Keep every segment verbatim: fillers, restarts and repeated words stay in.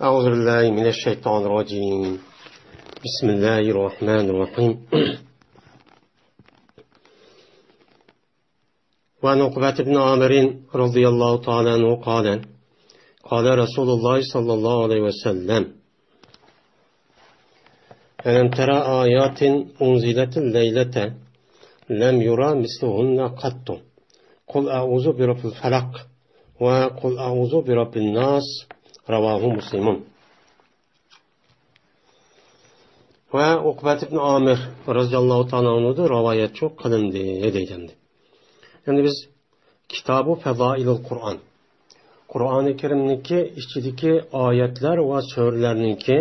أعوذ بالله من الشيطان الرجيم. بسم الله الرحمن الرحيم. وعن عقبة بن عامر رضي الله تعالى عنه قال: قال رسول الله صلى الله عليه وسلم: ألم تر آيات أنزلت الليلة لم ير مثلهن قط، قل أعوذ برب الفلق وقل أعوذ برب الناس، رواه مسلم. ۋە ئوقبەت ئىبن ئامىر رەزىياللاھۇ تائالا ئەنھۇدىن رىۋايەتچۇ قىلىندى دەيدۇ ئەمدى. يەنى بىز كىتابۇ فەزائىلىل قۇرئان، قۇرئانى كەرىمنىڭكى ئىچىدىكى ئايەتلەر ۋە سۈرىلەرنىڭكى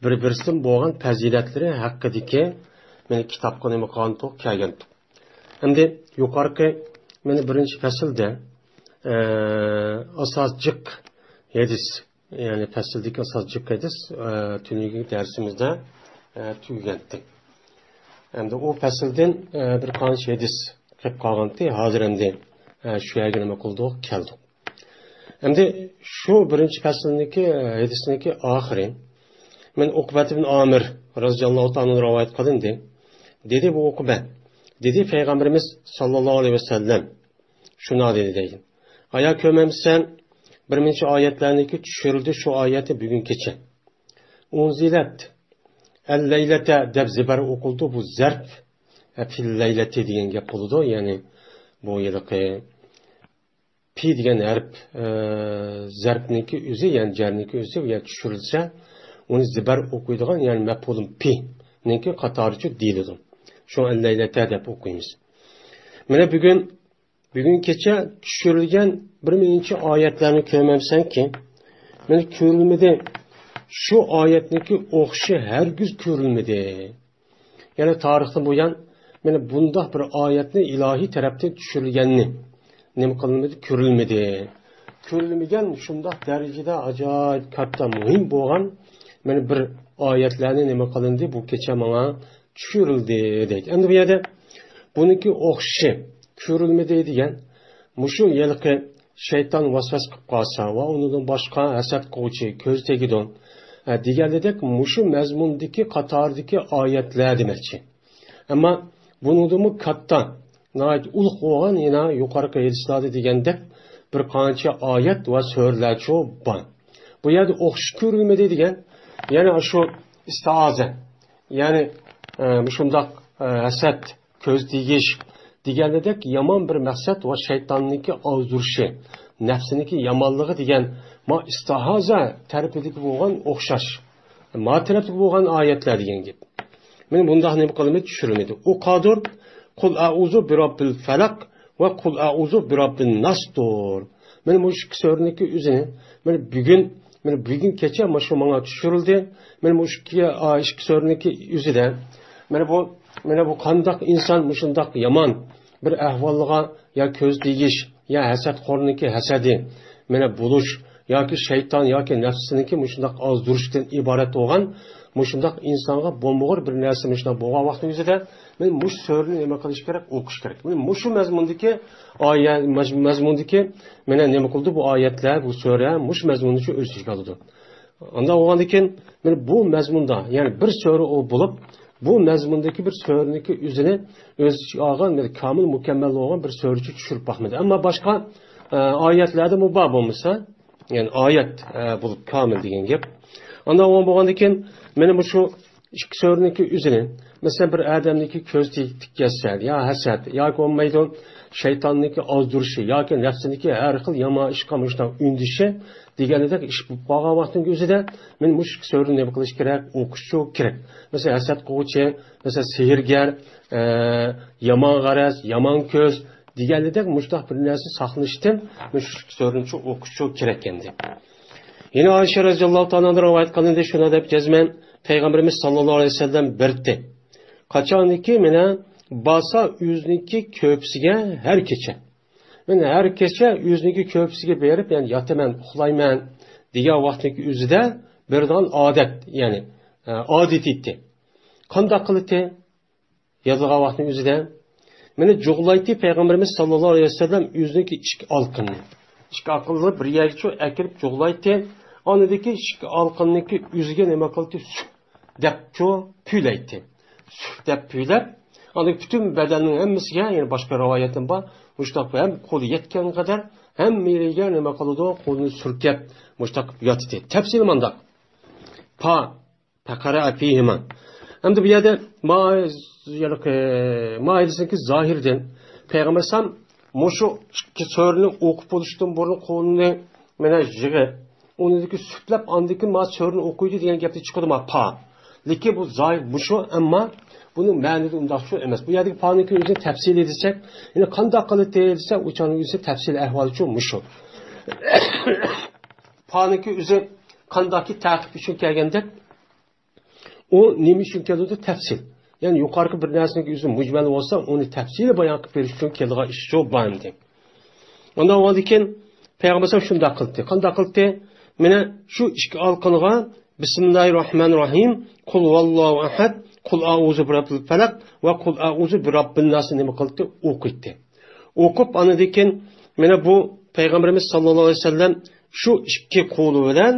بىر-بىرسىدىن بولغان پەزىلەتلىرى ھەققىدىكى مېنى كىتابقا نېمە قىلغانتۇق، كەلگەنتۇق. ئەمدى يۇقارقى مېنى بىرىنچى پەسىلدە، ئە، ئاساس جىق ھەدىس، يەنى پەسىلدىكى ئاساس جىق ھەدىس، ئە، تۈنۈگۈنكى دەرسىمىزدە، ئە، تۈگىگەنتى. ئەمدى ئۇ پەسىلدىن، ئە، بىر قانچە ھەدىس قېلىپ قالغانتى، ھازىر ئەمدى، ئە، شۇ يەرگە نېمە قىلدۇق، كەلدۇق. ئەمدى شۇ بىرىنچى پەسىلنىڭكى، ھەدىسنىڭكى ئاخىرى. مەن ئوقبەت ئىبن ئامىر رەزىياللاھۇ تائالا ئەنھۇ رىۋايەت قىلىندى. دېدى بۇ ئوقبە، دېدى پەيغەمبىرىمىز ساللاللاھۇ ئەلەيھى ۋەسەللەم شۇنداق دېدى دەيدۇ. ئايا كۆرمەمسەن، بىر نەچچە ئايەتلەرنىڭكى چۈشۈرۈلدى، شۇ ئايەتنى بۈگۈن كېچە. ئۇنزىلەت، ئەللەيلەتە دەپ زىبەر ئوقۇلدى، بۇ زەرپ، ئە، پىللەيلەتى دېگەن گەپ بولىدۇ، يەنى بۇ ھېلىقى پى دېگەن ھەرپ، ئە، زەرپنىڭكى ئۆزى، يەنى جەرنىڭكى ئۆزى، يەنى چۈشۈرۈلسە، ئۇنى زىبەر ئوقۇيدىغان، يەنى مەپئۇلۇن پىنىڭكى قاتارىچۇ دېيىلىدۇ. شۇڭا ئەللەيلەتە دەپ ئوقۇيمىز. مانا بۈگۈن، بۈگۈن كېچە چۈشۈرۈلگەن بىر نەچچە ئايەتلەرنى كۆرمەمسەنكى؟ مانا كۆرۈلمىدى. شۇ ئايەتنىڭكى ئوخشىشى ھەرگىز كۆرۈلمىدى. يەنى تارىختىن بۇيان مانا بۇنداق بىر ئايەتنى ئىلاھىي تەرەپتىن چۈشۈرۈلگەننى نېمە قىلىنمىدى؟ كۆرۈلمىدى. كۆرۈلمىگەن شۇنداق دەرىجىدە ئاجايىپ كاتتا مۇھىم بولغان مانا بىر ئايەتلەرنى نېمە قىلىندى؟ بۇ كېچە ماڭا چۈشۈرۈلدى دەيدۇ. ئەمدى بۇ يەردە بۇنىڭكى ئوخشىشى كۆرۈلمىدى دېگەن مۇشۇ ھېلىقى شەيتان ۋەسۋەسە قىلىپ قالسا ۋە ئۇنىڭدىن باشقا ھەسەت قىلغۇچى كۆز تېگىدۇ، ئە، دېگەنلىدەك مۇشۇ مەزمۇندىكى قاتاردىكى ئايەتلەر دېمەكچى. ئەمما بۇنىڭدىنمۇ كاتتا، ناھايىتى ئۇلۇغ بولغان يەنە يۇقىرىقى ھەدىسلەردە دېگەندەك بىر قانچە ئايەت ۋە سۈرىلەرچۇ بار. بۇ يەردە ئوخشىشى كۆرۈلمىدى دېگەن، يەنى شۇ ئىستىئازە، يەنى، ئە، مۇشۇنداق، ئە، ھەسەت، كۆز تېگىش دېگەندەك يامان بىر مەقسەت ۋە شەيتاننىڭكى ئازدۇرۇشى، نەپسىنىڭكى يامانلىقى دېگەن ما ئىستىئازە تەرىپىدىكى بولغان ئوخشاش، ما تەرەپتىكى بولغان ئايەتلەر دېگەن گەپ. مانا بۇنداق نېمە قىلىمىز؟ چۈشۈرۈلمىدى. ئۇ قادۇر، قۇل ئەئۇزۇ بىراببىل فەلەق ۋە قۇل ئەئۇزۇ بىراببىن ناستۇر. مانا مۇشۇ ئىككى سۈرىنىڭكى ئۆزىنى، مانا بۈگۈن، مانا بۈگۈن كېچە مانا شۇ ماڭا چۈشۈرۈلدى. مانا مۇشۇ ئىككى، ئا، ئىككى سۈرىنىڭكى ئۆزىدە، مانا بۇ، مانا بۇ قانداق ئىنسان مۇشۇنداق يامان بىر ئەھۋالغا يا كۆز تېگىش، يا ھەسەتخورنىڭكى ھەسەدى، مانا بولۇش، ياكى شەيتان ياكى نەپسىنىڭكى مۇشۇنداق ئازدۇرۇشتىن ئىبارەت بولغان مۇشۇنداق ئىنسانغا بولمىغۇر بىر نەرسە مۇشۇنداق بولغان ۋاقىتنىڭ ئۆزىدە، مانا مۇشۇ سۈرىنى نېمە قىلىش كېرەك؟ ئوقۇش كېرەك. مانا مۇشۇ مەزمۇندىكى ئايە-، مەز-، مەزمۇندىكى مانا نېمە قىلدى بۇ ئايەتلەر، بۇ سۈرە مۇشۇ مەزمۇننى شۇ ئۆز ئىچىگە ئالىدۇ. ئانداق بولغاندىن كېيىن، مانا بۇ مەزمۇندا، يەنى بىر سۈرە ئۇ بولۇپ، بۇ مەزمۇندىكى بىر سۈرىنىڭكى ئۆزىنى ئۆز ئىچىگە ئالغان، مانا كامىل، مۇكەممەل بولغان بىر سۈرىچە چۈشۈرۈپ باقمىدى. ئەمما باشقا، ئە، ئايەتلەردە بۇ بار بولمىسا، يەنى ئايەت، ئە، بولۇپ كامىل دېگەن گەپ. ئانداق بولغاندىن كېيىن، مانا مۇشۇ ئىككى سۈرىنىڭكى ئۆزىنى، مەسىلەن، بىر ئادەمنىڭكى كۆز تېگىپ كەتسە، يا ھەسەت، ياكى بولمايدۇ، شەيتاننىڭكى ئازدۇرۇشى، ياكى نەپسىنىڭكى ھەر خىل يامان ئىشقا مۇشۇنداق ئۈندىشى دېگەندەك ئىش بولۇپ قالغان ۋاقتىنىڭ ئۆزىدە، مانا مۇشۇ ئىككى سۈرىنى نېمە قىلىش كېرەك؟ ئوقۇشچۇ كېرەك. مەسىلەن، ھەسەت قىلغۇچى، مەسىلەن، سېھىرگەر، ئە، يامان غەرەز، يامان كۆز دېگەندەك مۇشۇنداق بىر نەرسە ساقلىنىشتىن مۇشۇ ئىككى سۈرىنى ئوقۇشچۇ كېرەك ئەمدى. يەنە ئائىشە رەزىياللاھۇ تائالا ئانھا رىۋايەت قىلىندى، شۇنداق دەپ جەزمەن پەيغەمبىرىمىز ساللاللاھۇ ئەلەيھى ۋەسەللەم بېرىپتى. قاچانكى مانا بارسا ئۆزىنىڭكى كۆرپىسىگە ھەر كېچە. مانا ھەر كېچە ئۆزىنىڭكى كۆرپىسىگە بېرىپ، يەنى ياتىمەن، ئۇخلايمەن دېگەن ۋاقىتنىڭكى ئۆزىدە بېرىدىغان ئادەت، يەنى، ئە، ئادىتى ئىدى. قانداق قىلىتى؟ ياتىدىغان ۋاقتىنىڭ ئۆزىدە مېنى جۇغلايتتى پەيغەمبىرىمىز ساللاللاھۇ ئەلەيھى ۋەسەللەم ئۆزىنىڭكى ئىككى ئالىقىنى. ئىككى ئالىقىنى بىر يەرگىچۇ ئەكىرىپ جۇغلايتتى. ئاندىكى ئىككى ئالىقىنىڭكى ئۆزىگە نېمە قىلدى؟ سۈك دەپچۇ پۈيلەيتتى. سۈك دەپ پۈيلەپ، ئاندىن پۈتۈن بەدەننىڭ ھەممىسىگە، يەنە باشقا رىۋايەتتىن بار، مۇشتاق ھەم قولى يەتكەن قەدەر ھەممە يېرىگە نېمە قىلىدۇ؟ قولىنى سۈركەپ، مۇشتاق ياتتى. تەپسىلى مانداق. پا، پەقەرە ئەپىھىما. ئەمدى بۇ يەردە ما-، يەنى، مائىدىسىنىڭكى زاھىرىدىن پەيغەمبەر ئەلەيھىسسالام مۇشۇ ئىككى سۈرىنى ئوقۇپ بولۇشتىن بۇرۇن قولىنى مانا يىغىپ، ئۇنىڭدىكى سۈپلەپ، ئاندىن كېيىن ما سۈرىنى ئوقۇيدۇ دېگەن گەپتىن چىقىدۇ ما پا. لېكىن بۇ زاھىر مۇشۇ، ئەمما بۇنىڭ مەنىدە ئۇنداق شۇ ئەمەس. بۇ يەردىكى پانىڭكى ئۆزىنى تەپسىلى دېسەك، يەنى قانداق قىلىتى دېسە، ئۇ چاغنىڭ ئۆزى تەپسىلىي ئەھۋالى شۇ مۇشۇ. پانىڭكى ئۆزى قانداقكى تەقىب ئۈچۈن كەلگەندەك، ئۇ نېمە ئۈچۈن كېلىدۇ؟ تەپسىل. يەنى يۇقىرىقى بىر نەرسىنىڭ ئۆزى مۇجمەل بولسا، ئۇنى تەپسىلىي بايان قىلىپ بېرىش ئۈچۈن كېلىدىغان ئىش شۇ بار ئەمدى. ئۇنداق بولغاندىن كېيىن پەيغەمبەر ئەلەيھىسسالام شۇنداق قىلدى. قانداق قىلدى؟ مانا شۇ ئىككى ئالىقىنىغا بىسمىللاھىر راھمانىر راھىم، قۇل ھۇۋاللاھۇ ئەھەد، قۇل ئەئۇزۇ بىرەببىل فەلەق ۋە قۇل ئەئۇزۇ بىرەببىن ناسنى نېمە قىلدى؟ ئوقۇيتتى. ئوقۇپ، ئاندىن كېيىن مانا بۇ پەيغەمبىرىمىز ساللاللاھۇ ئەلەيھى ۋەسەللەم شۇ ئىككى قولى بىلەن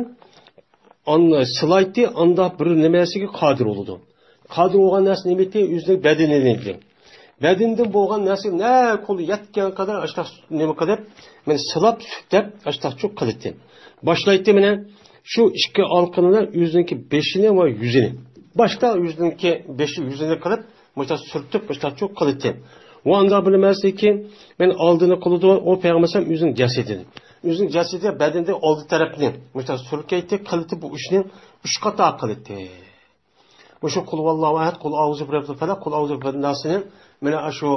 ئان-، سىلايتتى، ئانداق بىر نېمىسىگە قادىر بولىدۇ. قادىر بولغان نەرسە نېمىتى؟ ئۆزىنىڭ بەدىنى ئىدى. بەدىنىدىن بولغان نەرسە نە قولى يەتكەن قەدەر ئاشتاق نېمە قىلىپ، مانا سىلاپ، سۈپلەپ، ئاشتاقچۇ قىلىتتى. باشلايتتى مانا شۇ ئىككى ئالىقىنى بىلەن ئۆزىنىڭكى بېشىنى ۋە يۈزىنى. باشتا ئۆزىنىڭكى بېشى، يۈزىنى قىلىپ، مۇشۇنداق سۈرتۈپ، مۇشۇنداقچۇ قىلىتتى. ۋە ئانداق بىر نېمىسىكى، مانا ئالدىنى قىلىدۇ، ئۇ پەيغەمبەر ئەلەيھىسسالام ئۆزىنىڭ جەسىتىنى. ئۆزىنىڭ جەسىتى بەدىنىدە ئالدى تەرەپنى مۇشۇنداق سۈركەيتتى، قىلىتتى، بۇ ئىشنى ئۈچ قاتا قىلىتتى. مۇشۇ قۇل ھۇۋاللاھۇ ئەھەد، قۇل ئەئۇزۇ بىرەببىل فەلەق، قۇل ئەئۇزۇ بىرەببىن ناسنى مانا شۇ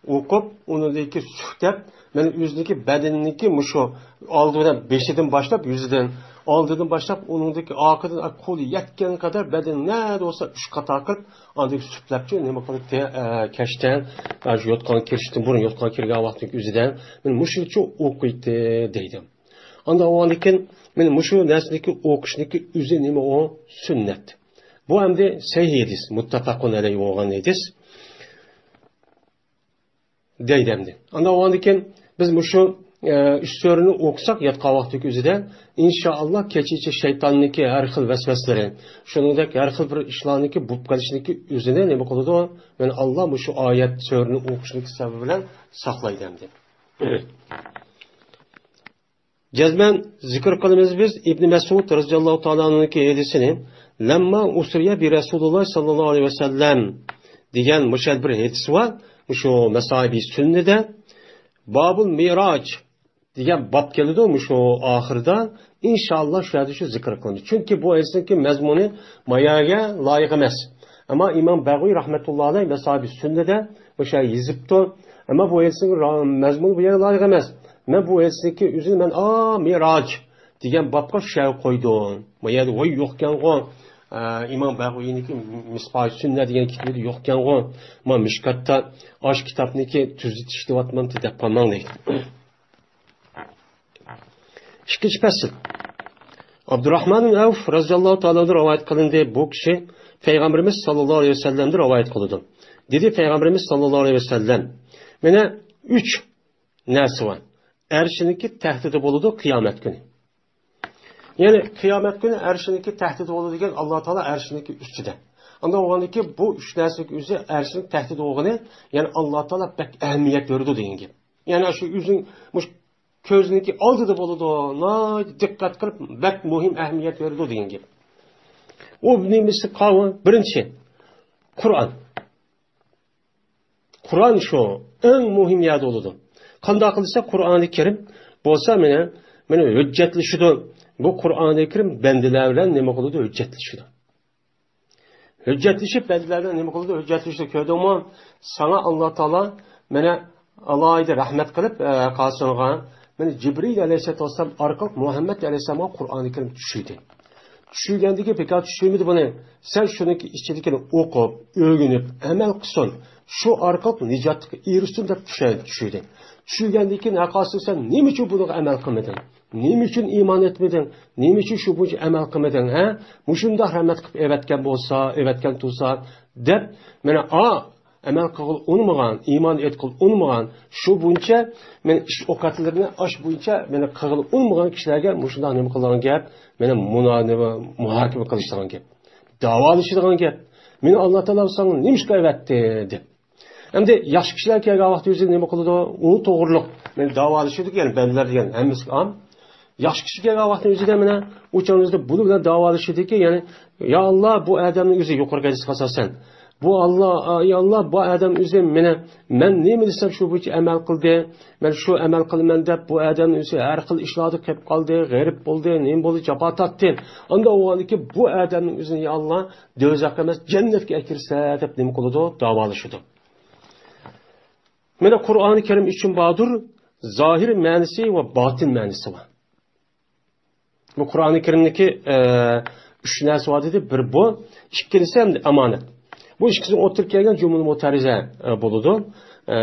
ئوقۇپ، ئۇنىڭدىكى سۈپلەپ، مانا ئۆزىنىڭكى بەدىنىنىڭكى مۇشۇ ئالدى بىلەن بېشىدىن باشلاپ، يۈزىدىن، ئالدىدىن باشلاپ، ئۇنىڭدىكى ئارقىدىن قولى يەتكەن قەدەر بەدىنى نەدە بولسا ئۈچ قاتا قىلىپ، ئاندىن سۈپلەپچۇ نېمە قىلىپ، ئە، كەچتە، ئە، شۇ يوتقان كىرىشتىن بۇرۇن، يوتقان كىرگەن ۋاقىتنىڭ ئۆزىدە مانا مۇشۇنچە ئوقۇيتتى دەيدۇ. ئاندىن ئۇنىڭدىن كېيىن مانا مۇشۇ نەرسىنىڭكى ئوقۇشنىڭكى ئۆزى نېمە ئۇ؟ سۈننەت. بۇ ئەمدى سەھىھ ھەدىس، مۇتتەپەقۇن ئەلەيھى بولغان ھەدىس دەيدۇ ئەمدى. ئاندىن ئۇنىڭدىن كېيىن بىز مۇشۇ، ئە، ئۈچ سۈرىنى ئوقۇساق ياتقان ۋاقىتتىكى ئۆزىدە، ئىنشائاللا، كېچىچە شەيتاننىڭكى ھەر خىل ۋەسۋەسىلىرى، شۇنىڭدەك ھەر خىل بىر ئىشلارنىڭكى بولۇپ قېلىشىنىڭكى ئۆزىنى نېمە قىلىدۇ؟ مانا ئاللا مۇشۇ ئايەت سۈرىنى ئوقۇشنىڭكى سەۋەبى بىلەن ساقلايدۇ ئەمدى. جەزمەن زىكىر قىلىمىز بىز ئىبنى مەسئۇد رەزىياللاھۇ تائالا ئەنھۇنىڭكى ھەدىسىنى، لەمما ئۇسرىيە بىرەسۇلىللاھ ساللاللاھۇ ئەلەيھى ۋەسەللەم دېگەن مۇشۇ بىر ھەدىس بار. مۇشۇ مەساھىبى سۈننىدە بابۇل مىراج دېگەن باب كېلىدۇ مۇشۇ ئاخىرىدا. ئىنشائاللا شۇ يەردە شۇ زىكىر قىلىندى. چۈنكى بۇ ھەدىسنىڭكى مەزمۇنى ما يەرگە لايىق ئەمەس. ئەمما ئىمام بەغۋى رەھمەتۇللا ئەلەيھ مەساھىبى سۈننىدە مۇشۇ يېزىپتۇ. ئەمما بۇ ھەدىسنىڭ را-، مەزمۇنى بۇ يەرگە لايىق ئەمەس. مەن بۇ ھەدىسنىڭكى ئۆزىنى مەن، ئا، مىراج دېگەن بابقا شۇ يەرگە قويدۇم. ما يەردە ۋاي يوقكەنغۇ. ئە، ئىمام بەغۋىنىڭكى مىسباھ سۈننە دېگەن كىتابىدا يوقكەنغۇ. ما مىشكاتتا ئاش كىتابنىكى تۈزىتىش دەۋاتمامتى دەپ قالماڭ دەيدۇ. ئىككىنچى پەسىل. ئابدۇراھمان ئىبن ئەۋف رەزىياللاھۇ تائالا ئەنھۇدىن رىۋايەت قىلىندى. بۇ كىشى پەيغەمبىرىمىز ساللاللاھۇ ئەلەيھى ۋەسەللەمدىن رىۋايەت قىلىدۇ. دېدى پەيغەمبىرىمىز ساللاللاھۇ ئەلەيھى ۋەسەللەم، مانا ئۈچ نەرسە بار. ئەرشىنىڭكى تەھتىدە بولىدۇ قىيامەت كۈنى. يەنى قىيامەت كۈنى ئەرشىنىڭكى تەھتىدە بولىدۇ دېگەن ئاللا تائالا ئەرشىنىڭكى ئۈستىدە. ئاندىن بولغاندىكىن بۇ ئۈچ نەرسىنىڭ ئۆزى ئەرشىنىڭ تەھتىدە بولغىنى، يەنى ئاللا تائالا بەك ئەھمىيەت بېرىدۇ دېگەن گەپ. يەنى شۇ ئۆزىنىڭ مۇشۇ كۆزىنىڭكى ئالدىدا بولىدۇ، ناھايىتى دىققەت قىلىپ بەك مۇھىم ئەھمىيەت بېرىدۇ دېگەن گەپ. ئۇ نېمىسى قاۋۇ؟ بىرىنچى، قۇرئان. قۇرئان شۇ ئەڭ مۇھىم يەردە بولىدۇ. قانداق قىلسا قۇرئانى كەرىم بولسا مانا، مانا ھۆججەتلىشىدۇ. بۇ قۇرئانى كەرىم بەندىلەر بىلەن نېمە قىلىدۇ؟ ھۆججەتلىشىدۇ. ھۆججەتلىشىپ بەندىلەر بىلەن نېمە قىلىدۇ؟ ھۆججەتلىشىدۇ. كۆردۈڭمۇ؟ ساڭا ئاللا تائالا مانا ئالاھىدە رەھمەت قىلىپ، ئە، قاسىڭغا، مانا جىبرىئىل ئەلەيھىسسالاتۇ ۋەسسالام ئارقىلىق مۇھەممەد ئەلەيھىسسالامغا قۇرئانى كەرىم چۈشىدى. چۈشۈرگەندىكى بىكار چۈشۈرمىدى بۇنى. سەن شۇنىڭكى ئىچىدىكىنى ئوقۇپ، ئۆگىنىپ، ئەمەل قىلسۇن. شۇ ئارقىلىق نىجاتقا ئېرىشسۇن دەپ چۈشە-، چۈشۈردى. چۈشۈرگەندىن كېيىن ھەقاسىل سەن نېمە ئۈچۈن بۇنىڭغا ئەمەل قىلمىدىڭ؟ نېمە ئۈچۈن ئىمان ئېيتمىدىڭ؟ نېمە ئۈچۈن شۇ بويىچە ئەمەل قىلمىدىڭ؟ ھە؟ مۇشۇنداق رەھمەت قىلىپ ئەۋەتكەن بولسا، ئەۋەتكەن تۇرسا، دەپ، مانا، ئا، ئەمەل قىلغىلى ئۇنىمىغان، ئىمان ئېيتقىلى ئۇنىمىغان، شۇ بويىچە مېنى ئىش ئوقەتلىرىنى ئاش بويىچە مېنى قىلغىلى ئۇنىمىغان كىشىلەرگە مۇشۇنداق نېمە قىلغان گەپ، مېنى مۇنا-، نېمە، مۇھاكىمە قىلىشىدىغان گەپ، داۋالىشىدىغان گەپ. مېنى ئاللا تائالا ساڭا نېمىشقا ئەۋەتتى دەپ. ئەمدى ياخشى كىشىلەر كەلگەن ۋاقتى ئۆزى نېمە قىلىدۇ؟ ئۇ توغرۇلۇق مېنى داۋالىشىدۇ، يەنى بەندىلەر دېگەن ھەممىسى ئام. ياخشى كىشى كەلگەن ۋاقتىنىڭ ئۆزىدە مانا ئۇ چاغنىڭ ئۆزىدە بۇنىڭ بىلەن داۋالىشىدىكى، يەنى، يا ئاللا، بۇ ئادەمنىڭ ئۆزى يۇقىرىقى ھەدىسكە ئاساسەن، بۇ ئاللا، يا ئاللا، بۇ ئادەم ئۆزى مېنى، مەن نېمە دېسەم شۇ بويىچە ئەمەل قىلدى، مەن شۇ ئەمەل قىلىمەن دەپ، بۇ ئادەم ئۆزى ھەر خىل ئىشلاردا قېلىپ قالدى، غېرىب بولدى، نېمە بولدى، جاپا تارتتى. ئانداق بولغاندىكىن بۇ ئادەمنىڭ ئۆزىنى، يا ئاللا، دوزاخقا ئەمەس، جەننەتكە ئەكىرسە دەپ نېمە قىلىدۇ؟ داۋالىشىدۇ. مانا قۇرئانى كەرىم ئۈچۈن باردۇر زاھىر مەنىسى ۋە باتىن مەنىسى بار. بۇ قۇرئانى كەرىمدىكى، ئە، ئۈچ نەرسە بار دېدى. بىر بۇ، ئىككىنچىسى ئەمدى ئامانەت. بۇ ئىككىسىنىڭ ئوتتۇرىغا كەلگەن جۈملە مۇتەرىزە، ئە، بولىدۇ. ئە،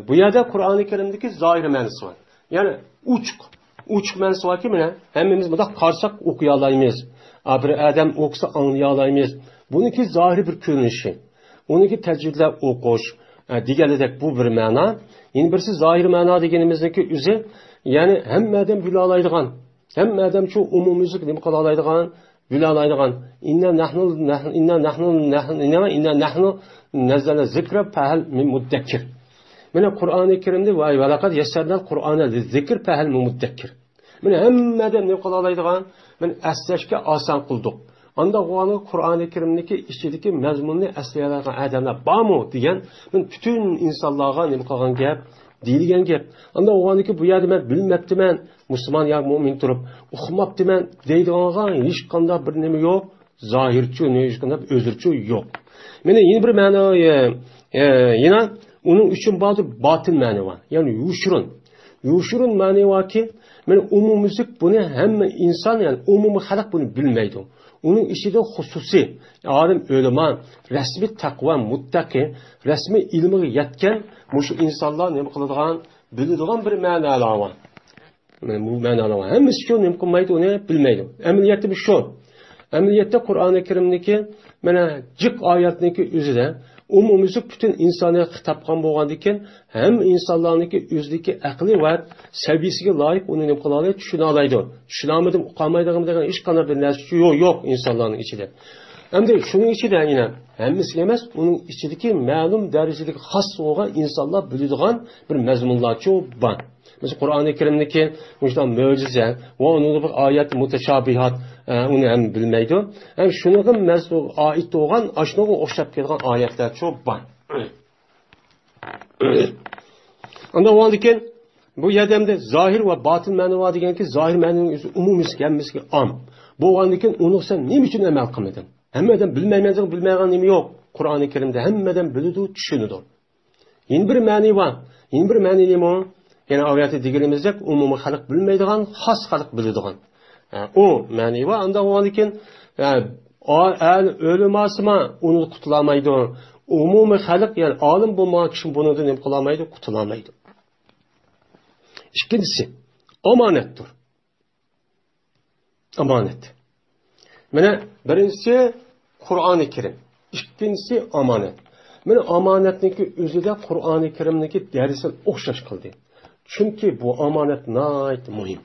بۇ يەردە قۇرئانى كەرىمدىكى زاھىر مەنىسى بار. يەنى ئوچۇق. ئوچۇق مەنىسى باركى، مانا ھەممىمىز مۇنداق قارىساق ئوقۇيالايمىز. ئا، بىر ئادەم ئوقۇسا ئاڭلىيالايمىز. بۇنىڭكى زاھىرىي بىر كۆرۈنۈشى. ئۇنىڭكى تەجۋىدلەپ ئوقۇش، ئە، دېگەندەك بۇ بىر مەنا. يەنە بىرسى زاھىر مەنا دېگىنىمىزنىڭكى ئۆزى، يەنى ھەممە ئادەم بىلالايدىغان، ھەممە ئادەم شۇ ئومۇميۈزلۈك نېمە قىلالايدىغان، بىلالايدىغان. ئىننا نەھنۇ، نەھنۇ، ئىننا نەھنۇ، نەھنۇ، ئىننا، ئىننا نەھنۇ نەززەلنە زىكرە پەھەل مىن مۇددەككىر. مانا قۇرئانى كەرىمدە ۋە ۋەلەقەد يەسسەرنەل قۇرئانە لىززىكر پەھەل مىن مۇددەككىر. مانا ھەممە ئادەم نېمە قىلالايدىغان، مانا ئەسلەشكە ئاسان قىلدۇق. ئانداق بولغاندا قۇرئانى كەرىمدىكى ئىچىدىكى مەزمۇننى ئەسلىيەلەيدىغان ئادەملەر بارمۇ دېگەن، مانا پۈتۈن ئىنسانلارغا نېمە قىلغان گەپ، دېيىلگەن گەپ. ئانداق بولغاندىكىن بۇ يەردە مەن بىلمەپتىمەن، مۇسۇلمان ياكى مۇئمىن تۇرۇپ، ئۇقماپتىمەن دەيدىغانغا ھېچقانداق بىر نېمە يوق. زاھىرچۇ، نېمە ئۆزرىچۇ يوق. مانا يەنە بىر مەنا، ئە، ئە، يەنە ئۇنىڭ ئۈچۈن باردۇر باتىن مەنە بار. يەنى يوشۇرۇن. يوشۇرۇن مەنە باركى، مانا ئومۇميۈزلۈك بۇنى ھەممە ئىنسان، يەنى ئومۇمىي خەلق بۇنى بىلمەيدۇ. ئۇنىڭ ئىچىدە خۇسۇسىي، ئالىم ئۆلىما، رەسمىي تەقۋا، مۇتتەقى، رەسمىي ئىلمىغا يەتكەن مۇشۇ ئىنسانلار نېمە قىلىدىغان، بىلىدىغان بىر مەنالار بار. مانا بۇ مەنالار ھەممىسى شۇ نېمە قىلمايدۇ، ئۇنى بىلمەيدۇ. ئەمەلىيەتتە بۇ شۇ. ئەمەلىيەتتە قۇرئانى كەرىمدىكى مانا جىق ئايەتنىڭكى ئۆزىدە ئومۇميۈزلۈك پۈتۈن ئىنسانىيەتكە خىتاب قىلغان بولغاندىكىن، ھەممە ئىنسانلارنىڭكى ئۆزىدىكى ئەقلى ۋە سەۋىيىسىگە لايىق ئۇنى نېمە قىلالايدۇ، چۈشىنەلەيدۇ. چۈشىنەلمىدىم، ئۇقالمايدىغان دېگەن ھېچقانداق بىر نەرسە يوق، يوق ئىنسانلارنىڭ ئىچىدە. ئەمدى شۇنىڭ ئىچىدە يەنە ھەممىسى ئەمەس، ئۇنىڭ ئىچىدىكى مەلۇم دەرىجىدىكى خاس بولغان ئىنسانلار بىلىدىغان بىر مەزمۇنلارچۇ بار. مەسىلەن، قۇرئانى كەرىمدىكى مۇشۇنداق مۆجىزە ۋە ئۇنىڭدا بىر ئايەت مۇتەشابىھات، ئە، ئۇنى ھەم بىلمەيدۇ. ھەم شۇنىڭغا مەز-، ئائىت بولغان، ئاشۇنىڭغا ئوخشاپ كېلىدىغان ئايەتلەرچۇ بار. ئانداق بولغاندىكىن بۇ يەردە ئەمدى زاھىر ۋە باتىن مەنە بار دېگەنكى، زاھىر مەنىنىڭ ئۆزى ئومۇمىي ھەممىسىگە ئام. بولغاندىكىن ئۇنى سەن نېمە ئۈچۈن ئەمەل قىلمىدىڭ؟ ھەممە ئادەم بىلمەيمەن دېسە، بىلمەيدىغان نېمە يوق. قۇرئانى كەرىمدە ھەممە ئادەم بىلىدۇ، چۈشىنىدۇ. يەنە بىر مەنى بار. يەنە بىر مەنى نېمە؟ يەنە ئايەتتە دېگىنىمىزدەك، ئومۇمىي خەلق بىلمەيدىغان، خاس خەلق بىلىدىغان. ھە، ئۇ مەنى بار. ئانداق بولغاندىكىن، ھە، ئا-، ئەل ئۆلىماسىما ئۇنى قۇتۇلالمايدۇ. ئومۇمىي خەلق، يەنى ئالىم بولمىغان كىشى بۇنىڭدىن نېمە قىلالمايدۇ؟ قۇتۇلالمايدۇ. ئىككىنچىسى، ئامانەتتۇر. ئامانەت. مانا بىرىنچىسى قۇرئانى كەرىم، ئىككىنچىسى ئامانەت. مانا ئامانەتنىڭكى ئۆزىدە قۇرئانى كەرىمنىڭكى دەرىجىسى ئوخشاش قىلدى. چۈنكى بۇ ئامانەت ناھايىتى مۇھىم.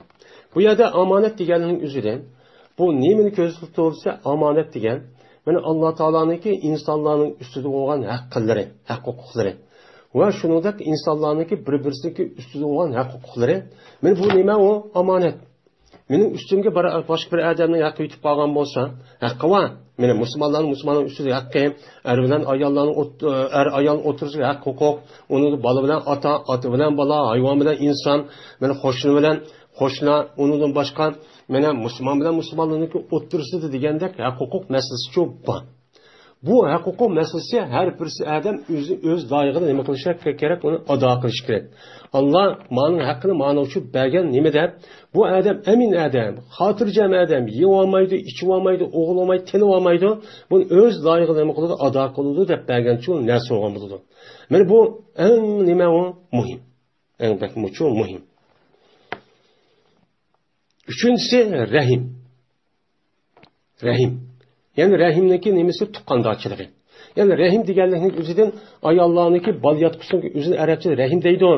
بۇ يەردە ئامانەت دېگەننىڭ ئۆزىدە بۇ نېمىنى كۆرسىتىپ تۇرسا، ئامانەت دېگەن مانا ئاللا تائالانىڭكى ئىنسانلارنىڭ ئۈستىدە بولغان ھەقلىرى، ھەق ھوقۇقلىرى ۋە شۇنىڭدەك ئىنسانلارنىڭكى بىر-بىرسىنىڭكى ئۈستىدە بولغان ھەق ھوقۇقلىرى. مانا بۇ نېمە؟ ئۇ ئامانەت. مېنىڭ ئۈستۈمگە بىر، باشقا بىر ئادەمنىڭ ھەققى ئۆتۈپ قالغان بولسا، ھەققى بار. مېنىڭ مۇسۇلمانلارنىڭ مۇسۇلماننىڭ ئۈستىدە ھەققى، ئەر بىلەن ئاياللارنىڭ ئوت-، ئەر ئايال ئوتتۇرىسىدا ھەق ھوقۇق، ئۇنىڭدا بالا بىلەن ئاتا، ئاتا بىلەن بالا، ھايۋان بىلەن ئىنسان، مېنىڭ قوشنا بىلەن قوشنا، ئۇنىڭدىن باشقا مېنىڭ مۇسۇلمان بىلەن مۇسۇلمانلارنىڭكى ئوتتۇرىسىدا دېگەندەك ھەق ھوقۇق مەسىلىسىچۇ بار. بۇ ھەق ھوقۇق مەسىلىسى ھەر بىرسى ئادەم ئۆزى، ئۆز لايىقىدا نېمە قىلىشى كېرەك، ئۇنى ئادا قىلىشى كېرەك. ئاللا مانىڭ ھەققىنى مانا ئۇچۇپ بەرگەن نېمە دەپ، بۇ ئادەم ئەمىن ئادەم، خاتىرجەم ئادەم، يەۋالمايدۇ، ئىچىۋالمايدۇ، ئوغرىلىۋالمايدۇ، تېلىۋالمايدۇ. بۇنى ئۆز لايىقىدا نېمە قىلىدۇ، ئادا قىلىدۇ دەپ بەرگەنچۇ نەرسە بولغان بولىدۇ. مانا بۇ ئەڭ نېمە ئۇ؟ مۇھىم. ئەڭ بەكمۇچۇ مۇھىم. ئۈچىنچىسى رەھىم. رەھىم. يەنى رەھىمنىڭكى نېمىسى؟ تۇغقاندارچىلىقى. يەنى رەھىم دېگەنلىكنىڭ ئۆزىدىن ئاياللارنىڭكى بالا ياتقۇسىنىڭكى ئۆزىنى ئەرەبچىدە رەھىم دەيدۇ.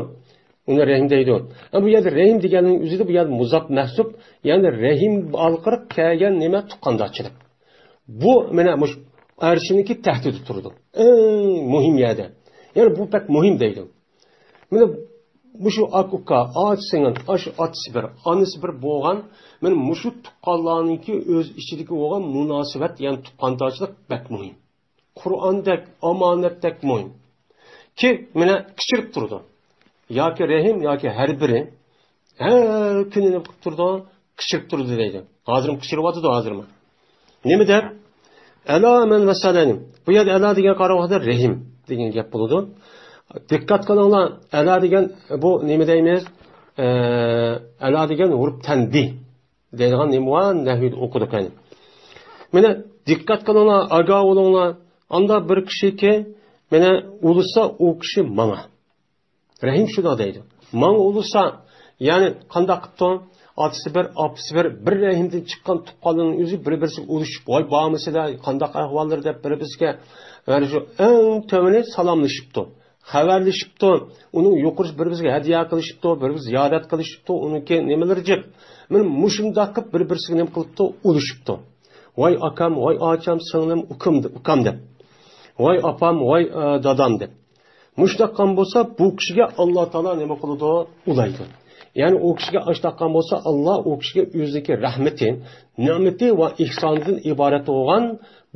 ئۇنى رەھىم دەيدۇ. ئەمما بۇ يەردە رەھىم دېگەننىڭ ئۆزىدە بۇ يەردە مۇزاپ مەھسۇپ، يەنى رەھىم ئارقىلىق كەلگەن نېمە؟ تۇغقاندارچىلىق. بۇ مانا مۇشۇ ئەرشنىڭكى تەھتىدە تۇرىدۇ. ئەڭ مۇھىم يەردە. يەنى بۇ بەك مۇھىم دەيدۇ. مانا مۇشۇ ئاكا-ئۇكا، ئاچا-سىڭىل، ئاشۇ ئاتىسى بىر، ئانىسى بىر بولغان، مانا مۇشۇ تۇغقانلارنىڭكى ئۆز ئىچىدىكى بولغان مۇناسىۋەت، يەنى تۇغقاندارچىلىق بەك مۇھىم. قۇرئاندەك، ئامانەتتەك مۇھىم. كى، مانا كىچىرىپ تۇرىدۇ. ياكى رەھىم، ياكى ھەر بىرى ھەر كۈنى نېمە قىلىپ تۇرىدۇ؟ كىچىرىپ تۇرىدۇ دەيدۇ. ھازىرمۇ كىچىرىۋاتىدۇ، ھازىرمۇ. نېمە دەپ؟ ئەلا مەن ۋەسەلەنى. بۇ يەردە ئەلا دېگەن قارىغاندا رەھىم دېگەن گەپ بولىدۇ. دىققەت قىلىڭلار، ئەلا دېگەن بۇ نېمە دەيمىز؟ ئە، ئەلا دېگەن ھۇرۇپ تەنبىھ دەيدىغان نېمە بار؟ نەھۋىدە ئوقۇدۇق يەنى. مانا دىققەت قىلىڭلار، ئاگاھ بولۇڭلار. ئاندا بىر كىشىكى مانا ئۇلىسا، ئۇ كىشى ماڭا. رەھىم شۇنداق دەيدۇ. ماڭا ئۇلىسا، يەنى قانداق قىپتۇ؟ ئاتىسى بىر، ئاپىسى بىر، بىر رەھىمدىن چىققان تۇغقانلارنىڭ ئۆزى بىر-بىرسىگە ئۇلىشىپ، ۋاي بارمىسىلەر، قانداق ئەھۋاللىرى دەپ بىر-بىرسىگە، يەنى شۇ ئەڭ تۆۋىنى سالاملىشىپتۇ. خەۋەرلىشىپتۇ. ئۇنىڭ يۇقىرىسى بىر-بىرسىگە ھەدىيە قىلىشىپتۇ، بىر-بىرسىگە زىيارەت قىلىشىپتۇ، ئۇنىڭكى نېمىلىرى جىق. مانا مۇشۇنداق قىلىپ بىر-بىرسىگە نېمە قىلىپتۇ؟ ئۇلىشىپتۇ. ۋاي ئاكام، ۋاي ئاچام، سىڭلىم، ئۇكام، ئۇكام دەپ. ۋاي ئاپام، ۋاي، ئە، دادام دەپ. مۇشۇنداق قىلغان بولسا، بۇ كىشىگە ئاللا تائالا نېمە قىلىدۇ؟ ئۇلايدۇ. يەنى ئۇ كىشىگە ئاشۇنداق قىلغان بولسا، ئاللا ئۇ كىشىگە ئۆزىنىڭكى رەھمىتى، نېمىتى ۋە ئېھسانىدىن ئىبارەت بولغان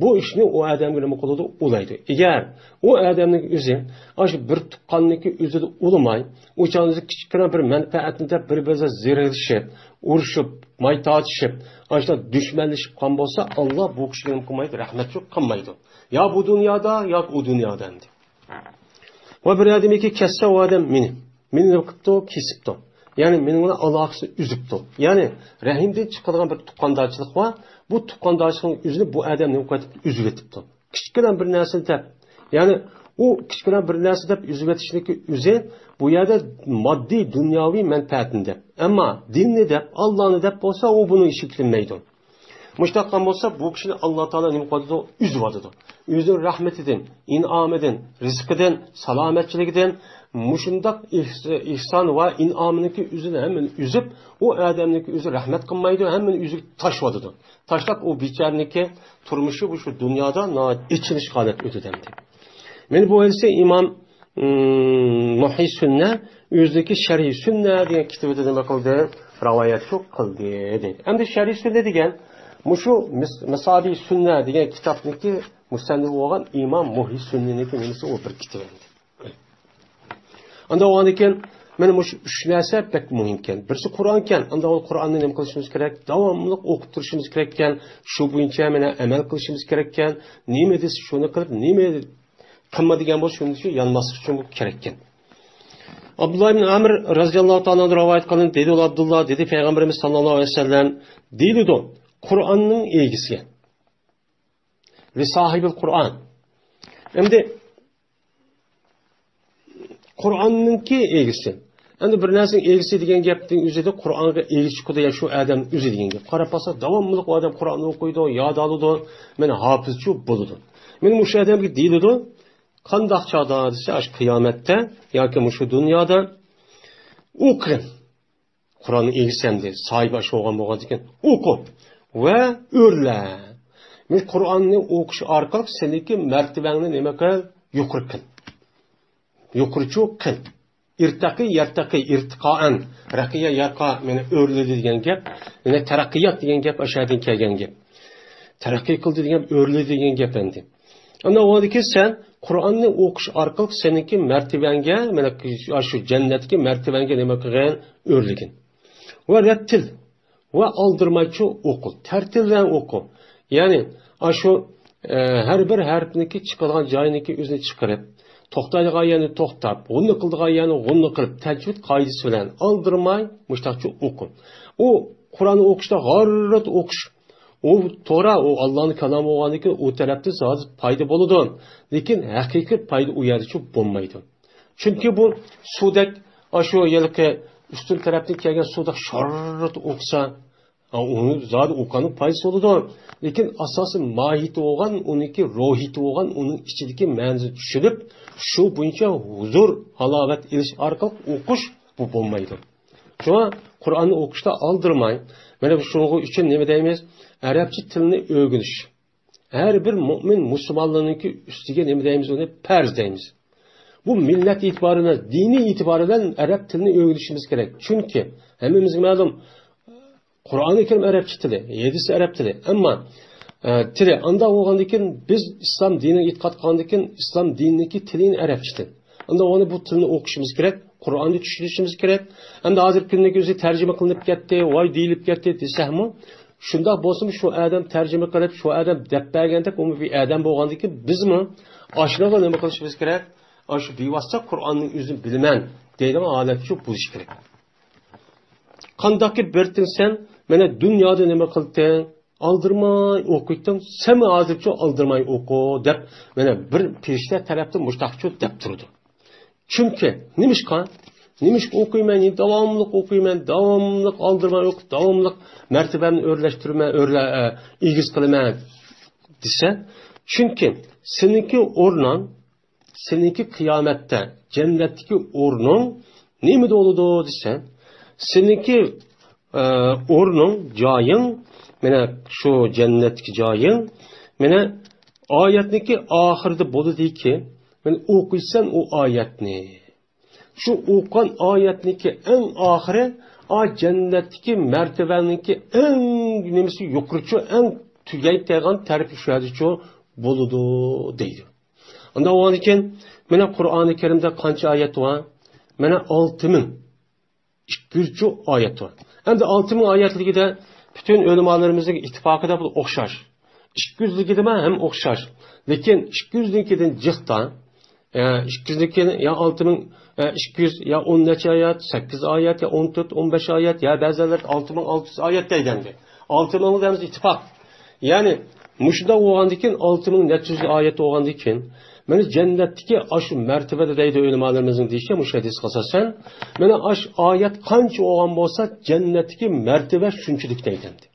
بۇ ئىشنى ئۇ ئادەمگە نېمە قىلىدۇ؟ ئۇلايدۇ. ئەگەر ئۇ ئادەمنىڭ ئۆزى ئاشۇ بىر تۇغقاننىڭكى ئۆزىدە ئۇلىماي، ئۇ چاغدا كىچىككىنە بىر مەنپەئەتنى دەپ بىر-بىرىگە زېرىكلىشىپ، ئۇرۇشۇپ، ماي تارتىشىپ، ئاشۇنداق دۈشمەنلىشىپ قالغان بولسا، ئاللا بۇ كىشىگە نېمە قىلمايدۇ؟ رەھمەت يوق قىلمايدۇ. يا بۇ دۇنيادا، ياكى ئۇ دۇنيادا ئەمدى. ۋە بىر ئادەمكى كەسسە ئۇ ئادەم مېنى. مېنى نېمە قىپتۇ؟ كېسىپتۇ. يەنى مېنىڭ بىلەن ئالاقىسىنى ئۈزۈپتۇ. يەنى رەھىمدىن چىقىدىغان بىر تۇغقاندارچىلىق بار. بۇ تۇغقاندارچىلىقنىڭ ئۆزىنى بۇ ئادەم نېمە قىلىۋېتىپتۇ؟ ئۈزۈۋېتىپتۇ. كىچىككىنە بىر نەرسىنى دەپ، يەنى ئۇ كىچىككىنە بىر نەرسە دەپ ئۈزۈۋېتىشنىڭكى ئۆزى بۇ يەردە ماددىي دۇنياۋى مەنپەئەتنى دەپ. ئەمما دىننى دەپ، ئاللانى دەپ بولسا، ئۇ بۇنىڭ ئىشىگە كېلىنمەيدۇ. مۇشۇنداق قىلغان بولسا، بۇ كىشىنى ئاللا تائالا نېمە قىلىۋاتىدۇ؟ ئۈزۈۋاتىدۇ. ئۆزىنىڭ رەھمىتىدىن، ئىنئامىدىن، رىزقىدىن، سالامەتچىلىكىدىن، مۇشۇنداق ئېھس-، ئېھسان ۋە ئىنئامىنىڭكى ئۆزىنى ھەممىنى ئۈزۈپ، ئۇ ئادەمنىڭكى ئۆزى رەھمەت قىلمايدۇ، ھەممىنى ئۆزىگە تاشلىۋاتىدۇ. تاشلاپ، ئۇ بىچارىنىڭكى تۇرمۇشى بۇ شۇ دۇنيادا ناھايىتى ئېچىنىشقا ھالەت ئۆتىدۇ ئەمدى. مېنى بۇ ھەدىسى ئىمام، ئىم، مۇھيى سۈننە ئۆزىنىڭكى شەرھى سۈننە دېگەن كىتابىدا نېمە قىلدى؟ رىۋايەت شۇ قىلدى، دەيدۇ. ئەمدى شەرھى سۈننە دېگەن مۇشۇ مىس-، مىسابى سۈننە دېگەن كىتابنىڭكى مۇسەننىپى بولغان ئىمام مۇھيى سۈننىنىڭكى نېمىسى، ئۇ بىر كىتاب ئەمدى. ئاندىن ئۇنىڭدىن كېيىن مانا مۇشۇ ئۈچ نەرسە بەك مۇھىمكەن. بىرسى قۇرئانكەن. ئاندىن قۇرئاننى نېمە قىلىشىمىز كېرەك؟ داۋاملىق ئوقۇپ تۇرۇشىمىز كېرەككەن. شۇ بويىچە مانا ئەمەل قىلىشىمىز كېرەككەن. نېمە دېسە شۇنى قىلىپ، نېمە قىلما دېگەن بولسا شۇنى دېسە يانماسلىق ئۈچۈن بۇ كېرەككەن. ئابدۇللا ئىبن ئەمر رەزىياللاھۇ تائالا ئەنھۇ رىۋايەت قىلىندى. دېدى ئۇلار، ئابدۇللا، دېدى پەيغەمبىرىمىز ساللاللاھۇ ئەلەيھى ۋەسەللەم، دېيىلىدۇ، قۇرئاننىڭ ئىگىسى. لىساھىبىل قۇرئان. ئەمدى قۇرئاننىڭكى ئىگىسى. ئەمدى بىر نەرسىنىڭ ئىگىسى دېگەن گەپنىڭ ئۆزىدە قۇرئانغا ئىگە چىقىدۇ يا شۇ ئادەم ئۆزى دېگەن گەپ. قاراپ باقسا، داۋاملىق ئۇ ئادەم قۇرئاننى ئوقۇيدۇ، ياد ئالىدۇ، مانا ھاپىزچۇ بولىدۇ. مانا مۇشۇ ئادەمگە دېيىلىدۇ. قانداق چاغدا دېسە، ئاشۇ قىيامەتتە ياكى مۇشۇ دۇنيادا ئوقۇغىن. قۇرئاننىڭ ئىگىسى ئەمدى ساھىبى ئاشۇ بولغان بولغاندىكىن ئوقۇ ۋە ئۆرلە. مۇشۇ قۇرئاننى ئوقۇش ئارقىلىق سېنىڭكى مەرتىۋەڭنى نېمە قىل؟ يۇقىرى قىل. يۇقىرىچۇ قىل. ئىرتەقى، يەرتەقى، ئىرتىقائەن. رەقىيە، يەرقا، مانا ئۆرلىدى دېگەن گەپ. يەنە تەرەققىيات دېگەن گەپ ئاشۇ يەردىن كەلگەن گەپ. تەرەققىي قىلدى دېگەن، ئۆرلىدى دېگەن گەپ ئەمدى. ئاندىن ئۇنىڭدىن كېيىن سەن قۇرئاننى ئوقۇش ئارقىلىق سېنىڭكى مەرتىۋەڭگە، مانا شۇ جەننەتتىكى مەرتىۋەڭگە نېمە قىلغىن؟ ئۆرلىگىن. ۋە رەتتىل. ۋە ئالدىرمايچۇ ئوقۇ. تەرتىل بىلەن ئوقۇ. يەنى ئاشۇ، ئە، ھەر بىر ھەرپنىڭكى چىقىدىغان جايىنىڭكى ئۆزىنى چىقىرىپ، توختايدىغان يەرنى توختاپ، غۇننە قىلىدىغان يەرنى غۇننە قىلىپ، تەجۋىد قائىدىسى بىلەن ئالدىرماي مۇشتاقچە ئوقۇ. ئۇ قۇرئاننى ئوقۇشتا غاررىت ئوقۇش. ئۇ توغرا، ئۇ ئاللانىڭ كالامى بولغاندىن كېيىن ئۇ تەرەپتىن زادى پايدا بولىدۇ. لېكىن ھەقىقىي پايدا ئۇ يەردىچۇ بولمايدۇ. چۈنكى بۇ سۇدەك، ئاشۇ ھېلىقى ئۈستۈن تەرەپتىن كەلگەن سۇدەك شاررىت ئوقۇسا، ئا، ئۇنى زادى ئوقۇغاننىڭ پايدىسى بولىدۇ. لېكىن ئاساسىي ماھىيىتى بولغان، ئۇنىڭكى روھىيىتى بولغان، ئۇنىڭ ئىچىدىكى مەنىسىنى چۈشىنىپ، شۇ بويىچە ھۇزۇر، ھالاۋەت ئېلىش ئارقىلىق ئوقۇش بۇ بولمايدۇ. شۇڭا قۇرئاننى ئوقۇشتا ئالدىرىماي، مانا شۇنىڭ ئۈچۈن نېمە دەيمىز؟ ئەرەبچە تىلنى ئۆگىنىش. ھەر بىر مۆمىن مۇسۇلمانلارنىڭكى ئۈستىگە نېمە دەيمىز؟ ئۇنى پەرز دەيمىز. بۇ مىللەت ئېتىبارى بىلەن، دىنىي ئېتىبارى بىلەن ئەرەب تىلىنى ئۆگىنىشىمىز كېرەك. چۈنكى ھەممىمىزگە مەلۇم، قۇرئانى كەرىم ئەرەبچە تىلى، ھەدىس ئەرەب تىلى. ئەمما، ئە، تىلى ئانداق بولغاندىن كېيىن، بىز ئىسلام دىنىگە ئېتىقاد قىلغاندىن كېيىن، ئىسلام دىنىنىڭكى تىلى ئەرەبچە تىل. ئانداق بولغاندا بۇ تىلنى ئوقۇشىمىز كېرەك، قۇرئاننى چۈشىنىشىمىز كېرەك. ئەمدى ھازىرقى كۈندىكى ئۆزى تەرجىمە قىلىنىپ كەتتى، ۋاي دېيىلىپ كەتتى دېسەكمۇ، شۇنداق بولسىمۇ شۇ ئادەم تەرجىمە قىلىپ، شۇ ئادەم دەپ بەرگەندەك، ئۇمۇ بىر ئادەم بولغاندىن كېيىن، بىزمۇ ئاشۇنىڭغا نېمە قىلىشىمىز كېرەك؟ ئاشۇ بىۋاسىتە قۇرئاننىڭ ئۆزىنى بىلىمەن دەيدىغان ھالەتكە بولۇش كېرەك. قانداقكى بىر تىل سەن، مانا دۇنيادا نېمە قىلدىڭ؟ ئالدىرىماي ئوقۇيتتىڭ، سەن ھازىرچۇ ئالدىرىماي ئوقۇ، دەپ، مانا بىر پىرىشتە تەرەپتىن مۇشتاقچۇ دەپ تۇرىدۇ. چۈنكى، نېمىشقا؟ نېمىشقا ئوقۇيمەن؟ داۋاملىق ئوقۇيمەن، داۋاملىق ئالدىرىماي ئوقۇپ، داۋاملىق مەرتىۋەمنى ئۆرلەشتۈرىمەن، ئۆرلە-، ئە، ئېگىز قىلىمەن دېسە، چۈنكى سېنىڭكى ئورنۇڭ، سېنىڭكى قىيامەتتە جەننەتتىكى ئورنۇڭ نېمىدە بولىدۇ دېسە، سېنىڭكى، ئە، ئورنۇڭ، جايىڭ، مانا شۇ جەننەتتىكى جايىڭ، مانا ئايەتنىڭكى ئاخىرىدا بولىدۇكى، مانا ئوقۇيسەن ئۇ ئايەتنى. شۇ ئوقۇغان ئايەتنىڭكى ئەڭ ئاخىرى، ئا، جەننەتتىكى مەرتىۋەنىڭكى ئەڭ نېمىسى يۇقىرىچۇ، ئەڭ تۈگەيدىغان تەرىپى شۇ يەردىچۇ بولىدۇ دەيدۇ. ئۇنداق بولغاندىكىن، مانا قۇرئانى كەرىمدە قانچە ئايەت بار؟ مانا ئالتە مىڭ ئىككى يۈز ئايەت بار. ئەمدى ئالتە مىڭ ئايەتلىكىدە پۈتۈن ئۆلىمالىرىمىزنىڭ ئىتتىپاقىدا بۇ ئوخشاش. ئىككى يۈزلۈكىدىمۇ ھەم ئوخشاش. لېكىن ئىككى يۈزلۈكىدىن جىقتا، ئە، ئىككى يۈزلۈكى يا ئالتە مىڭ، ئە، ئىككى يۈز يا ئون نەچچە ئايەت، سەككىز ئايەت يا ئون تۆت، ئون بەش ئايەت يا بەزىلەر ئالتە مىڭ ئالتە يۈز ئايەت دەيدۇ ئەمدى. ئالتە مىڭ دېمىز ئىتتىپاق. يەنى مۇشۇنداق بولغاندىن كېيىن ئالتە مىڭ نەچچە يۈز ئايەت بولغاندىن كېيىن، مانا جەننەتتىكى ئاشۇ مەرتىۋىدە دەيدۇ ئۆلىمالىرىمىزنىڭ دېيىشى مۇشۇ ھەدىسكە ئاساسەن، مانا ئاشۇ ئايەت قانچە بولغان بولسا، جەننەتتىكى مەرتىۋە شۇنچىلىك دەيدۇ ئەمدى.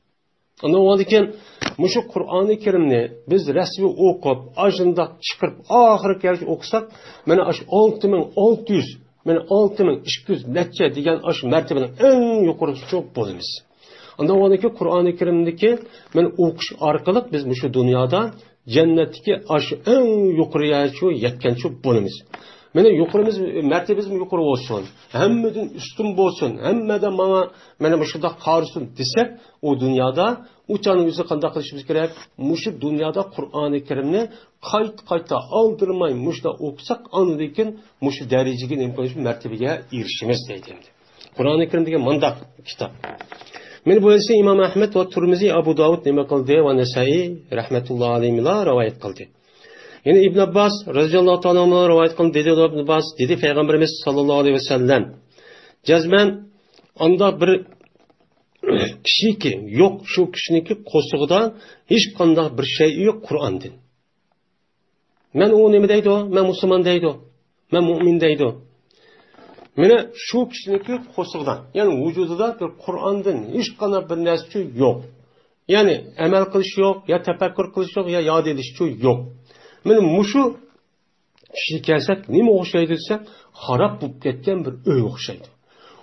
ئۇنىڭ ئىكەن، مۇشۇ قۇرئانى كەرىمنى بىز رەسمىي ئوقۇپ، ئاشۇنداق چىقىرىپ، ئاخىرىغىچە ئوقۇساق، مانا ئاشۇ ئالتە مىڭ ئالتە يۈز، مانا ئالتە مىڭ ئىككى يۈز نەچچە دېگەن ئاشۇ مەرتىۋىنىڭ ئەڭ يۇقىرىسىچۇ بولىمىز. ئاندىن ئۇنىڭكى قۇرئانى كەرىمدىكى مانا ئوقۇش ئارقىلىق بىز مۇشۇ دۇنيادا جەننەتتىكى ئاشۇ ئەڭ يۇقىرى يەرچۇ يەتكەنچۇ بولىمىز. مانا يۇقىرىمىز، مەرتىۋىمىزمۇ يۇقىرى بولسۇن، ھەممىدىن ئۈستۈن بولسۇن، ھەممە ئادەم ماڭا مانا مۇشۇنداق قارىسۇن دېسەك، ئۇ دۇنيادا ئۇ چاغنىڭ ئۆزىدە قانداق قىلىشىمىز كېرەك؟ مۇشۇ دۇنيادا قۇرئانى كەرىمنى قايتا-قايتا ئالدىرىماي مۇشۇنداق ئوقۇساق، ئاندىن كېيىن مۇشۇ دەرىجىگە نېمە قىلىش، مەرتىۋىگە ئېرىشىمىز دەيدۇ ئەمدى. قۇرئانى كەرىم دېگەن مۇنداق كىتاب. مانا بۇ ھەدىسنى ئىمام ئەھمەد ۋە تۇرمۇزى، ئەبۇ داۋۇد نېمە قىلدى ۋە نەسائىي رەھمەتۇللا ئەلەيھىملا رىۋايەت قىلدى. يەنە ئىبن ئابباس رەزىياللاھۇ تائالا ئەنھۇ رىۋايەت قىلدى، دېدى ئىبن ئابباس، دېدى پەيغەمبىرىمىز ساللاللاھۇ ئەلەيھى ۋەسەللەم، جەزمەن ئانداق بىر كىشىكى يوق، شۇ كىشىنىڭكى قورسىقىدا ھېچقانداق بىر شەيئى يوق قۇرئاندىن. مەن ئۇ نېمە دەيدۇ؟ مەن مۇسۇلمان دەيدۇ. مەن مۇئمىن دەيدۇ. مانا شۇ كىشىنىڭكى قورسىقىدا، يەنى ۋۇجۇدىدا بىر قۇرئاندىن ھېچقانداق بىر نەرسىچۇ يوق. يەنى ئەمەل قىلىش يوق، يا تەپەككۇر قىلىش يوق، يا ياد ئېلىشچۇ يوق. مانا مۇشۇ كىشىگە كەلسەك، نېمە ئوخشايدۇ دېسەك، خاراب بولۇپ كەتكەن بىر ئۆي ئوخشايدۇ.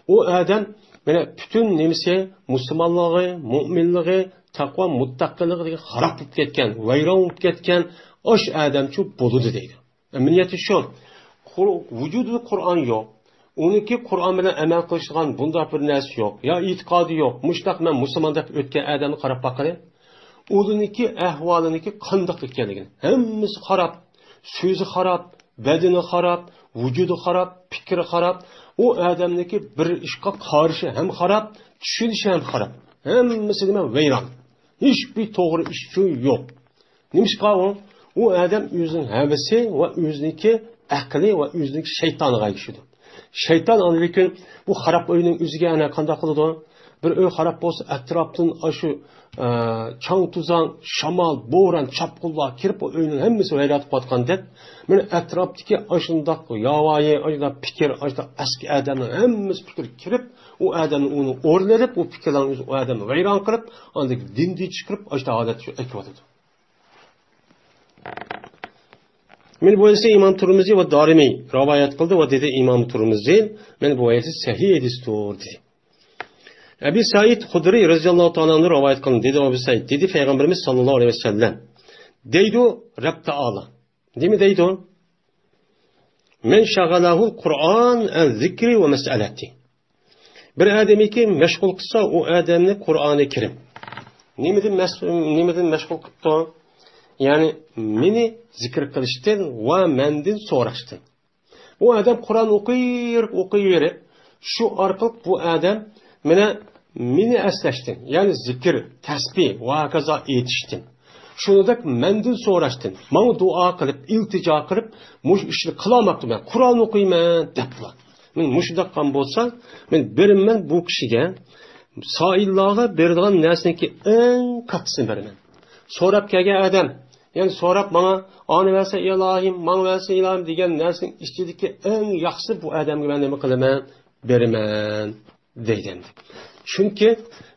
ئۇ ئادەم، مانا، پۈتۈن نېمىسى، مۇسۇلمانلىقى، مۇئمىنلىقى، تەقۋا، مۇتتەقىلىقى دېگەن خاراب بولۇپ كەتكەن، ۋەيران بولۇپ كەتكەن ئاشۇ ئادەمچۇ بولىدۇ دەيدۇ. ئەمەلىيەتتە شۇ. قۇر-، ۋۇجۇدىدا قۇرئان يوق. ئۇنىڭكى قۇرئان بىلەن ئەمەل قىلىشىدىغان بۇنداق بىر نەرسە يوق. يا ئېتىقادى يوق. مۇشۇنداق مەن مۇسۇلمان دەپ ئۆتكەن ئادەمنى قاراپ باققىلى. ئۇنىڭكى ئەھۋالىنىڭكى قانداق ئىكەنلىكىنى. ھەممىسى خاراب. سۆزى خاراب، بەدىنى خاراب، ۋۇجۇدى خاراب، پىكرى خاراب. ئۇ ئادەمنىڭكى بىر ئىشقا قارىشى ھەم خاراب، چۈشىنىشى ھەم خاراب. ھەممىسى نېمە؟ ۋەيران. ھېچبىر توغرا ئىشچۇ يوق. نېمىشقا ئۇ؟ ئۇ ئادەم ئۆزىنىڭ ھەۋىسى ۋە ئۆزىنىڭكى ئەقلى ۋە ئۆزىنىڭكى شەيتانىغا ئەگىشىدۇ. شەيتان ئاندىن كېيىن بۇ خاراب ئۆينىڭ ئۆزىگە ئەنە قانداق قىلىدۇ؟ بىر ئۆي خاراب بولسا، ئەتراپتىن ئاشۇ، ئە، چاڭ-توزان، شامال، بوران، چاپقۇنلار كىرىپ، ئۇ ئۆينىڭ ھەممىسى ۋەيران قىلىۋاتقاندەك، مانا ئەتراپتىكى ئاشۇنداق ياۋايى، ئاشۇنداق پىكىر، ئاشۇنداق ئەسكى ئادەمنىڭ ھەممىسى پىكىر كىرىپ، ئۇ ئادەمنى ئۇنىڭ ئورنىنى ئېلىپ، ئۇ پىكىرلەرنى ئۆزى ئۇ ئادەمنى ۋەيران قىلىپ، ئاندىن دىندىن چىقىرىپ، ئاشۇنداق ھالەتكە ئەكىۋاتىدۇ. مانا بۇ ھەدىسنى ئىمام تۇرمۇزى ۋە دارىمى رىۋايەت قىلدى ۋە دېدى ئىمام تۇرمۇزى، مانا بۇ ھەدىس سەھىھ ھەدىستۇر، دېدى. ئەبى سەئىد خۇدرى رەزىياللاھۇ تائالا ئەنھۇ رىۋايەت قىلدى، دېدى ئەبۇ سەئىد، دېدى پەيغەمبىرىمىز ساللاللاھۇ ئەلەيھى ۋەسەللەم، دەيدۇ رەب تائالا. نېمە دەيدۇ؟ مەن شەغەلەھۇل قۇرئان ئەن زىكرى ۋە مەسئەلەتى. بىر ئادەمنىكى مەشغۇل قىلسا، ئۇ ئادەمنى قۇرئانى كەرىم. نېمىدىن مەس-، نېمىدىن مەشغۇل قىپتۇ؟ يەنى مېنى زىكىر قىلىشتىن ۋە مەندىن سوراشتىن. ئۇ ئادەم قۇرئان ئوقۇيۋېرىپ، ئوقۇيۋېرىپ، شۇ ئارقىلىق بۇ ئادەم مانا مېنى ئەسلەشتىن، يەنى زىكىر، تەسبىھ ۋە ھاكازا ئېيتىشتىن، شۇنىڭدەك مەندىن سوراشتىن، ماڭا دۇئا قىلىپ، ئىلتىجا قىلىپ، مۇشۇ ئىشنى قىلالماپتۇ، مەن قۇرئان ئوقۇيمەن دەپلا. مەن مۇشۇنداق قىلغان بولسا، مەن بېرىمەن بۇ كىشىگە، سائىللارغا بېرىدىغان نەرسىنىڭكى ئەڭ كاتتىسىنى بېرىمەن. سوراپ كەلگەن ئادەم، يەنى سوراپ ماڭا، ئانى ۋەسە ئىلاھىم، ماڭا ۋەسە ئىلاھىم دېگەن نەرسىنىڭ ئىچىدىكى ئەڭ ياخشىسى بۇ ئادەمگە مەن نېمە قىلىمەن؟ بېرىمەن، دەيدۇ ئەمدى. چۈنكى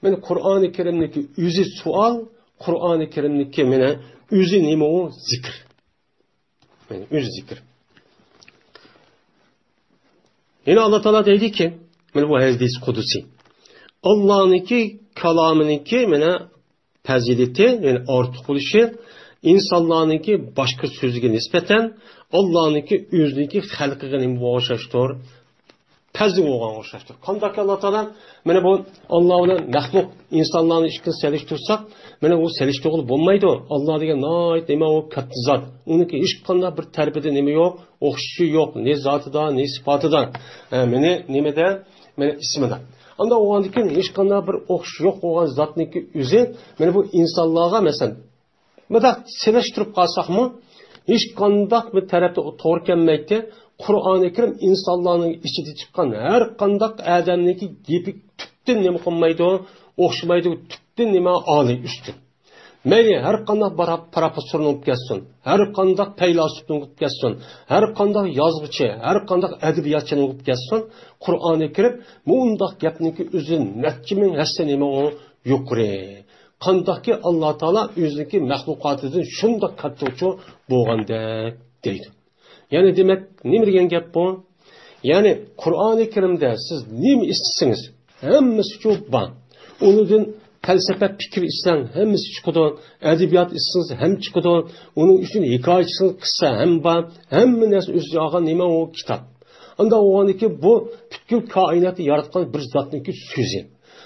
مانا قۇرئانى كەرىمنىڭكى ئۆزى سوئال، قۇرئانى كەرىمنىڭكى مانا ئۆزى نېمە ئۇ؟ زىكىر. مانا ئۆزى زىكىر. يەنە ئاللا تائالا دەيدىكى، مانا بۇ ھەدىس قۇدسىي. ئاللانىڭكى كالامىنىڭكى مانا پەزىلىتى، يەنى ئارتۇق بولۇشى، ئىنسانلارنىڭكى باشقا سۆزىگە نىسبەتەن ئاللانىڭكى ئۆزىنىڭكى خەلقىگە نېمە بولغان ئوخشاشتۇر؟ پەزىل بولغان ئوخشاشتۇر. قانداق ئاللا تائالا، مانا بۇ ئاللا بىلەن مەخلۇق، ئىنسانلارنى ئىككىسىنى سېلىشتۇرساق، مانا ئۇ سېلىشتۇرغىلى بولمايدۇ. ئاللا دېگەن ناھايىتى نېمە ئۇ؟ كاتتا زات. ئۇنىڭكى ھېچقانداق بىر تەرىپىدە نېمە يوق؟ ئوخشىشى يوق، نى زاتىدا، نى سىپاتىدا، ئە، مېنى نېمىدە، مېنى ئىسمىدا. ئانداق بولغاندىكىن ھېچقانداق بىر ئوخشىشى يوق بولغان زاتنىڭكى ئۆزى، مانا بۇ ئىنسانلارغا، مەسىلەن، مۇنداق سېلىشتۇرۇپ قالساقمۇ، ھېچقانداق بىر تەرەپتە توغرا كەلمەيتتى. قۇرئانى كەرىم ئىنسانلارنىڭ ئىچىدە چىققان ھەر قانداق ئادەمنىڭكى گېپى تۈپتىن نېمە قىلمايدۇ، ئوخشىمايدۇ، تۈپتىن نېمە ئالىي ئۈستۈن. مەيلى ھەر قانداق بارا-، پروفېسسورنى ئوقۇپ كەتسۇن، ھەر قانداق پەيلاسوپنى ئوقۇپ كەتسۇن، ھەر قانداق يازغۇچى، ھەر قانداق ئەدەبىياتچىنى ئوقۇپ كەتسۇن، قۇرئانى كەرىم مۇنداق گەپنىڭكى ئۆزى نەچچە مىڭ ھەسسە نېمە ئۇ يۇقىرى. قانداقكى ئاللا تائالا ئۆزىنىڭكى مەخلۇقاتىدىن شۇنداق كاتتىچۇ بولغاندەك دەيدۇ. يەنى دېمەك، نېمە دېگەن گەپ بۇ؟ يەنى قۇرئانى كەرىمدە سىز نېمە ئىستىسىڭىز، ھەممىسىچۇ بار. ئۇنىڭدىن پەلسەپە پىكىر ئىستەڭ، ھەممىسى چىقىدۇ. ئەدەبىيات ئىستىسىڭىز، ھەم چىقىدۇ. ئۇنىڭ ئۈچۈن ھېكايە ئىستىسىڭىز، قىسسە ھەم بار. ھەممە نەرسە ئۆز جايىغا نېمە ئۇ كىتاب. ئانداق بولغاندىكىن بۇ پۈتكۈل كائىناتنى ياراتقان بىر زاتنىڭكى سۆزى.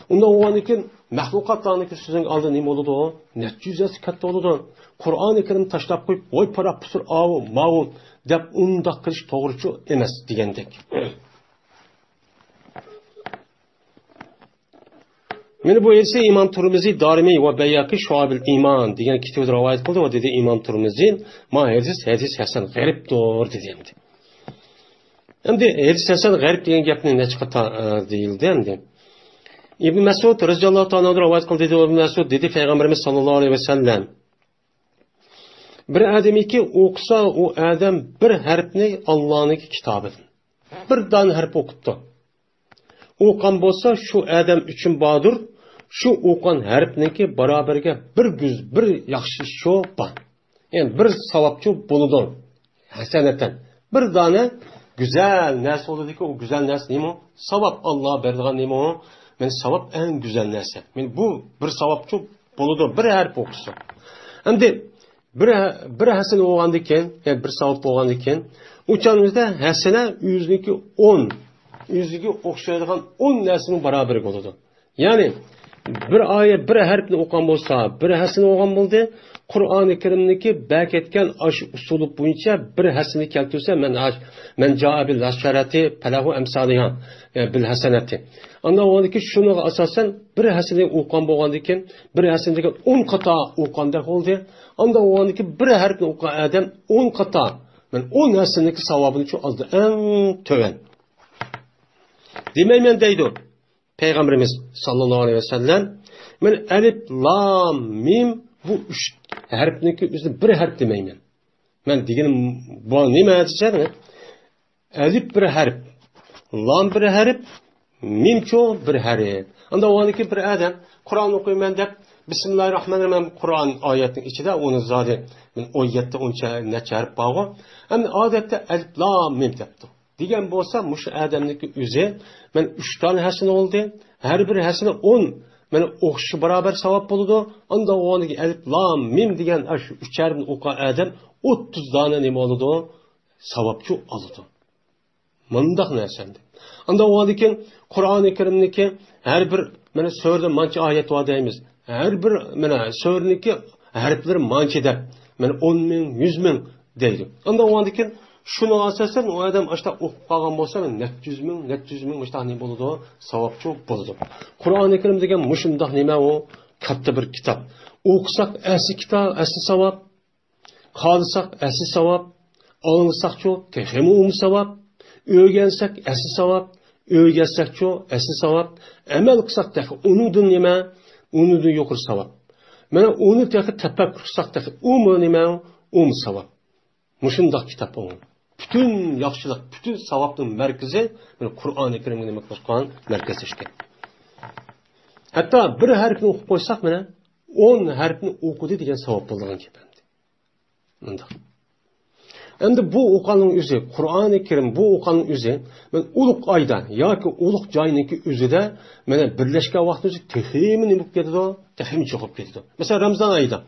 ئۇنداق بولغاندىكىن مەخلۇقاتلارنىڭكى سۆزىنىڭ ئالدىدا نېمە بولىدۇ؟ نەچچە يۈز ھەسسە كاتتا بولىدۇ. قۇرئانى كەرىمنى تاشلاپ قويۇپ، ۋاي پروفېسسور ئاۋۇ، ماۋۇ دەپ ئۇنداق قىلىش توغرىچۇ ئەمەس دېگەندەك. مانا بۇ ھەدىسنى ئىمام تۇرمۇزى، دارىمى ۋە بەيھەقى شۇئەبۇل ئىمان دېگەن كىتابىدا رىۋايەت قىلدى ۋە دېدى ئىمام تۇرمۇزى، ما ھەدىس، ھەدىس ھەسەن غەرىبتۇر دېدى ئەمدى. ئەمدى ھەدىس ھەسەن غەرىب دېگەن گەپنى نەچچە قېتىم، ئە، دېيىلدى ئەمدى. ئىبن مەسئۇد رەزىياللاھۇ تائالا ئەنھۇ رىۋايەت قىلدى، دېدى ئىبن مەسئۇد دېدى پەيغەمبىرىمىز ساللاللاھۇ ئەلەيھى ۋەسەللەم، بىر ئادەمكى ئوقۇسا، ئۇ ئادەم بىر ھەرپنى ئاللانىڭكى كىتابىدىن، بىر دانە ھەرپ ئوقۇپتۇ. ئوقۇغان بولسا، شۇ ئادەم ئۈچۈن باردۇر، شۇ ئوقۇغان ھەرپنىڭكى بارابىرىگە بىر گۈز-، بىر ياخشى ئىشچۇ بار. يەنى بىر ساۋابچۇ بولىدۇ. ھەسەنەتەن. بىر دانە گۈزەل نەرسە بولىدىكى، ئۇ گۈزەل نەرسە نېمە؟ ساۋاب، ئاللا بېرىدىغان نېمە ئۇ؟ مانا ساۋاب ئەڭ گۈزەل نەرسە. مانا بۇ بىر ساۋابچۇ بولىدۇ، بىر ھەرپ ئوقۇسا. ئەمدى بىر ھە-، بىر ھەسەنە بولغاندىكىن، يەنى بىر ساۋاب بولغاندىكىن، ئۇ چاغىمىزدا ھەسەنە ئۆزىنىڭكى ئون، ئۆزىگە ئوخشايدىغان ئون نەرسىنىڭ بارابىرى بولىدۇ. يەنى بىر ئايەت، بىر ھەرپنى ئوقۇغان بولسا، بىر ھەسەنە بولغان بولدى. قۇرئانى كەرىمنىڭكى بەركەتكەن ئاشۇ ئۇسۇلى بويىچە بىر ھەسەنە كەلتۈرسە، مەن ئاش-، مەن جائە بىل ھەسەنەتى پەلەھۇ ئەمسالىھا، يەنى بىل ھەسەنەتى. ئاندىن ئۇنىڭكى شۇنىڭغا ئاساسەن بىر ھەسەنە ئوقۇغان بولغاندىكىن، بىر ھەسەنە دېگەن ئون قاتا ئوقۇغاندەك بولدى. ئاندىن ئۇنىڭكى بىر ھەرپنى ئوقۇغان ئادەم ئون قاتا، مەن ئون ھەسەنىنىڭكى ساۋابىنى شۇ ئالدى ئەڭ تۆۋەن. دېمەيمەن دەيدۇ پەيغەمبىرىمىز ساللاللاھۇ ئەلەيھى ۋەسەللەم، مەن ئەلىپ، لام، مىم بۇ ئۈچ ھەرپنىڭكى ئۆزىنى بىر ھەرپ دېمەيمەن. مەن دېگىنىم بۇ نېمە دېسە، ئەلىپ بىر ھەرپ، لام بىر ھەرپ، مىمچۇ بىر ھەرپ. ئاندا ئۇنىڭدىن كېيىن بىر ئادەم قۇرئان ئوقۇيمەن دەپ، بىسمىللاھىررەھمانىررەھىم، قۇرئان ئايەتنىڭ ئىچىدە ئۇنىڭ زادى ئون يەتتە، ئون نەچچە ھەرپ بارغۇ. ئەمدى ئادەتتە ئەلىپ لام مىم دەپتۇ. دېگەن بولسا، مۇشۇ ئادەمنىڭكى ئۆزى، مانا، ئۈچ دانە ھەسىنە بولدى. ھەر بىر ھەسىنە ئون، مانا، ئوخشىشى بارابەر ساۋاب بولىدۇ. ئاندا ئۇنىڭدىن كېيىن ئەلىپ لام مىم دېگەن ئاشۇ ئۈچ ھەرپنى ئوقۇغان ئادەم ئوتتۇز دانە نېمە ئالىدۇ؟ ساۋابچۇ ئالىدۇ. مۇنداق نەرسە ئەمدى. ئاندا ئۇنىڭدىن كېيىن قۇرئانى كەرىمنىڭكى ھەر بىر، مانا، سۈرىدە مانچە ئايەت بار دەيمىز. ھەر بىر، مانا، سۈرىنىڭكى ھەرپلىرى مانچە دەپ، مانا، ئون مىڭ، يۈز مىڭ دەيدۇ. ئاندا ئۇنىڭدىن كېيىن شۇنىڭغا ئاساسەن ئۇ ئادەم ئاشۇنداق ئوقۇپ قالغان بولسا، نەچچە يۈز مىڭ، نەچچە يۈز مىڭ مۇشۇنداق نېمە بولىدۇ؟ ساۋابچۇ بولىدۇ. قۇرئانى كەرىم دېگەن مۇشۇنداق نېمە ئۇ؟ كاتتا بىر كىتاب. ئوقۇساق ئەسلى كىتاب، ئەسلى ساۋاب. قارىساق ئەسلى ساۋاب، ئاڭلىساقچۇ تېخىمۇ ئۇمۇ ساۋاب، ئۆگەنسەك ئەسلى ساۋاب، ئۆگەنسەكچۇ ئەسلى ساۋاب، ئەمەل قىلساق تېخى ئۇنىڭدىن نېمە، ئۇنىڭدىن يۇقىرى ساۋاب. مانا ئۇنى تېخى تەپەككۇر قىلساق تېخى ئۇمۇ نېمە، ئۇمۇ ساۋاب. مۇشۇنداق كىتاب ئۇ. پۈتۈن ياخشىلىق، پۈتۈن ساۋابنىڭ مەركىزى مانا قۇرئانى كەرىمگە نېمە قىلىشقان مەركەزلەشكەن. ھەتتا بىر ھەرپنى ئوقۇپ قويساق مانا ئون ھەرپنى ئوقۇدى دېگەن ساۋاب بولىدىغان گەپ ئەمدى. مۇنداق. ئەمدى بۇ ئوقۇغاننىڭ ئۆزى، قۇرئانى كەرىم بۇ ئوقۇغاننىڭ ئۆزى، مەن ئۇلۇغ ئايدا ياكى ئۇلۇغ جاينىڭكى ئۆزىدە، مانا بىرلەشكەن ۋاقتىنىڭ ئۆزى تېخىمۇ نېمە بولۇپ كېتىدۇ؟ تېخىمۇ چوڭ بولۇپ كېتىدۇ. مەسىلەن، رامزان ئايدا.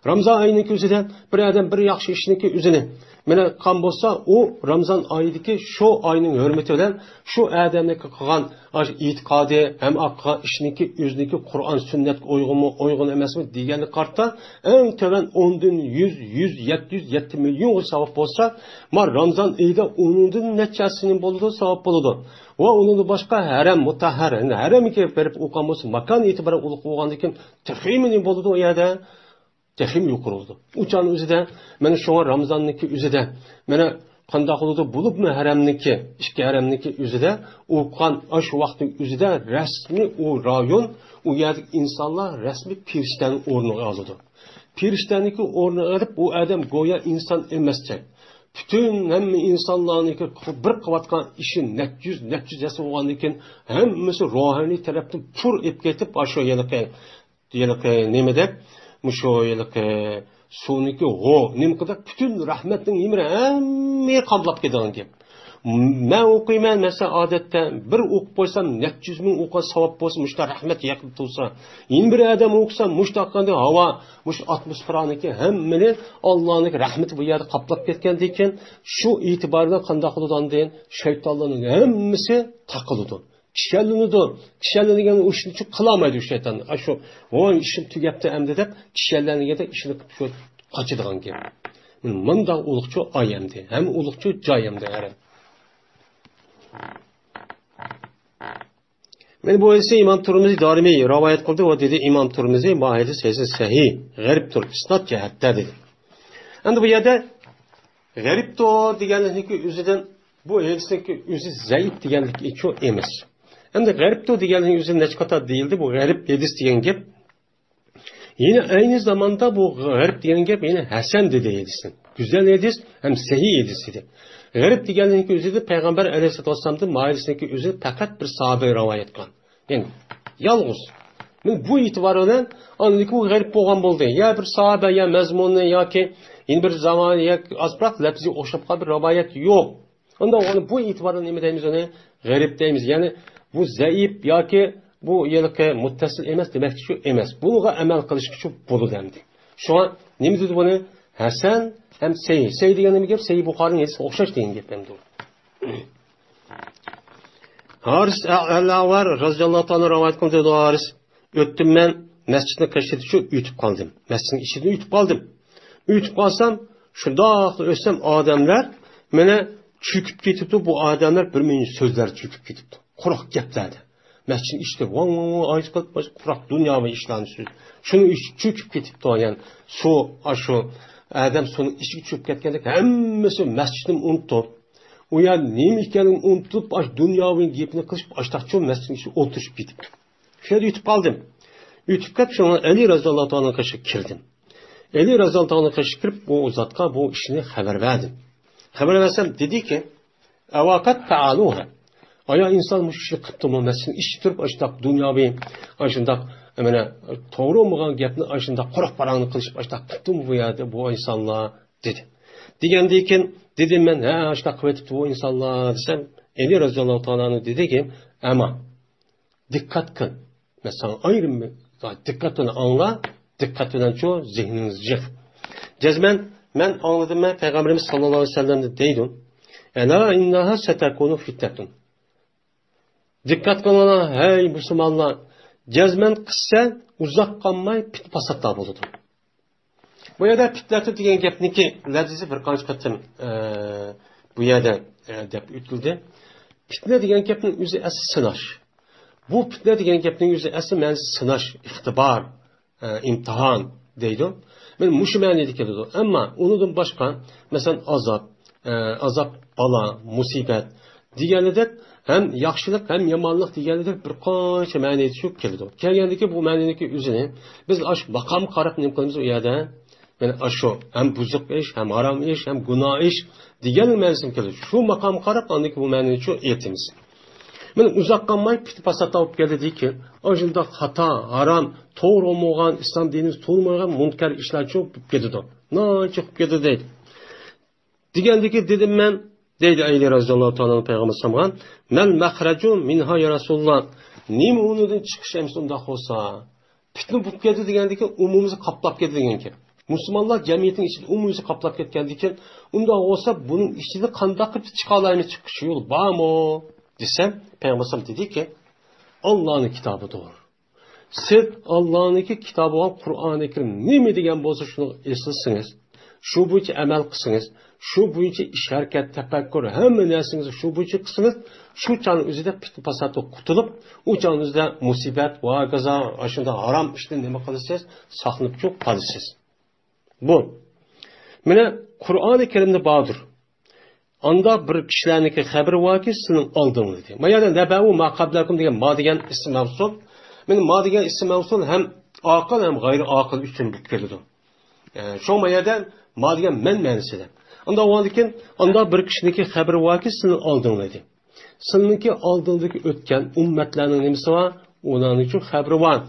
رامزان ئاينىڭكى ئۆزىدە بىر ئادەم بىر ياخشى ئىشنىڭكى ئۆزىنى، مانا قىلغان بولسا، ئۇ رامزان ئايىدىكى شۇ ئاينىڭ ھۆرمىتى بىلەن شۇ ئادەمنىڭكى قىلغان ئاشۇ ئېتىقادى ھەم قىلغان ئىشنىڭكى ئۆزىنىڭكى قۇرئان سۈننەتكە ئۇيغۇنمۇ، ئۇيغۇن ئەمەسمۇ دېگەنگە قارىتا، ئەڭ تۆۋەن ئوندىن يۈز، يۈز، يەتتە يۈز، يەتتە مىليونغا ساۋاب بولسا، ما رامزان ئېيىدا ئۇنىڭدىن نەچچە ھەسسىنى بولىدۇ، ساۋاب بولىدۇ. ۋە ئۇنىڭدىن باشقا ھەرەم مۇتەھھەر، يەنى ھەرەمگە بېرىپ ئوقۇغان بولسا، ماكان ئېتىبارى ئۇلۇغ بولغاندىن كېيىن تېخىمۇ نېمە بولىدۇ ئۇ يەردە؟ تېخىمۇ يۇقىرى بولىدۇ. ئۇ چاغنىڭ ئۆزىدە، مانا شۇڭا رامزاننىڭكى ئۆزىدە، مانا قانداق بولىدۇ، بولۇپمۇ ھەرەمنىڭكى، ئىككى ھەرەمنىڭكى ئۆزىدە ئوقۇغان ئاشۇ ۋاقىتنىڭ ئۆزىدە رەسمىي ئۇ رايون، ئۇ يەردىكى ئىنسانلار رەسمىي پېرىشتەنىڭ ئورنىنى ئالىدۇ. پېرىشتەنىڭكى ئورنىنى ئېلىپ، ئۇ ئادەم گويا ئىنسان ئەمەستەك، پۈتۈن ھەممە ئىنسانلارنىڭكى بىر قىلىۋاتقان ئىشى نەچچە يۈز، نەچچە يۈز ھەسسە بولغاندىن كېيىن، ھەممىسى روھانىي تەرەپتىن پۇر ئېلىپ كېتىپ، ئاشۇ ھېلىقى ھېلىقى نېمە دەپ، مۇشۇ ھېلىقى سۇنىڭكى ھو، نېمە قىلدى؟ پۈتۈن رەھمەتنىڭ يېمىنى ھەممىگە قاملاپ كېتىدىغان گەپ. مەن ئوقۇيمەن، مەسىلەن، ئادەتتە بىر ئوقۇپ قويسام، نەچچە يۈز مىڭ ئوقۇغان ساۋاب بولسا، مۇشۇنداق رەھمەت يېقىن تۇرسا. يەنە بىر ئادەم ئوقۇسا، مۇشۇنداق قىلغاندا ھاۋا، مۇشۇ ئاتموسفېرانىڭكى ھەممىنى ئاللانىڭ رەھمىتى بۇ يەردە قاپلاپ كەتكەندىن كېيىن، شۇ ئېتىبار بىلەن قانداق قىلىدۇ ئاندىن؟ شەيتانلارنىڭ ھەممىسى تاقىلىدۇ. كىشەنلىنىدۇ. كىشەنلىنگەن ئۇ ئىشنى قىلالمايدۇ شەيتان. ئاشۇ، ۋوي، ئىشىم تۈگەپتۇ ئەمدى دەپ، كىشەنلەنگەندە ئىشىنى شۇ قاچىدىغان گەپ. مۇنداق ئۇلۇغچۇ ئاي ئەمدى. ھەم ئۇلۇغچۇ جاي ئەمدى ھەرەم. مانا بۇ ھەدىسنى ئىمام تۇرمىزى دارىمى رىۋايەت قىلدى. ۋە دېدى ئىمام تۇرمىزى، ما ھەدىس ھەسەن سەھىھ، غەرىبتۇر، ئىسناد جەھەتتە دېدى. ئەمدى بۇ يەردە غەرىبتۇر دېگەنلىكنىڭكى ئۆزىدىن، بۇ ھەدىسنىڭكى ئۆزى زەئىپ دېگەنلىكى ئەمەس. ئەمدى غەرىبتۇر دېگەنلىكنىڭ ئۆزى نەچچە قاتار دېيىلدى، بۇ غەرىب ھەدىس دېگەن گەپ. يەنە ئەينى زاماندا بۇ غەرىب دېگەن گەپ يەنە ھەسەن دېدى ھەدىسنى. گۈزەل ھەدىس ھەم سەھىھ ھەدىس دېدى. غەرىب دېگەنلىكنىڭكى ئۆزىدە پەيغەمبەر ئەلەيھىسسالاتۇ ۋەسسالامدىن ما ھەدىسنىڭكى ئۆزى پەقەت بىر ساھابە رىۋايەت قىلغان. يەنى يالغۇز. مانا بۇ ئېتىبار بىلەن ئاندىن كېيىن ئۇ غەرىب بولغان بولدى. يا بىر ساھابە، يا مەزمۇنى ياكى يەنە بىر زامان، يا ئازراق لەپزى ئوخشاپ قالغان بىر رىۋايەت يوق. ئۇنداق بولغاندا بۇ ئېتىبار بىلەن نېمە دەيمىز ئۇنى؟ غەرىب دەيمىز. يەنى بۇ زەئىپ ياكى بۇ ھېلىقى مۇتتەسىل ئەمەس دېمەكچى ئەمەس. بۇنىڭغا ئەمەل قىلىشقىچۇ بولىدۇ ئەمدى. شۇڭا نېمە دېدى بۇنى؟ ھەسەن ھەم سەھىھ. سەھىھ دېگەن نېمە گەپ؟ سەھىھ بۇخارىنىڭ ھەدىسىگە ئوخشاش دېگەن گەپ ئەمدى. ھارىس ئەل-ئەغۋار رازىياللاھۇ تائالا رىۋايەت قىلدى، دېدى ھارىس. ئۆتتۈم مەن مەسچىتنىڭ قېشىدا شۇ ئۆتۈپ قالدىم. مەسچىتنىڭ ئىچىدىن ئۆتۈپ قالدىم. ئۆتۈپ قالسام، شۇنداقلا ئۆتسەم، ئادەملەر مانا چۆكۈپ كېتىپتۇ. بۇ ئادەملەر بىر مۇنچە سۆزلەر چۆكۈپ كېتىپتۇ. قۇرۇق گەپلەردە. مەسچىتنىڭ ئىچىدە ۋاڭ ۋاڭ ۋاڭ ئايت قىلىپ، قۇرۇق دۇنياۋى ئىشلارنى سۆز. شۇنىڭ ئۈچۈن چۆكۈپ كېتىپتۇ. يەنى سۇ، ئاشۇ ئادەم سۇنىڭ ئىچىگە چۆكۈپ كەتكەندەك ھەممىسى مەسچىتنى ئۇنتۇپ، ئۇ يەر نېمە ئىكەنلىكىنى ئۇنتۇپ، ئاش دۇنياۋى گېپىنى قىلىشىپ، ئاشتاقچۇ مەسچىتنىڭ ئىچىگە ئولتۇرۇشۇپ كېتىپتۇ. شۇ يەردە يۆتۈپ قالدىم. يۆتۈپ كەپ، شۇڭا ئەلى رازىياللاھۇ تائالانىڭ قېشىغا كىردىم. ئەلى رازىياللاھۇ تائالانىڭ قېشىغا كىرىپ، بۇ زاتقا بۇ ئىشنى خەۋەر بەردىم. خەۋەر بەرسەم، دېدىكى، ئەۋاقەت پەئەلۇھە. ئايا ئىنسان مۇشۇ ئىشنى قىپتۇمۇ؟ مەسىلەن، ئىشتە تۇرۇپ ئاشۇنداق دۇنياۋى، ئاشۇنداق، مانا، توغرا بولمىغان گەپنى ئاشۇنداق قۇرۇق پاراڭنى قىلىشىپ ئاشۇنداق قىپتۇمۇ بۇ يەردە بۇ ئىنسانلار؟ دېدى. دېگەندىن كېيىن دېدىم مەن، ھە، ئاشۇنداق قىلىۋېتىپتۇ بۇ ئىنسانلار دېسەم، ئەلى رەزىياللاھۇ تائالا ئەنھۇ دېدىكى، ئەمما دىققەت قىل. مەن ساڭا ئايرىم دىققەت بىلەن ئاڭلا، دىققەت بىلەن شۇ زېھنىڭىزنى يىغ. جەزمەن مەن ئاڭلىدىم، مەن پەيغەمبىرىمىز ساللاللاھۇ ئەلەيھى ۋەسەللەمدىن دەيدۇ، ئەلا ئىنناھا سەتەكۇنۇ فىتنەتۇن. دىققەت قىلىڭلار، ھەي مۇسۇلمانلار، جەزمەن قىسسە ئۇزاق قالماي پىتنە پاساتلار بولىدۇ. بۇ يەردە پىتنەتۇ دېگەن گەپنىڭكى لەپزى بىر قانچە قېتىم، ئە، بۇ يەردە، ئە، دەپ ئۆتۈلدى. پىتنە دېگەن گەپنىڭ ئۆزى ئەسلى سىناش. بۇ پىتنە دېگەن گەپنىڭ ئۆزى ئەسلى مەنىسى سىناش، ئىختىبار، ئە، ئىمتىھان دەيدۇ. مانا مۇشۇ مەنىدە كېلىدۇ. ئەمما ئۇنىڭدىن باشقا، مەسىلەن، ئازاب، ئە، ئازاب، بالا، مۇسىبەت دېگەنلىدەك ھەم ياخشىلىق ھەم يامانلىق دېگەنلىدەك بىر قانچە مەنىدە شۇ كېلىدۇ. كەلگەندىكى بۇ مەنىنىڭكى ئۆزىنى بىز ئاشۇ ماقامغا قاراپ نېمە قىلىمىز ئۇ يەردە؟ مانا ئاشۇ ھەم بۇزۇق ئىش، ھەم ھارام ئىش، ھەم گۇناھ ئىش دېگەن مەنىسىگە كېلىدۇ. شۇ ماقامغا قاراپ ئاندىن كېيىن بۇ مەنىنى شۇ ئېيتىمىز. مانا ئۇزاق قالماي پىتنە پاسات بولۇپ كەلدى دېيكى، ئاشۇنداق خاتا، ھارام، توغرا بولمىغان، ئىسلام دىنىمىز تونۇلمىغان مۇنكەر ئىشلار شۇ بولۇپ كېتىدۇ. ناچىق بولۇپ كېتىدۇ دەيدۇ. دېگەندىكى دېدىم مەن، دەيدۇ ئەلى رەزىياللاھۇ تائالا ئەنھۇ پەيغەمبەر ئەلەيھىسسالامغا، مەل مەخرەجۇ مىنھا يا رەسۇلاللا؟ نېمە ئۇنىڭدىن چىقىش ئەمىسە ئۇنداق بولسا؟ پىتنە بولۇپ كەتتى دېگەندىكى ئومۇمىمىزنى قاپلاپ كەتتى دېگەن گەپ. مۇسۇلمانلار جەمئىيىتىنىڭ ئىچىدە ئومۇمىمىزنى قاپلاپ كەتكەندىكىن، ئۇنداق بولسا بۇنىڭ ئىچىدە قانداق قىلىپ چىقالايمىز، چىقىش يولى بارمۇ؟ دېسەم، پەيغەمبەر ئەلەيھىسسالام دېدىكى، ئاللانىڭ كىتابىدۇر. سىز ئاللانىڭكى كىتابى بولغان قۇرئانى كەرىم نېمە دېگەن بولسا شۇنى ئېسىلسىڭىز، شۇ بويىچە ئەمەل قىلسىڭىز، شۇ بويىچە ئىش ھەرىكەت، تەپەككۇر، ھەممە نەرسىڭىزنى شۇ بويىچە قىلسىڭىز، شۇ چاغنىڭ ئۆزىدە پىتنە پاساتتىن قۇتۇلۇپ، ئۇ چاغنىڭ ئۆزىدە مۇسىبەت، ۋاكازا، ئاشۇنداق ھارام ئىشتىن نېمە قىلىسىز، ساقلىنىپ قالىسىز. بۇ. مانا قۇرئانى كەرىمدە باردۇر. ئاندا بىر كىشىلەرنىڭكى خەبىرى باركى، سىزنىڭ ئالدىڭلىدى. ما يەردە نەبەئۇ ما قەبلەكۇم دېگەن ما دېگەن ئىسىم مەۋسۇل. مانا ما دېگەن ئىسىم مەۋسۇل ھەم ئاقىل ھەم غەيرىي ئاقىل ئۈچۈن بولۇپ كېلىدۇ. ئە، شۇ ما يەردە ما دېگەن مەن مەنىسىدە. ئاندا ئۇنىڭدىن كېيىن، ئاندا بىر كىشىنىڭكى خەبىرى باركى، سىزنىڭ ئالدىڭلىدى. سىلىنىڭكى ئالدىڭدىكى ئۆتكەن ئۈممەتلەرنىڭ نېمىسى بار؟ ئۇلارنىڭچۇ خەۋىرى بار.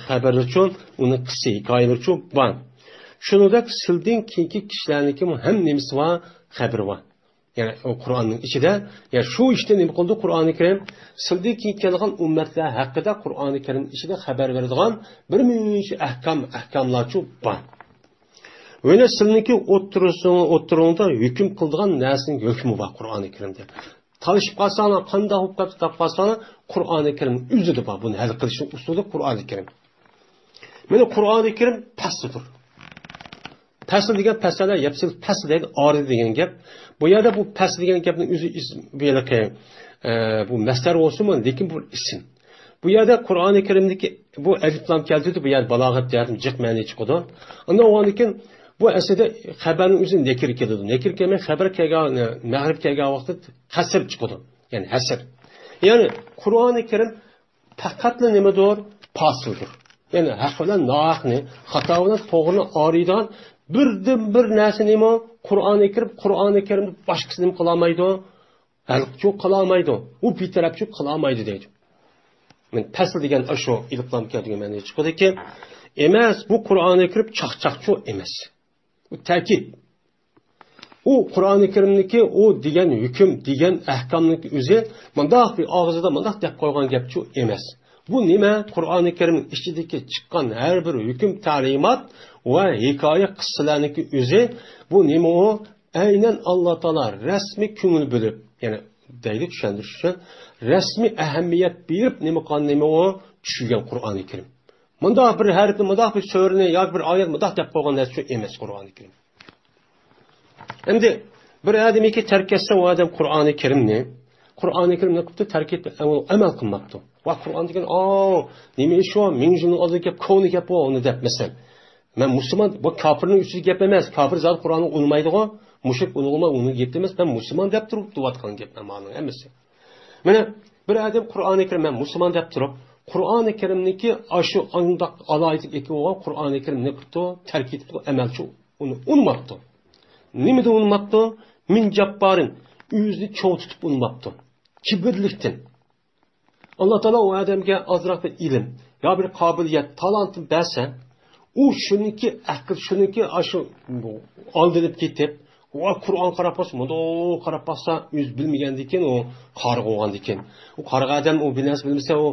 خەۋەرلىرىچۇ، ئۇنىڭ قىسسە ھېكايىلىرىچۇ بار. شۇنىڭدەك سىلدىن كېيىنكى كىشىلەرنىڭكىمۇ ھەم نېمىسى بار؟ خەۋىرى بار. يەنى ئۇ قۇرئاننىڭ ئىچىدە، يەنى شۇ ئىشتىن نېمە قىلدى قۇرئانى كەرىم؟ سىلدىن كېيىن كەلگەن ئۈممەتلەر ھەققىدە قۇرئانى كەرىم ئىچىدە خەۋەر بېرىدىغان بىر مۇنچە ئەھكام، ئەھكاملارچۇ بار. ۋەنە سىلىنىڭكى ئوتتۇرىسىڭ-، ئوتتۇرىڭدا ھۆكۈم قىلىدىغان نەرسىنىڭ ھۆكمى بار قۇرئانى كەرىمدە. تالىشىپ قالساڭلار، قانداق ھوقۇق تاپقانساڭلار، قۇرئانى كەرىم ئۆزىدە بار. بۇنى ھەل قىلىشنىڭ ئۇسۇلى قۇرئانى كەرىم. مانا قۇرئانى كەرىم پەسلىدۇر. پەسل دېگەن پەسەلە، يەپسىز پەسل دەيدۇ، ئارىدا دېگەن گەپ. بۇ يەردە بۇ پەسل دېگەن گەپنىڭ ئۆزى ئىس-، بۇ ھېلىقى، ئە، بۇ مەسدەر بولسىمۇ، لېكىن بۇ ئىسىم. بۇ يەردە قۇرئانى كەرىمدىكى بۇ ئەلىف لام كەلتۈردى، بۇ يەردە بالاغەت جەھەتتىن جىق مەنە چىقىدۇ. ئاندىن ئۇنىڭدىن كېيىن بۇ ئەسلىدە خەبەرنىڭ ئۆزى نەكىر كېلىدۇ. نەكىر كەلمەي خەبەر كەلگەن، مەغرىب كەلگەن ۋاقىتتا ھەسر چىقىدۇ. يەنى ھەسر. يەنى قۇرئانى كەرىم پەقەتلا نېمىدۇر؟ پاسىلدۇر. يەنى ھەق بىلەن ناھەقنى، خاتا بىلەن توغرىنى ئايرىيدىغان بىردىنبىر نەرسە نېمە؟ قۇرئانى كەرىم، قۇرئانى كەرىمدىن باشقىسى نېمە قىلالمايدۇ؟ ھەل قىلالمايدۇ. ئۇ بىتەرەپچىلىك قىلالمايدۇ دەيدۇ. مانا پەسل دېگەن ئاشۇ ئېلىپ لام كەلتۈرگەن مەنىدە چىقىدۇكى، ئەمەس، بۇ قۇرئانى كەرىم چاقچاقچۇ ئەمەس. ئۇ تەكىت. ئۇ قۇرئانى كەرىمنىڭكى ئۇ دېگەن ھۆكۈم، دېگەن ئەھكامنىڭكى ئۆزى مۇنداق بىر ئاغزىدا مۇنداق دەپ قويغان گەپچۇ ئەمەس. بۇ نېمە؟ قۇرئانى كەرىمنىڭ ئىچىدىكى چىققان ھەر بىر ھۆكۈم، تەلىمات ۋە ھېكايە، قىسسىلەرنىڭكى ئۆزى، بۇ نېمە ئۇ؟ ئەينەن ئاللا تائالا رەسمىي كۆڭۈل بۆلۈپ، يەنى دەيلى چۈشەندۈرۈش ئۈچۈن، رەسمىي ئەھمىيەت بېرىپ نېمە قىلغان نېمە ئۇ؟ چۈشۈرگەن قۇرئانى كەرىم. مۇنداق بىر ھەرپنى، مۇنداق بىر سۈرىنى ياكى بىر ئايەت مۇنداق دەپ قويغان نەرسە ئەمەس قۇرئانى كەرىم. ئەمدى بىر ئادەمكى تەرك ئەتسە ئۇ ئادەم قۇرئانى كەرىمنى، قۇرئانى كەرىم نېمە قىپتۇ؟ تەرك ئەتمەي ئەمەل، ئەمەل قىلماپتۇ. ۋا قۇرئان دېگەن، ئاۋۇ، نېمە ئىش ئۇ؟ مىڭ يىلنىڭ ئالدىدىكى گەپ، كونا گەپ ئۇ، ئۇنى دەپ مەسىلەن. مەن مۇسۇلمان، بۇ كاپىرنىڭ ئۈستىدىكى گەپ ئەمەس. كاپىر زادى قۇرئاننى ئۇنىمايدىغۇ. مۇشرىك ئۇنىغۇما ئۇنىڭ گېپى ئەمەس. مەن مۇسۇلمان دەپ تۇرۇپ دەۋاتقان گەپ مەن مانىڭ ھەممىسى. مانا بىر ئادەم قۇرئانى كەرىم، مەن مۇسۇلمان دەپ تۇرۇپ، قۇرئانى كەرىمنىڭكى ئاشۇ ئانداق ئالاھىدىلىكى بولغان قۇرئانى كەرىمنى قىپتۇ، تەرك ئېتىپتۇ، ئەمەلچى ئۇنى ئۇنىماپتۇ. نېمىدە ئۇنىماپتۇ؟ مىن جاببارىن، ئۆزىنى چوڭ تۇتۇپ ئۇنىماپتۇ. كىبىرلىكتىن. ئاللا تائالا ئۇ ئادەمگە ئازراق بىر ئىلىم يا بىر قابىلىيەت، تالانتنى بەرسە، ئۇ شۇنىڭكى ئەقىل، شۇنىڭكى ئاشۇ ئالدىنىپ كېتىپ، ۋا قۇرئان قاراپ بولسا، مۇنداق قاراپ باقسا، ئۆزى بىلمىگەندىكىن، ئۇ قارىغا بولغاندىكىن. ئۇ قارىغان ئادەم ئۇ بىر نەرسە بىلمىسە، ئۇ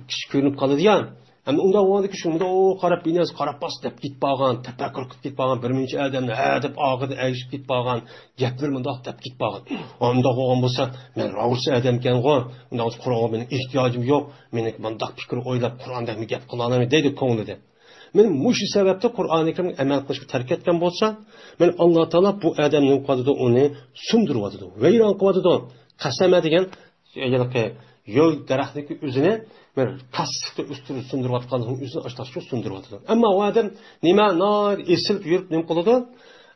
كىچىك كۆرۈنۈپ قالىدۇ يا. ئەمدى ئۇنداق بولغاندىكىن، شۇ مۇنداق قاراپ، بىر نەرسە قاراپ باقسا دەپ كېتىپ قالغان، تەپەككۇر قىلىپ كېتىپ قالغان، بىر مۇنچە ئادەمنى ھە دەپ ئاخىرىدا ئەگىشىپ كېتىپ قالغان، گەپلىرى مۇنداق دەپ كېتىپ قالغان. ئۇنداق بولغان بولسا، مەن راۋۇرسىز ئادەمكەنغۇ، ئۇنداق بولسا قۇرئانغا مېنىڭ ئېھتىياجىم يوق، مېنىڭ مۇنداق پىكىر ئويلاپ، قۇرئاندەكمۇ گەپ قىلالمايمەن دەيدۇ كۆڭلىدە. مانا مۇشۇ سەۋەبتىن قۇرئانى كەرىمگە ئەمەل قىلىشقا تەرك ئەتكەن بولسا، مانا ئاللا تائالا بۇ ئادەمنى نېمە قىلىۋاتىدۇ، ئۇنى سۇندۇرۇۋاتىدۇ، ۋەيران قىلىۋاتىدۇ. قەسەمە دېگەن ھېلىقى يۆل دەرەخنىكى ئۆزىنى بىر پەسلىكتە ئۆستۈرۈپ سۇندۇرۇۋاتقانلىقىنىڭ ئۆزىنى ئاشتاقچە سۇندۇرۇۋاتىدۇ. ئەمما ئۇ ئادەم نېمە ناھايىتى ئېسىلىپ يۈرۈپ نېمە قىلىدۇ؟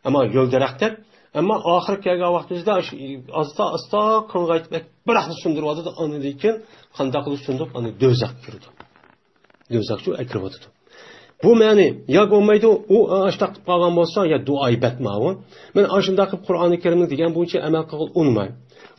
ئەمما يۆل دەرەختەك. ئەمما ئاخىرى كەلگەن ۋاقتىمىزدا ئاشۇ ئاستا ئاستا قىڭغايتىپ بىراقلا سۇندۇرۇۋاتىدۇ. ئاندىن كېيىن قانداق قىلىپ سۇندۇرۇپ ئاندىن دوزاخقا كىرىدۇ. دوزاخچۇ ئەكىرىۋاتىدۇ. بۇ مەنى يا بولمايدۇ، ئۇ ئاشتاق قىلىپ قالغان بولسا، يا دۇئايى بەتماۋۇ. مەن ئاشۇنداق قىلىپ قۇرئانى كەرىمنى دېگەن بويىچە ئەمەل قىلغىلى ئۇنىماي.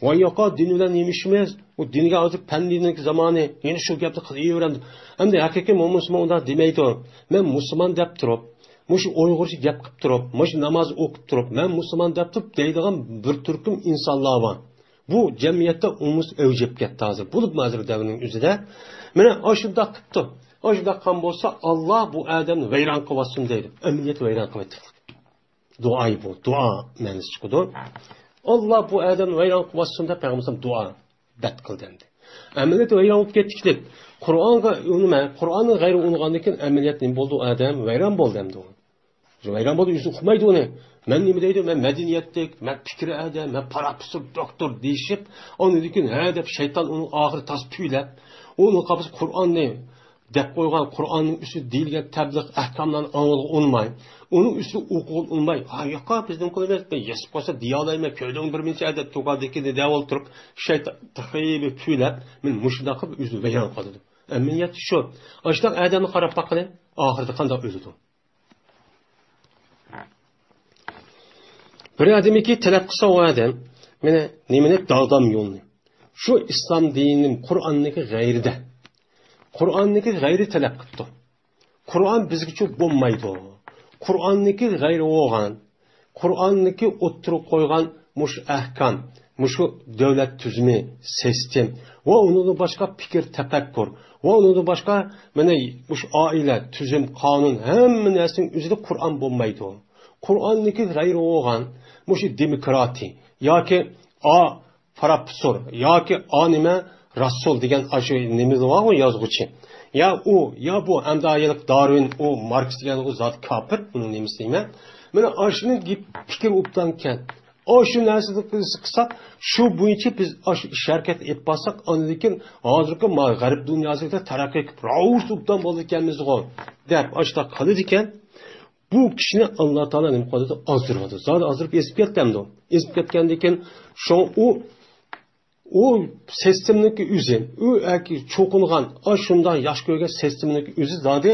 ۋاي ياقا، دىن بىلەن نېمە ئىشىمىز؟ ئۇ دىنگە ھازىر پەندىنىڭ زامانى، يەنە شۇ گەپنى قىلىۋېرەمدۇ. ئەمدى ھەقىقىي مۇسۇلمان ئۇنداق دېمەيدۇ. مەن مۇسۇلمان دەپ تۇرۇپ، مۇشۇ ئۇيغۇرچە گەپ قىلىپ تۇرۇپ، مۇشۇ ناماز ئوقۇپ تۇرۇپ، مەن مۇسۇلمان دەپ تۇرۇپ دەيدىغان بىر تۈركۈم ئىنسانلار بار. بۇ جەمئىيەتتە ئومۇس ئەۋج ئېلىپ كەتتى ھازىر. بولۇپمۇ ھازىر دەۋرنىڭ ئۆزىدە. مانا ئاشۇنداق قىپتۇ. ئاشۇنداق قىلغان بولسا، ئاللا بۇ ئادەمنى ۋەيران قىلىۋاتسۇن دەيدۇ. ئەمەلىيەتتە ۋەيران قىلىۋېتىپتۇ. دۇئايى بۇ. دۇئا مەنىسى چىقىدۇ. ئاللا بۇ ئادەمنى ۋەيران قىلىۋاتسۇن دەپ پەيغەمبەر دۇئا بەت قىلدى ئەمدى. ئەمەلىيەتتە ۋەيران بولۇپ كەتتى. قۇرئانغا ئۇنىماي، قۇرئاننىڭ غەيرى ئۇنىغاندىن كېيىن ئەمەلىيەتتە نېمە بولدى ئۇ ئادەم؟ ۋەيران بولدى ئەمدى ئۇ. ۋەيران بولدى، ئۆزى ئۇقمايدۇ ئۇنى. مەن نېمە دەيدۇ؟ مەن مەدەنىيەتلىك، مەن پىكرى ئادەم، مەن پروفېسسور، دوكتور دېيىشىپ، ئاندىن كېيىن ھە دەپ شەيتان ئۇنىڭ ئاخىرى تاس پۈۋلەپ، ئۇنىڭ قاپىسى قۇرئاننى دەپ قويغان، قۇرئاننىڭ ئۈستىدە دېيىلگەن تەبلىغ ئەھكاملارنى ئاڭلىغىلى ئۇنىماي، ئۇنىڭ ئۈستىدە ئوقۇغىلى ئۇنىماي، ھا ياقا، بىز نېمە قىلىمىز؟ مەن يېزىپ قويسا دېيەلەيمەن، كۆردۈڭ بىر نېچە ئادەم تۇرغاندىن كېيىن دەۋالىپ تۇرۇپ، شەيتان تېخى بىر پۈۋلەپ، مەن مۇشۇنداق قىلىپ ئۆزىنى ۋەيران قىلىدۇ. ئەمەلىيەتتە شۇ. ئاشۇنداق ئادەمنى قاراپ باققىلى، ئاخىرىدا قانداق ئۆلىدۇ؟ بىر ئادەمكى تەلەپ قىلسا ئۇ ئادەم، مانا نېمىنى؟ داغدام يولنى. شۇ ئىسلام دىنىنىڭ قۇرئاننىڭكى غەيرىدە. قۇرئاننىڭكى غەيرى تەلەپ قىپتۇ. قۇرئان بىزگىچە بولمايدۇ. قۇرئاننىڭكى غەيرى بولغان. قۇرئاننىڭكى ئوتتۇرىغا قويغان مۇشۇ ئەھكام، مۇشۇ دۆلەت تۈزۈمى، سىستېم ۋە ئۇنىڭدىن باشقا پىكىر، تەپەككۇر ۋە ئۇنىڭدىن باشقا مانا مۇشۇ ئائىلە، تۈزۈم، قانۇن، ھەممە نەرسىنىڭ ئۆزىدە قۇرئان بولمايدۇ. قۇرئاننىڭكى غەيرى بولغان مۇشۇ دېموكراتىي ياكى ئا پروفېسسور ياكى ئا نېمە راسسول دېگەن ئاشۇ نېمىسى بارغۇ يازغۇچى. يا ئۇ، يا بۇ، ئەمدى ئايالىق دارۋىن، ئۇ ماركس دېگەن ئۇ زادى كاپىر، ئۇنىڭ نېمىسى دېمە. مانا ئاشۇنى گېپ پىكىر ئوبدانكەن. ئاشۇ نەرسىنى قىلساق، شۇ بويىچە بىز ئاشۇ ئىش ھەرىكەت ئېلىپ بارساق، ئاندىن كېيىن ھازىرقى ما-، غەرب دۇنياسىدا تەرەققىي قىلىپ، راۋۇرۇس ئوبدان بولىدىكەنمىزغۇ، دەپ ئاشۇنداق قىلىدىكەن. بۇ كىشىنى ئاللا تائالا نېمە قىلىۋاتىدۇ؟ ئازدۇرۇۋاتىدۇ. زادى ئازدۇرۇپ ئېزىپ كەتتى ئەمدى. ئېزىپ كەتكەندىن كېيىن، شۇڭا ئۇ، ئۇ سىستېمىنىڭكى ئۆزى، ئۇ ئەكى چوقۇنغان، ئاشۇنداق ياخشى كۆرگەن سىستېمىنىڭكى ئۆزى زادى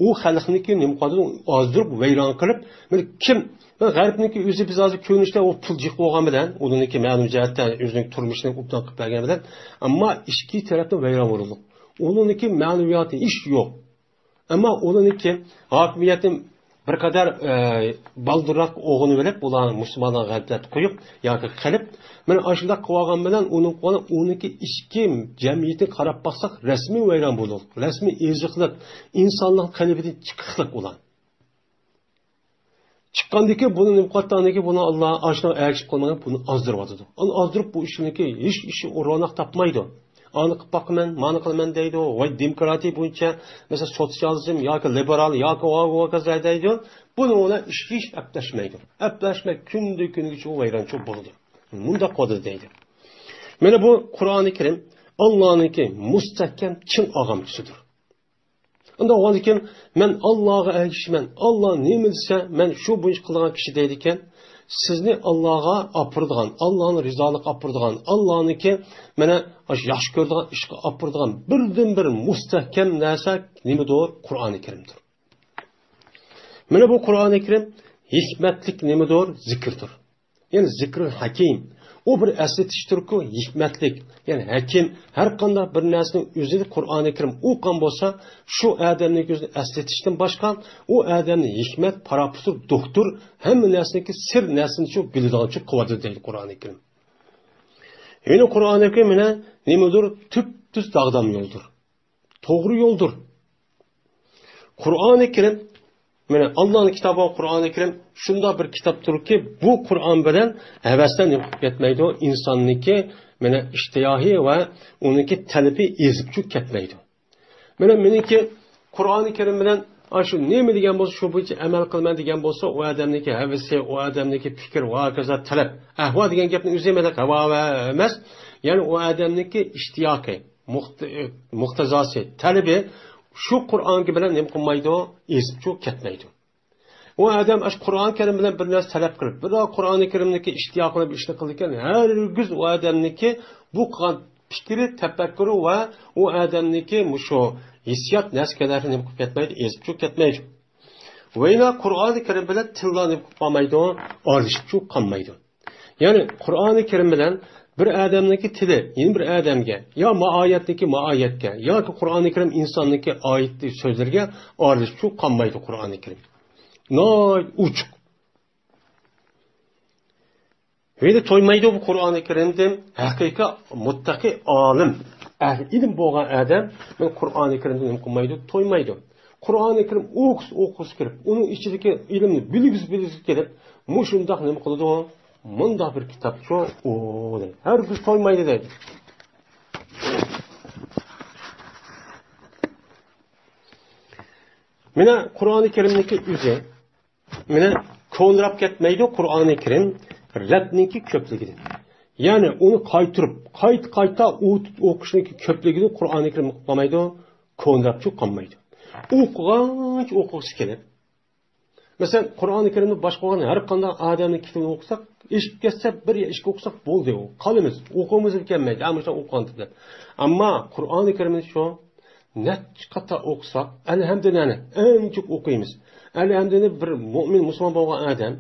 ئۇ خەلقنىڭكى نېمە قىلىدۇ؟ ئازدۇرۇپ، ۋەيران قىلىپ، بىر كىم، بىر غەربنىڭكى ئۆزى بىز ھازىر كۆرۈنۈشتە ئۇ پۇل جىق بولغان بىلەن، ئۇنىڭكى مەلۇم جەھەتتە ئۆزىنىڭ تۇرمۇشىنى ئوبدان قىلىپ بەرگەن بىلەن، ئەمما ئىچكى تەرەپتىن ۋەيران بولدۇق. ئۇنىڭكى مەنىۋىياتى ھېچ يوق. ئەمما ئۇلارنىڭكى ھاكىمىيەتنى بىر قەدەر، ئە، بالدۇرراق ئوغۇنۇۋېلىپ، ئۇلارنى مۇسۇلمانلارغا غەلىبىلەپ قويۇپ ياكى قىلىپ، مانا ئاشۇنداق قىلىۋالغان بىلەن ئۇنىڭ، ئۇنىڭكى ئىچكى جەمئىيىتىگە قاراپ باقساق، رەسمىي ۋەيران بولۇق، رەسمىي ئېزىقلىق، ئىنسانلىق قەلبىدىن چىقىقلىق ئۇلار. چىققاندىكى بۇنى نېمە قىلىۋاتقاندىكى بۇنى ئاللا ئاشۇنىڭ ئەگىشىپ قىلمىغان بۇنى ئازدۇرۇۋاتىدۇ. ئۇنى ئازدۇرۇپ بۇ ئىشنىڭكى ھېچ ئىشى روناق تاپمايدۇ. ئانى قىلىپ باقىمەن، مانى قىلىمەن دەيدۇ. ۋاي دېموكراتىيە بويىچە، مەسىلەن، سوتسىيالىزم ياكى لىبېرال ياكى ۋاگۇ ۋاكازاي دەيدۇ. بۇنى ئۇلار ئىشكى ئىش ئەپلەشمەيدۇ. ئەپلەشمەي كۈندە كۈنگىچە ئۇ ۋەيرانچۇ بولىدۇ. مۇنداق قىلدى دەيدۇ. مانا بۇ قۇرئانى كەرىم ئاللانىڭكى مۇستەھكەم چىڭ ئاغامچىسىدۇر. ئۇنداق بولغاندىكىن، مەن ئاللاغا ئەگىشىمەن، ئاللا نېمە دېسە، مەن شۇ بويىچە قىلىدىغان كىشى دەيدىكەن. سىزنى ئاللاغا ئاپىرىدىغان، ئاللانىڭ رىزالىقىغا ئاپىرىدىغان، ئاللانىڭكى مانا ئاشۇ ياخشى كۆرىدىغان ئىشقا ئاپىرىدىغان بىردىنبىر مۇستەھكەم نەرسە نېمىدۇر؟ قۇرئانى كەرىمدۇر. مانا بۇ قۇرئانى كەرىم ھېكمەتلىك نېمىدۇر؟ زىكىردۇر. يەنى زىكرۇل ھەكىم. ئۇ بىر ئەسلىتىشتۇركۇ، ھېكمەتلىك. يەنى ھەكىم ھەر قانداق بىر نەرسىنىڭ ئۆزىنى قۇرئانى كەرىم ئوقۇغان بولسا، شۇ ئادەمنىڭ ئۆزىنى ئەسلىتىشتىن باشقا، ئۇ ئادەمنى ھېكمەت، پاراپۇسۇر، دوختۇر، ھەممە نەرسىنىڭكى سىر نەرسىنى شۇ بىلىدىغان شۇ قىلىۋاتىدۇ دەيدۇ قۇرئانى كەرىم. يەنى قۇرئانى كەرىم مانا نېمىدۇر، تۈپتۈز داغدام يولدۇر. توغرا يولدۇر. قۇرئانى كەرىم، مانا ئاللانىڭ كىتابى قۇرئانى كەرىم شۇنداق بىر كىتابتۇركى، بۇ قۇرئان بىلەن ھەۋەسلەر نېمە قىلىپ كەتمەيدۇ؟ ئىنساننىڭكى مانا ئىشتىياھى ۋە ئۇنىڭكى تەلىپى ئېزىپ چۈشۈپ كەتمەيدۇ. مانا مېنىڭكى قۇرئانى كەرىم بىلەن ئاشۇ نېمە دېگەن بولسا، شۇ بويىچە ئەمەل قىلىمەن دېگەن بولسا، ئۇ ئادەمنىڭكى ھەۋىسى، ئۇ ئادەمنىڭكى پىكىر ۋە ھاكازا تەلەپ، ئەھۋا دېگەن گەپنى ئۆزى مانا ھاۋا ئەمەس، يەنى ئۇ ئادەمنىڭكى ئىشتىياقى، مۇقت-، مۇقتەزاسى، تەلىپى شۇ قۇرئانكى بىلەن نېمە قىلمايدۇ؟ ئېزىپ چۈشۈپ كەتمەيدۇ. ئۇ ئادەم ئاشۇ قۇرئان كەرىم بىلەن بىر نەرسە تەلەپ قىلىپ، بىر قۇرئانى كەرىمدىكى ئىشتىياقى بىلەن بىر ئىشنى قىلىدىكەن، ھەرگىز ئۇ ئادەمنىڭكى بۇ قىلغان پىكرى، تەپەككۇرى ۋە ئۇ ئادەمنىڭكى مۇشۇ ھېسسىيات نەرسە نېمە قىلىپ كەتمەيدۇ؟ ئېزىپ چۈشۈپ كەتمەيدۇ. ۋەيلا قۇرئانى كەرىم بىلەن تىللا نېمە قىلىپ قالمايدۇ؟ ئارىلىشىپ چۈشۈپ قالمايدۇ. يەنى قۇرئانى كەرىم بىلەن بىر ئادەمنىڭكى تىلى يەنە بىر ئادەمگە، يا ما ئايەتنىڭكى ما ئايەتكە، ياكى قۇرئانى كەرىم ئىنساننىڭكى ئايەت سۆزلىرىگە ئارىلىشىپ چۈشۈپ قالمايدۇ قۇرئانى كەرىم. ناھايىتى ئوچۇق. ھېلى تويمايدۇ بۇ قۇرئانى كەرىمدىن ھەقىقىي مۇتتەقىي ئالىم، ئەھلى ئىلىم بولغان ئادەم بۇ قۇرئانى كەرىمدىن نېمە قىلمايدۇ؟ تويمايدۇ. قۇرئانى كەرىم ئوقۇسا ئوقۇسا كىرىپ، ئۇنىڭ ئىچىدىكى ئىلىمنى بىلگۈسى بىلگۈسى كېلىپ، مۇشۇنداق نېمە قىلىدۇ؟ مۇنداق بىر كىتابچۇ ئۇ، دەيدۇ. ھەرگىز تويمايدۇ دەيدۇ. مانا قۇرئانى كەرىمنىڭكى ئۆزى مانا كونىراپ كەتمەيدۇ قۇرئانى كەرىم رەتنىڭكى كۆپلۈكىدىن. يەنى ئۇنى قايتۇرۇپ، قايتا-قايتا ئوقۇشنىڭكى كۆپلۈكىدىن قۇرئانى كەرىم قالمايدۇ، كونىراپچۇ قالمايدۇ. ئوقۇغانچە ئوقۇغۇسى كېلىپ. مەسىلەن، قۇرئانى كەرىمنى باشقا بولغان ھەر قانداق ئادەمنىڭ كىتابىنى ئوقۇساق، ئېشىپ كەتسە، بىر يا ئىككى ئوقۇساق بولدى، ئۇ قالىمىز. ئوقۇغۇمىز كەلمەيدۇ، ئەمما شۇ ئوقۇغان دەپ. ئەمما قۇرئانى كەرىمنى شۇ نەچچە قاتا ئوقۇساق، ئەلھەمدۇلىللاھنى ئەڭ جىق ئوقۇيمىز. ئەلھەمدۇلىللاھ بىر مۆمىن، مۇسۇلمان بولغان ئادەم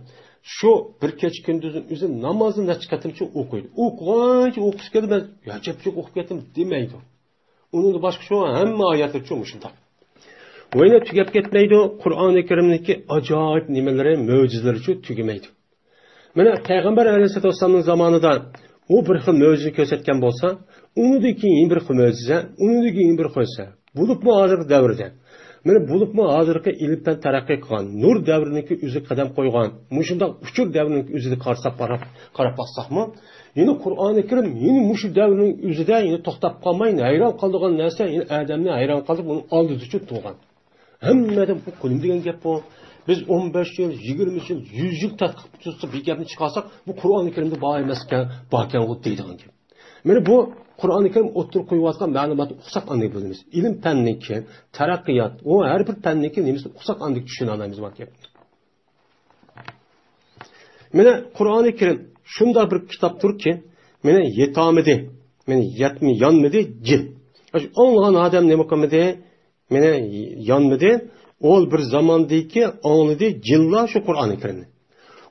شۇ بىر كېچە كۈندۈزنىڭ ئۆزى نامازنى نەچچە قېتىمچە ئوقۇيدۇ. ئوقۇغانچە ئوقۇسى كەلمەس، ئەجەب جىق ئوقۇپ كەتتىم دېمەيدۇ. ئۇنىڭدىن باشقا شۇ ھەممە ئايەتلىرى شۇ مۇشۇنداق. ۋەيلا تۈگەپ كەتمەيدۇ، قۇرئانى كەرىمنىڭكى ئاجايىپ نېمىلىرى، مۆجىزىلىرى شۇ تۈگىمەيدۇ. مانا پەيغەمبەر ئەلەيھىسسالاتۇ ۋەسسالامنىڭ زامانىدا ئۇ بىر خىل مۆجىزە كۆرسەتكەن بولسا، ئۇنىڭدىن كېيىن يەنە بىر خىل مۆجىزە، ئۇنىڭدىن كېيىن يەنە بىر خىل مۆجىزە. بولۇپمۇ ھازىرقى دەۋردە، مانا بولۇپمۇ ھازىرقى ئىلىم-پەن تەرەققىي قىلغان، نۇر دەۋرىنىڭكى ئۆزىگە قەدەم قويغان، مۇشۇنداق ئۇچۇر دەۋرىنىڭكى ئۆزىدە قارىساق، قاراپ، قاراپ باقساقمۇ، يەنە قۇرئانى كەرىم يەنە مۇشۇ دەۋرنىڭ ئۆزىدە يەنە توختاپ قالماي، ھەيران قالىدىغان نەرسە، يەنە ئادەمنى ھەيران قالدۇرۇپ، ئۇنىڭ ئالدىدا تۇرغان. ھەممىدىن بۇ قۇلۇم دېگەن گەپ بۇ. بىز ئون بەش يىل، يىگىرمە يىل، يۈز يىل تەتقىق تۇتسا بىر گەپنى چىقارساق، بۇ قۇرئانى كەرىمدە بار ئەمەسكەن، باركەنغۇ دەيدىغان گەپ. مانا بۇ قۇرئانى كەرىم ئوتتۇرىغا قويۇۋاتقان مەلۇماتنى ئوقۇساق ئاندىن بىلىمىز. ئىلىم پەننىڭكى، تەرەققىيات، ئۇ ھەر بىر پەننىڭكى نېمىسىنى ئوقۇساق ئاندىن چۈشىنەلەيمىز بۇ گەپنى. مانا قۇرئانى كەرىم شۇنداق بىر كىتابتۇركى، مانا يېتەلمىدى، مانا يەتمە-، يانمىدى جىن. شۇ ئاڭلىغان ئادەم نېمە قىلمىدى؟ مانا يانمىدى. ئول بىر زاماندىكى ئاڭلىدى جىنلار شۇ قۇرئانى كەرىمنى.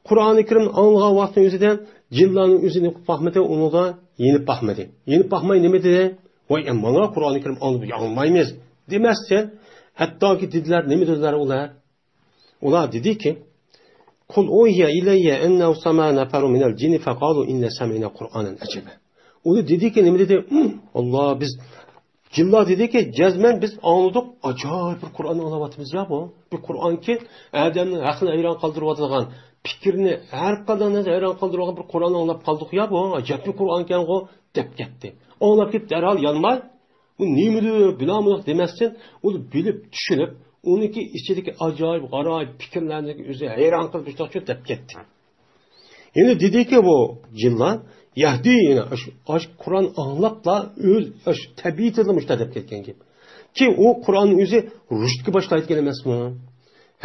قۇرئانى كەرىمنى ئاڭلىغان ۋاقىتنىڭ ئۆزىدە جىنلارنىڭ ئۆزى نېمە قىلىپ باقمىدى؟ ئۇنىڭغا يېنىپ باقمىدى. يېنىپ باقماي نېمە دېدى؟ ۋاي، ماڭا قۇرئانى كەرىم ئاڭلىتىپ ئاڭلىمايمىز دېمەستىن، ھەتتاكى دېدىلەر، نېمە دېدىلەر ئۇلار؟ ئۇلار دېدىكى، قۇل ئۇھىيە ئىلەييە ئەننەھۇ سەمىئە نەفەرۇن مىنەل جىننى فەقالۇ ئىننا سەمىئنا قۇرئانەن ئەجەبا. ئۇلار دېدىكى، نېمە دېدى؟ ئۇم، ئاللا، بىز، جىنلار دېدىكى، جەزمەن بىز ئاڭلىدۇق، ئاجايىپ بىر قۇرئان ئاڭلاۋاتىمىز يا بۇ. بىر قۇرئانكى ئادەمنى ھەققىنى ھەيران قالدۇرۇۋاتىدىغان، پىكرىنى ھەر قانداق نەرسە ھەيران قالدۇرىدىغان بىر قۇرئان ئاڭلاپ قالدۇق يا بۇ، ئەجەب بىر قۇرئانكەنغۇ دەپ كەتتى. ئاڭلاپ كېتىپ دەرھال يانماي، بۇ نېمىدۇ، بىلەمۇ دېمەستىن، ئۇنى بىلىپ، چۈشىنىپ، ئۇنىڭكى ئىچىدىكى ئاجايىپ، غارايىپ پىكىرلەرنىڭ ئۆزى ھەيران قىلىپ مۇشۇنداق دەپ كەتتى. يەنە دېدىكى بۇ جىنلار، يەھدى، يەنە ئاشۇ، ئاشۇ قۇرئان ئاڭلاپلا ئۆز، ئاشۇ تەبىئىتىدىلا مۇشۇنداق دەپ كەتكەن گەپ. كى ئۇ قۇرئاننىڭ ئۆزى رۇشدكە باشلايدىغان ئەمەسمۇ؟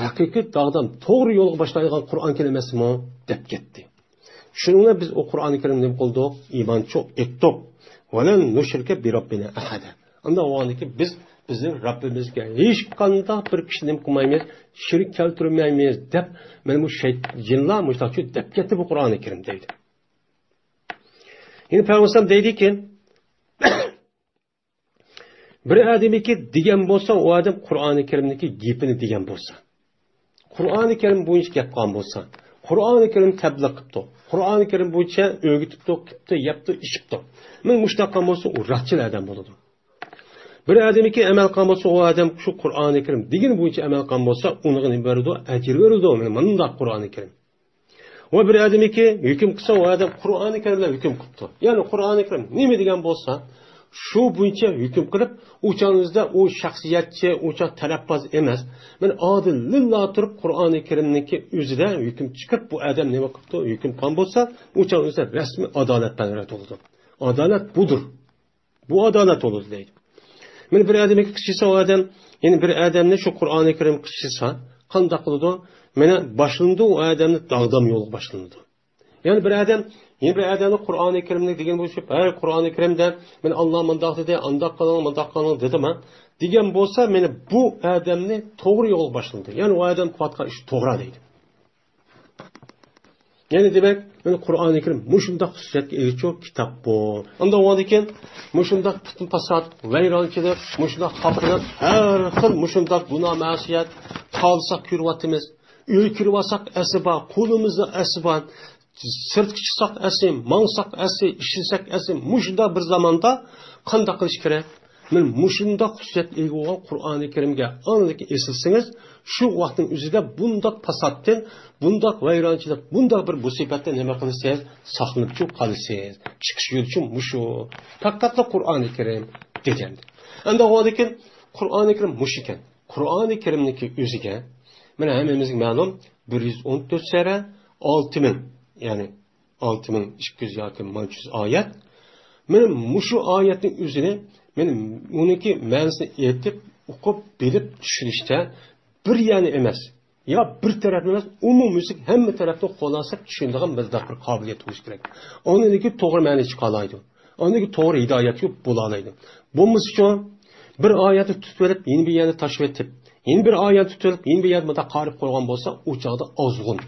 ھەقىقىي داغدام توغرا يولغا باشلايدىغان قۇرئانكەن ئەمەسمۇ؟ دەپ كەتتى. شۇنىڭ بىلەن بىز ئۇ قۇرئانى كەرىمنى نېمە قىلدۇق؟ ئىمانچۇق ئېيتتۇق. ۋەلەن نۇشرىكە بىرەببىنا ئەھەدە. ئۇنداق بولغاندىكىن بىز بىزنىڭ رەببىمىزگە ھېچقانداق بىر كىشىنى نېمە قىلمايمىز، شېرىك كەلتۈرمەيمىز دەپ، مانا بۇ شەيت-، جىنلار مۇشۇنداق دەپ كەتتى بۇ قۇرئانى كەرىم دەيدۇ. يەنە پەيغەمبەر دەيدىكى، بىر ئادەمكى دېگەن بولسا، ئۇ ئادەم قۇرئانى كەرىمنىڭكى گېپىنى دېگەن بولسا، قۇرئانى كەرىم بويىچە گەپ قىلغان بولسا، قۇرئانى كەرىم تەبلىغ قىپتۇ، قۇرئانى كەرىم بويىچە ئۆگىتىپتۇ، قىپتۇ، يەپتۇ، ئىچىپتۇ. مانا مۇشۇنداق قىلغان بولسا، ئۇ راستچىل ئادەم بولىدۇ. بىر ئادەمكى ئەمەل قىلغان بولسا، ئۇ ئادەم شۇ قۇرئانى كەرىم دېگىنى بويىچە ئەمەل قىلغان بولسا، ئۇنىڭغا نېمە بېرىدۇ؟ ئەجىر بېرىدۇ. مانا مۇنداق قۇرئانى كەرىم. ۋە بىر ئادەمكى ھۆكۈم قىلسا، ئۇ ئادەم قۇرئانى كەرىم بىلەن ھۆكۈم قىپتۇ. يەنى قۇرئانى كەرىم نېمە دېگەن بولسا، شۇ بويىچە ھۆكۈم قىلىپ، ئۇ چاغنىڭ ئۆزىدە ئۇ شەخسىيەتچى، ئۇ چاغ تەلەپباز ئەمەس. مانا ئادىل لىللا تۇرۇپ، قۇرئانى كەرىمنىڭكى ئۆزىدە ھۆكۈم چىقىرىپ، بۇ ئادەم نېمە قىپتۇ، ھۆكۈم قىلغان بولسا، ئۇ چاغنىڭ ئۆزىدە رەسمىي ئادالەتپەرۋەر بولىدۇ. ئادالەت بۇدۇر. بۇ ئادالەت بولىدۇ دەيدۇ. مانا بىر ئادەمگە قىچىسا ئۇ ئادەم، يەنە بىر ئادەمنى شۇ قۇرئانى كەرىم قىچىسا، قانداق قىلىدۇ؟ مانا باشلىنىدۇ، ئۇ ئادەمنى داغدام يولغا باشلىنىدۇ. يەنە بىر ئادەم، يەنە بىر ئادەمنى قۇرئانى كەرىمنى دېگەن بولۇشۇپ، ھەي قۇرئانى كەرىمدە، مانا ئاللا مۇنداق دېدى، ئانداق قىلىڭ، مۇنداق قىلىڭ دېدىما؟ دېگەن بولسا، مانا بۇ ئادەمنى توغرا يولغا باشلىنىدۇ. يەنى ئۇ ئادەم قىلىۋاتقان ئىش توغرا دەيدۇ. يەنى دېمەك، مانا قۇرئانى كەرىم مۇشۇنداق خۇسۇسىيەتكە ئىگىچۇ كىتاب بۇ. ئاندىن ئۇنىڭدىن كېيىن مۇشۇنداق پىتنە پاسات، ۋەيرانچىلىق، مۇشۇنداق خاپىلىق، ھەر خىل مۇشۇنداق گۇناھ مەسىيەت، قالساق كۆرۈۋاتىمىز. ئۆيگە كىرىۋالساق ئەسلى بار، قولىمىزدا ئەسلى بار. سىرتقا چىقساق ئەسلى، ماڭساق ئەسلى، ئىشلىسەك ئەسلى. مۇشۇنداق بىر زاماندا قانداق قىلىش كېرەك؟ مانا مۇشۇنداق خۇسۇسىيەتكە ئىگە بولغان قۇرئانى كەرىمگە ئاندىن ئېسىلسىڭىز، شۇ ۋاقىتنىڭ ئۆزىدە بۇنداق پاساتتىن، بۇنداق ۋەيرانچىلىق، بۇنداق بىر مۇسىبەتتىن نېمە قىلىسىز؟ ساقلىنىپچۇ قالىسىز. چىقىش يولىچۇ مۇشۇ. پەقەتلا قۇرئانى كەرىم دېگەن. ئەمدى ئۇنىڭدىن كېيىن قۇرئانى كەرىم مۇشۇ ئىكەن. قۇرئانى كەرىمنىڭكى ئۆزىگە، مانا ھەممىمىزگە مەلۇم، بىر يۈز ئون تۆت سۈرە، ئالتە مىڭ، يەنى ئالتە مىڭ ئىككى يۈز ياكى مانچە يۈز ئايەت. مانا مۇشۇ ئايەتنىڭ ئۆزىنى، مانا ئۇنىڭكى مەنىسىنى ئېيتىپ، ئوقۇپ، بىلىپ، چۈشىنىشتە بىر يەرنى ئەمەس، يا بىر تەرەپنى ئەمەس، ئومۇميۈزلۈك ھەممە تەرەپتىن خۇلاسىلەپ چۈشىنىدىغان مۇنداق بىر قابىلىيەت بولۇشى كېرەك. ئاندىن كېيىن توغرا مەنە چىقالايدۇ. ئاندىن كېيىن توغرا ھىدايەتكە بولالايدۇ. بولمىسىچۇ، بىر ئايەتنى تۇتۇپ ئېلىپ، يەنە بىر يەرنى تاشلىۋېتىپ، يەنە بىر ئايەتنى تۇتۇپ ئېلىپ، يەنە بىر يەردە مۇنداق قارىپ قويغان بولسا، ئۇ چاغدا ئازغۇن.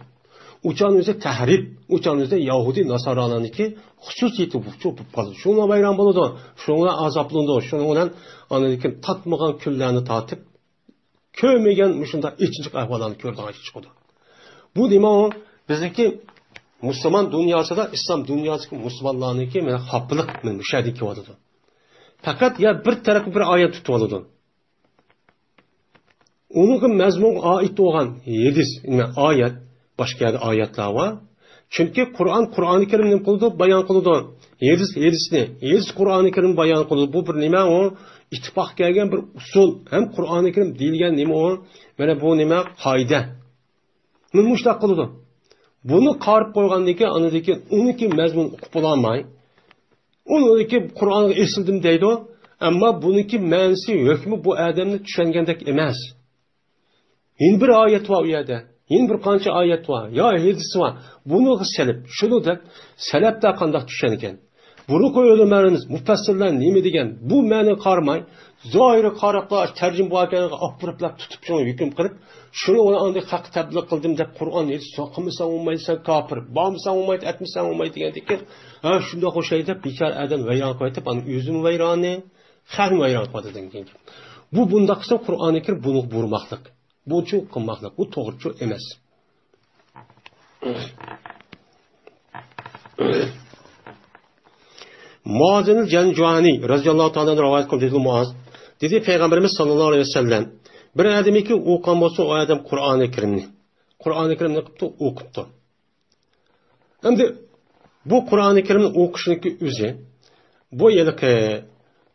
ئۇ چاغنىڭ ئۆزى تەھرىپ، ئۇ چاغنىڭ ئۆزى يەھۇدىي ناسارالارنىڭكى خۇسۇسىيىتى بولۇپ قالىدۇ. شۇنىڭ بىلەن ۋەيران بولىدۇ، شۇنىڭ بىلەن ئازابلىنىدۇ، شۇنىڭ بىلەن ئاندىن كېيىن تاتمىغان كۈنلەرنى تارتىپ، كۆرمىگەن مۇشۇنداق ئېچىنچلىق ئەھۋاللارنى كۆرىدىغان ئىش چىقىدۇ. بۇ نېمە ئۇ؟ بىزنىڭكى مۇسۇلمان دۇنياسىدا، ئىسلام دۇنياسىدىكى مۇسۇلمانلارنىڭكى مانا خاپىلىق مانا مۇشۇ يەردىن كېلىۋاتىدۇ. پەقەت يا بىر تەرەپكە بىر ئايەت تۇتۇۋالىدۇ. ئۇنىڭغا مەزمۇنغا ئائىت بولغان ھەدىس، يەنى ئايەت، باشقا يەردە ئايەتلەر بار. چۈنكى قۇرئان، قۇرئانى كەرىم نېمە قىلىدۇ؟ بايان قىلىدۇ. ھەدىس، ھەدىسنى، ھەدىس قۇرئانى كەرىمنى بايان قىلىدۇ. بۇ بىر نېمە ئۇ؟ ئىتتىپاققا كەلگەن بىر ئۇسۇل. ھەم قۇرئانى كەرىم دېيىلگەن نېمە ئۇ؟ مانا بۇ نېمە؟ قائىدە. مانا مۇشۇنداق قىلىدۇ. بۇنى قارىپ قويغاندىن كېيىن، ئاندىن كېيىن ئۇنىڭكى مەزمۇنىنى ئۇقۇپ بولالماي، ئۇنىڭكى قۇرئانغا ئېسىلدىم دەيدۇ، ئەمما بۇنىڭكى مەنىسى، ھۆكمى بۇ ئادەمنى چۈشەنگەندەك ئەمەس. يەنە بىر ئايەت بار ئۇ يەردە، يەنە بىر قانچە ئايەت بار، يا ھەدىس بار، بۇنىڭغا سەلەپ، شۇنى دەپ، سەلەپلەر قانداق چۈشەنگەن؟ بۇرۇنقى ئۆلىمالىرىمىز، مۇپەسسىرلەر نېمە دېگەن؟ بۇ مەنىگە قارىماي، زاھىرىغا قاراپلا، تەرجىمە بولغانغا ئاپىرىپلا تۇتۇپ، شۇنى ھۆكۈم قىلىپ، شۇنى ئۇنى ئاندىن خەققە تەبلىغ قىلدىم دەپ، قۇرئان ھەدىس قىلمىساڭ بولمايدۇ، سەن كاپىر، بارمىساڭ بولمايدۇ، ئەتمىسەڭ بولمايدۇ دېگەندىكىن، ھە، شۇنداق ئوخشايدۇ دەپ، بىچارە ئادەم ۋەيران قىلىۋېتىپ، ئاندىن ئۆزىمۇ ۋەيرانى، خەقنى ۋەيران قىلىۋاتىدۇ. بۇ بۇنداق قىلسا، قۇرئانى كەرىم بۇنى بۇرماقلىق. بۇچۇ قىلماقلىق، بۇ توغرىچۇ ئەمەس. مۇئازىنىل جەنجۇھانى رەزىياللاھۇ تائالا ئەنھۇ رىۋايەت قىلدى، دېدى مۇئاز، دېدى پەيغەمبىرىمىز ساللاللاھۇ ئەلەيھى ۋەسەللەم، بىر ئادەمكى ئوقۇغان بولسا، ئۇ ئادەم قۇرئانى كەرىمنى، قۇرئانى كەرىمنى قىپتۇ، ئوقۇپتۇ. ئەمدى بۇ قۇرئانى كەرىمنى ئوقۇشنىڭكى ئۆزى، بۇ ھېلىقى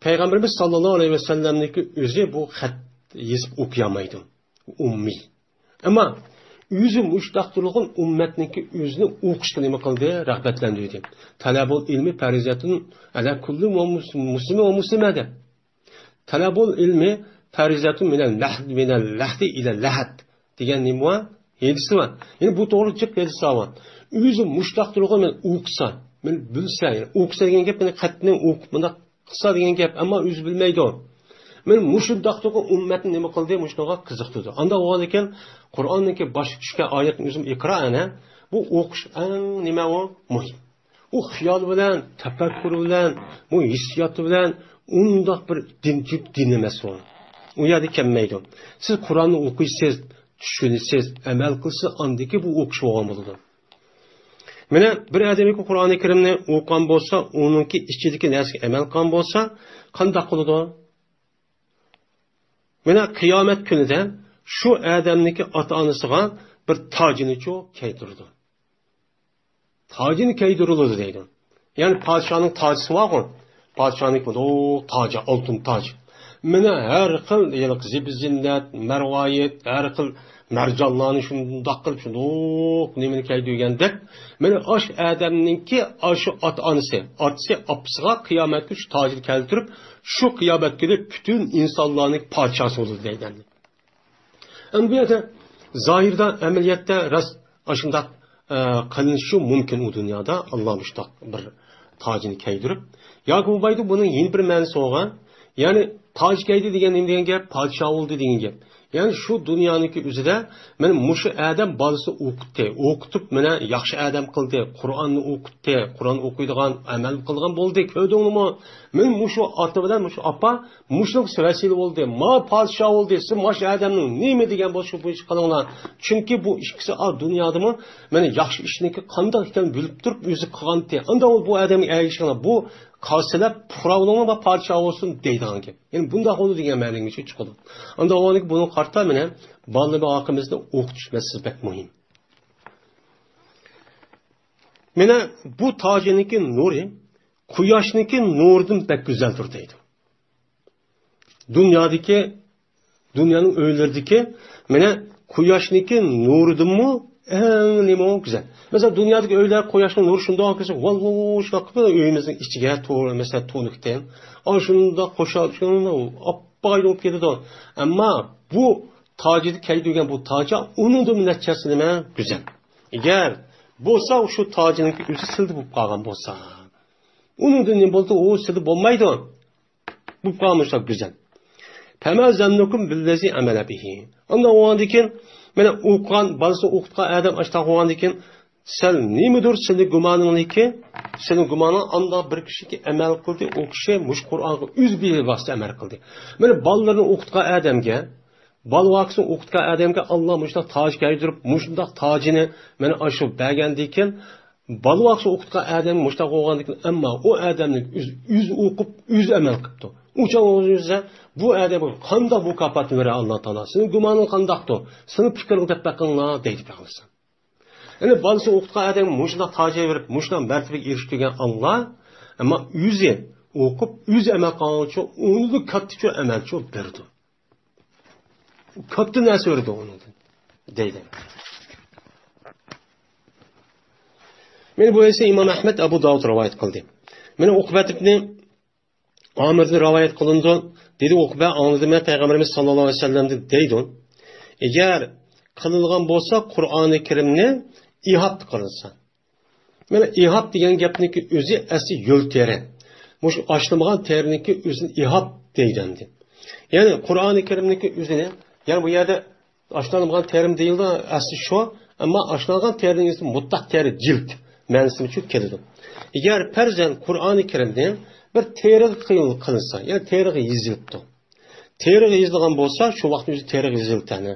پەيغەمبىرىمىز ساللاللاھۇ ئەلەيھى ۋەسەللەمنىڭكى ئۆزى بۇ خەت يېزىپ ئوقۇيالمايدۇ. ئۇممىي. ئەمما ئۆزى مۇشۇنداق تۇرغان ئۈممەتنىڭكى ئۆزىنى ئوقۇشقا نېمە قىلدى؟ رىغبەتلەندۈردى. تەلەبۇل ئىلمى پەرىزەتۇن ئەلا كۇللى مۇسلىمى ۋە مۇسلىمە دەپ. تەلەبۇل ئىلمى پەرىزەتۇن مىنەل لەھد، مىنەل لەھدى ئىلە لەھەد دېگەن نېمە بار؟ ھەدىسى بار. يەنى بۇ توغرىلىق جىق ھەدىسلەر بار. ئۆزى مۇشۇنداق تۇرغان مەن ئوقۇسا، مەن بىلسە، يەنى ئوقۇسا دېگەن گەپ، مەن خەتنى ئوقۇپ مۇنداق قىلسا دېگەن گەپ، ئەمما ئۆزى بىلمەيدۇ. مەن مۇشۇنداق تۇرغان ئۈممەتنى نېمە قىلدى؟ مۇشۇنىڭغا قىزىقتۇردى. ئانداق بولغاندىكىن قۇرئاننىڭكى باشقا چۈشكەن ئايەتنى ئۆزۈم ئىقرا ئەنە، بۇ ئوقۇش ئەڭ نېمە ئۇ؟ مۇھىم. بۇ خىيال بىلەن، تەپەككۇر بىلەن، بۇ ھېسسىيات بىلەن ئۇنداق بىر دىن، دىن ئەمەس ئۇ. ئۇ يەردە كەلمەيدۇ. سىز قۇرئاننى ئوقۇيسىز، چۈشىنىسىز، ئەمەل قىلسىز، ئاندىكى بۇ ئوقۇش بولغان بولىدۇ. مانا بىر ئادەمكى قۇرئانى كەرىمنى ئوقۇغان بولسا، ئۇنىڭكى ئىچىدىكى نەرسىگە ئەمەل قىلغان بولسا، قانداق قىلىدۇ؟ مانا قىيامەت كۈنىدە شۇ ئادەمنىڭكى ئاتا-ئانىسىغا بىر تاجىنىچۇ كىيدۈرىدۇ. تاجىنى كىيدۈرۈلىدۇ دەيدۇ. يەنى پادىشاھنىڭ تاجىسى بارغۇ. پادىشاھنىڭ بۇ تاجى، ئالتۇن تاج. مانا ھەر خىل ھېلىقى زىبۇ-زىننەت، مەرۋايىت، ھەر خىل مەرجانلارنى شۇنداق قىلىپ، شۇنداق نېمىنى كىيدۈرگەندەك. مانا ئاشۇ ئادەمنىڭكى ئاشۇ ئاتا-ئانىسى، ئاتىسى، ئاپىسىغا قىيامەت كۈنى شۇ تاجنى كەلتۈرۈپ، شۇ قىيامەت كۈنى پۈتۈن ئىنسانلارنىڭ پادىشاھسى بولىدۇ دەيدۇ. ئەمدى بۇ يەردە زاھىردا، ئەمەلىيەتتە راست ئاشۇنداق، ئە، قىلىنىشى مۇمكىن ئۇ دۇنيادا، ئاللا مۇشۇنداق بىر تاجىنى كىيدۈرۈپ. ياكى بولمايدۇ، بۇنىڭ يەنە بىر مەنىسى بولغان. يەنى تاج كىيدى دېگەن نېمە دېگەن گەپ؟ پادىشاھ بولدى دېگەن گەپ. يەنى شۇ دۇنيانىڭكى ئۆزىدە مانا مۇشۇ ئادەم بالىسىنى ئوقۇتتى، ئوقۇتۇپ مانا ياخشى ئادەم قىلدى، قۇرئاننى ئوقۇتتى، قۇرئان ئوقۇيدىغان، ئەمەل قىلغان بولدى، كۆردۈڭلىمۇ؟ مانا مۇشۇ ئاتا بىلەن مۇشۇ ئاپا مۇشۇنىڭ ۋەسىلە بولدى، ما پادىشاھ بولدى، سىز ماش ئادەمنىڭ نېمە دېگەن بولسا بۇ ئىش قىلىڭلار. چۈنكى بۇ ئىككىسى ئا دۇنيادىمۇ مانا ياخشى ئىشنىڭكى قانداق ئىكەنلىكىنى بىلىپ تۇرۇپ ئۆزى قىلغانتى. ئاندا ئۇ بۇ ئادەمگە ئەگىشىڭلار، بۇ قاسىلەپ پۇقرا بولۇڭلار، ما پادىشاھ بولسۇن دەيدىغان گەپ. يەنى بۇنداق بولىدۇ دېگەن مەنىگە چىقىدۇ. ئاندا ئۇنىڭكى بۇنىڭغا قارىتا مانا بالىلىرىمىزنى ئوقۇتۇش مەسىلىسى بەك مۇھىم. مانا بۇ تاجىنىڭكى نۇرى قۇياشنىڭكى نۇرىدىن بەك گۈزەلدۇر دەيدۇ. دۇنيادىكى، دۇنيانىڭ ئۆيلىرىدىكى مانا قۇياشنىڭكى نۇرىدىنمۇ ئەڭ نېمە گۈزەل. مەسىلەن، دۇنيادىكى ئۆيلەر قۇياشنىڭ نۇرى شۇنداق كىرسە، ۋال ۋال شۇنداق قىلىپ ئۆيىمىزنىڭ ئىچىگە تو-، مەسىلەن، تونۇكتىن ئاشۇنداق قوشۇپ، شۇنداق ئاپئاق بولۇپ كېتىدۇ. ئەمما بۇ تاجىدا كىيدۈرگەن بۇ تاجا ئۇنىڭدىن نەچچە ھەسسە نېمە گۈزەل. ئەگەر بولسا شۇ تاجنىڭكى ئۆزى سىلدا بولۇپ قالغان بولسا، ئۇنىڭدىن نېمە بولدى؟ ئۇ سىلدا بولمايدۇ. بولۇپ قالمىسا گۈزەل. فما ظنكم بالذي عمل به. ئاندىن ئۇنىڭدىن كېيىن مانا ئوقۇغان، بالىسىنى ئوقۇتقان ئادەم ئاشۇنداق بولغاندىن كېيىن سەل نېمىدۇر سېنىڭ گۇمانىڭنىڭكى، سېنىڭ گۇمانىڭ ئانداق بىر كىشىگە ئەمەل قىلدى، ئۇ كىشى مۇشۇ قۇرئانغا ئۆزى بىۋاسىتە ئەمەل قىلدى. مانا بالىلىرىنى ئوقۇتقان ئادەمگە، بالا ۋاقىتسىنى ئوقۇتقان ئادەمگە ئاللا مۇشۇنداق تاج كىيدۈرۈپ، مۇشۇنداق تاجىنى مانا ئاشۇ بەرگەندىن كېيىن، بالا ۋاقىتسى ئوقۇتقان ئادەم مۇشۇنداق بولغاندىن كېيىن، ئەمما ئۇ ئادەمنىڭ ئۆزى، ئۆزى ئوقۇپ، ئۆزى ئەمەل قىپتۇ. ئۇ چاغ ئۆزى بۇ ئادەمگە قانداق مۇكاپاتنى بېرەر ئاللا تائالا؟ سېنىڭ گۇمانىڭ قانداقتۇ؟ سېنىڭ پىكرىڭ دەپ بېقىڭلار دەيدۇ پەيغەمبەر. يەنى بالىسىنى ئوقۇتقان ئادەم مۇشۇنداق تاجىغا بېرىپ، مۇشۇنداق مەرتىۋىگە ئېرىشتۈرگەن ئاللا، ئەمما ئۆزى ئوقۇپ، ئۆزى ئەمەل قىلغان ئۈچۈن ئۇنىڭدىن كاتتىچۇ ئەمەلچۇ بېرىدۇ. كاتتا نەرسە بېرىدۇ ئۇنىڭدىن دەيدۇ. مانا بۇ ھەدىسنى ئىمام ئەھمەد، ئەبۇ داۋۇد رىۋايەت قىلدى. مانا ئۇقبەت ئىبنى ئامىردىن رىۋايەت قىلىنىدۇ. دېدى ئۇقبە، ئاڭلىدىم مەن پەيغەمبىرىمىز ساللاللاھۇ ئەلەيھى ۋەسەللەمدىن دەيدۇ. ئەگەر قىلىنغان بولسا قۇرئانى كەرىمنى ئىھاب قىلىنسا. مانا ئىھاب دېگەن گەپنىڭكى ئۆزى ئەسلى يۆل تېرە. مۇشۇ ئاشلانمىغان تېرىنىڭكى ئۆزىنى ئىھاب دەيدۇ ئەمدى. يەنى قۇرئانى كەرىمنىڭكى ئۆزىنى، يەنى بۇ يەردە ئاشلانمىغان تېرىمۇ دېيىلىدۇ، ئەسلى شۇ. ئەمما ئاشلانغان تېرىنىڭ ئۆزى مۇتلەق تېرە، جىلد مەنىسى ئۈچۈن كېلىدۇ. ئەگەر پەرزەن قۇرئانى كەرىمنى بىر تېرىغا قىل-، قىلىنسا، يەنى تېرىغا يېزىلىپتۇ. تېرىغا يېزىلغان بولسا، شۇ ۋاقىتنىڭ ئۆزى تېرىغا يېزىلىپتۇ، يەنى.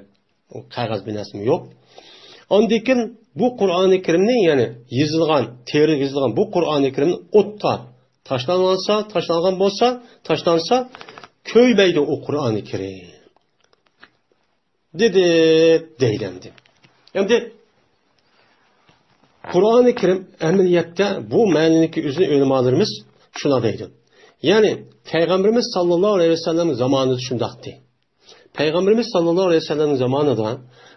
ئۇ قەغەز بىر نەرسىمۇ يوق. ئاندىن كېيىن بۇ قۇرئانى كەرىمنى، يەنى يېزىلغان، تېرىغا يېزىلغان بۇ قۇرئانى كەرىمنى ئوتقا تاشلانغانسا، تاشلانغان بولسا، تاشلانسا، كۆيمەيدۇ ئۇ قۇرئانى كەرىم. دېدى، دەيدۇ ئەمدى. ئەمدى قۇرئانى كەرىم ئەمەلىيەتتە بۇ مەنىنىڭكى ئۆزىنى ئۆلىمالىرىمىز شۇنداق دەيدۇ. يەنى پەيغەمبىرىمىز ساللاللاھۇ ئەلەيھى ۋەسەللەم زامانىدا شۇنداقتى. پەيغەمبىرىمىز ساللاللاھۇ ئەلەيھى ۋەسەللەمنىڭ زامانىدا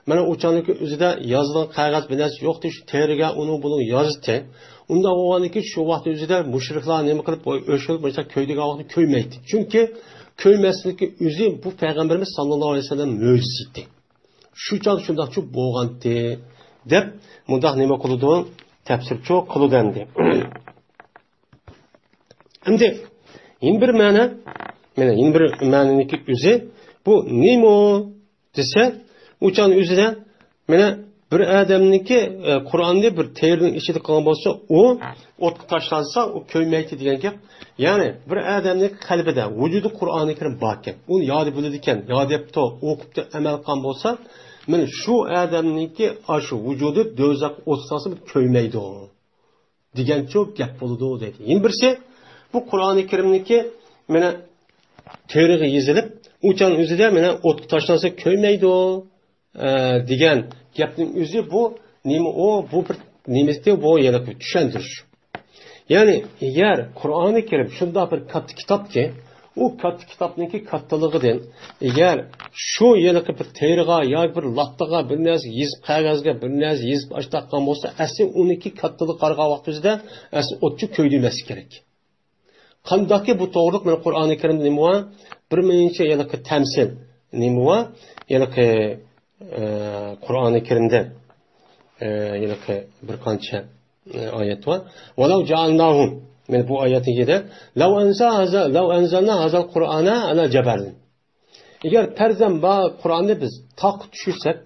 مانا ئۇ چاغنىڭكى ئۆزىدە يازىدىغان قەغەز بىر نەرسە يوقتى، شۇ تېرىگە ئۇنىڭ بۇنىڭ يازدى. ئۇنداق بولغاندىن كېيىن شۇ ۋاقىت ئۆزىدە مۇشرىكلار نېمە قىلىپ، ئۆچۈرۈپ، مۇشۇنداق كۆيدۈرگەن ۋاقىتتا كۆيمەيتتى. چۈنكى كۆيمەسلىكى ئۆزى بۇ پەيغەمبىرىمىز ساللاللاھۇ ئەلەيھى ۋەسەللەم مۆجىزىسى ئىدى. شۇ چاغدا شۇنداقچۇ بولغانتى، دەپ مۇنداق نېمە قىلىدۇ؟ تەپسىرچۇ قىلىدۇ ئەمدى. ئەمدى يەنە بىر مەنە، مانا يەنە بىر مەنىنىڭكى ئۆزى بۇ نېمە دېسە، ئۇ چاغنىڭ ئۆزىدە مانا بىر ئادەمنىڭكى، ئە، قۇرئاننى بىر تېرىنىڭ ئىچىدە قىلغان بولسا، ئۇ ئوتقا تاشلانسا، ئۇ كۆيمەيدۇ دېگەن گەپ. يەنى بىر ئادەمنىڭ قەلبىدە، ۋۇجۇدى قۇرئانى كەرىم باركەن، ئۇنى ياد بىلىدىكەن، ياد دەپتۇ، ئوقۇپتۇ، ئەمەل قىلغان بولسا، مانا شۇ ئادەمنىڭكى ئاشۇ ۋۇجۇدى دوزاخ ئوتقا سالسا، بىر كۆيمەيدۇ دېگەنچۇ گەپ بولىدۇ دەيدۇ. يەنە بىرسى، بۇ قۇرئانى كەرىمنىڭكى مانا تېرىغا يېزىلىپ، ئۇ چاغنىڭ ئۆزىدە مانا ئوتقا تاشلانسا كۆيمەيدۇ، ئە، دېگەن گەپنىڭ ئۆزى بۇ نېمە ئۇ؟ بۇ بىر نېمىسى بۇ، يەنە بىر چۈشەندۈرۈش. يەنى ئەگەر قۇرئانى كەرىم شۇنداق بىر كاتتا كىتابكى، ئۇ كاتتا كىتابنىڭكى كاتتىلىقىدىن، ئەگەر شۇ ھېلىقى بىر تېرىغا ياكى بىر لاپتىغا بىر نەرسە يېزىپ، قەغەزگە بىر نەرسە يېزىپ ئاشتاققان بولسا، ئەسلى ئۇنىڭكى كاتتىلىقى قارىغان ۋاقتىمىزدا ئەسلى ئوتچۇ كۆيدۈرمەسلىك كېرەك. قانداقكى بۇ توغرىلىق مانا قۇرئانى كەرىمدە نېمە بار؟ بىر مۇنچە ھېلىقى تەمسىل نېمە بار؟ ھېلىقى، ئە، قۇرئانى كەرىمدە، ئە، ھېلىقى بىر قانچە، ئە، ئايەت بار. ۋەلەۋ جەئەلناھۇ، مانا بۇ ئايەتنىڭ ئىچىدە، لەۋ ئەنزە-، لەۋ ئەنزەلنا ھازەل قۇرئانە ئەلا جەبەلىن. ئەگەر پەرزەن بار قۇرئاننى بىز تاغقا چۈشۈرسەك،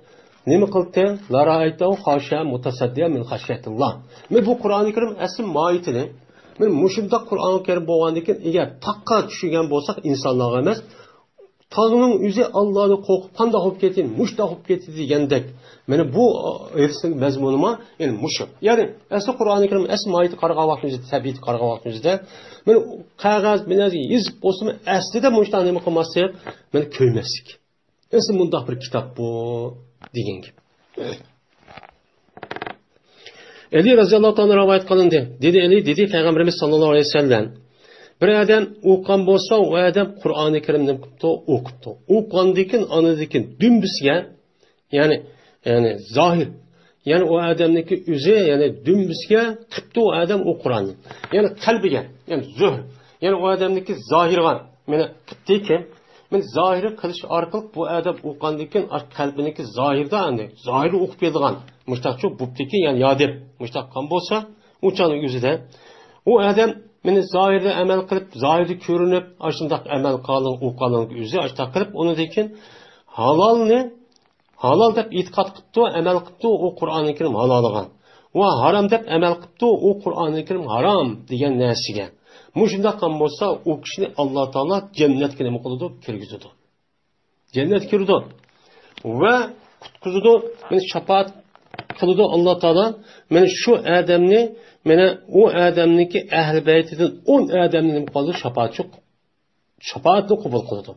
نېمە قىلتى؟ لارائەيتەھۇ خاشىئەن مۇتەسەددىئەن مىن خەشيەتىللا. مانا بۇ قۇرئانى كەرىم ئەسلى ماھىيىتىنى، مانا مۇشۇنداق قۇرئانى كەرىم بولغاندىن كېيىن، ئەگەر تاغقا چۈشۈرگەن بولساق ئىنسانلارغا ئەمەس، تاغنىڭ ئۆزى ئاللادىن قورقۇپ، قانداق بولۇپ كەتتى، مۇشۇنداق بولۇپ كەتتى دېگەندەك. مانا بۇ ھەدىسنىڭ مەزمۇنىمۇ يەنى مۇشۇ. يەنى ئەسلى قۇرئانى كەرىم ئەسلى ماھىيىتىگە قارىغان ۋاقتىمىزدا، تەبىئىتىگە قارىغان ۋاقتىمىزدا، مانا قەغەز بىلەن يېزىپ بولسىمۇ، ئەسلىدە مۇشۇنداق نېمە قىلماسلىق، مانا كۆيمەسلىك. ئەسلى مۇنداق بىر كىتاب بۇ دېگەن گەپ. ئەلى رەزىياللاھۇ تائالا رىۋايەت قىلىندى. دېدى ئەلى، دېدى پەيغەمبىرىمىز ساللاللاھۇ ئەلەيھى ۋەسەللەم، بىر ئادەم ئوقۇغان بولسا، ئۇ ئادەم قۇرئانى كەرىمنى نېمە قىپتۇ؟ ئوقۇپتۇ. ئوقۇغاندىن كېيىن، ئاندىن كېيىن دۈمبىسىگە، يەنى، يەنى زاھىر، يەنى ئۇ ئادەمنىڭكى ئۆزى، يەنى دۈمبىسىگە قىپتۇ ئۇ ئادەم ئۇ قۇرئاننى. يەنى قەلبىگە، يەنى زۆھر، يەنى ئۇ ئادەمنىڭكى زاھىرىغا، مانا قىپتىكەن. مانا زاھىرى قىلىش ئارقىلىق بۇ ئادەم ئوقۇغاندىن كېيىن، ئاشۇ قەلبىنىڭكى زاھىرىدا، ئەمدى زاھىرى ئوقۇپ بېرىدىغان، مۇشتاقچۇ بوپتىكەن، يەنى يا دەپ، مۇشتاق قىلغان بولسا، ئۇ چاغنىڭ ئۆزىدە ئۇ ئادەم مانا زاھىردا ئەمەل قىلىپ، زاھىردا كۆرۈنۈپ، ئاشۇنداق ئەمەل قىلغانلىقى، ئوقۇغانلىقىنىڭ ئۆزى ئاشۇنداق قىلىپ، ئۇنىڭدىن كېيىن ھالالنى ھالال دەپ ئېتىقاد قىپتۇ، ئەمەل قىپتۇ ئۇ قۇرئانى كەرىم ھالالىغا. ۋە ھارام دەپ ئەمەل قىپتۇ ئۇ قۇرئانى كەرىم ھارام دېگەن نەرسىگە. مۇشۇنداق قىلغان بولسا، ئۇ كىشىنى ئاللا تائالا جەننەتكە نېمە قىلىدۇ؟ كىرگۈزىدۇ. جەننەتكە كىرىدۇ. ۋە قۇتقۇزىدۇ، مانا شاپائەت قىلىدۇ ئاللا تائالا. مانا شۇ ئادەمنى، مانا ئۇ ئادەمنىڭكى ئەھلى بەيتىدىن ئون ئادەمنى نېمە قىلىدۇ؟ شاپائەتچى شاپائەتنى قوبۇل قىلىدۇ.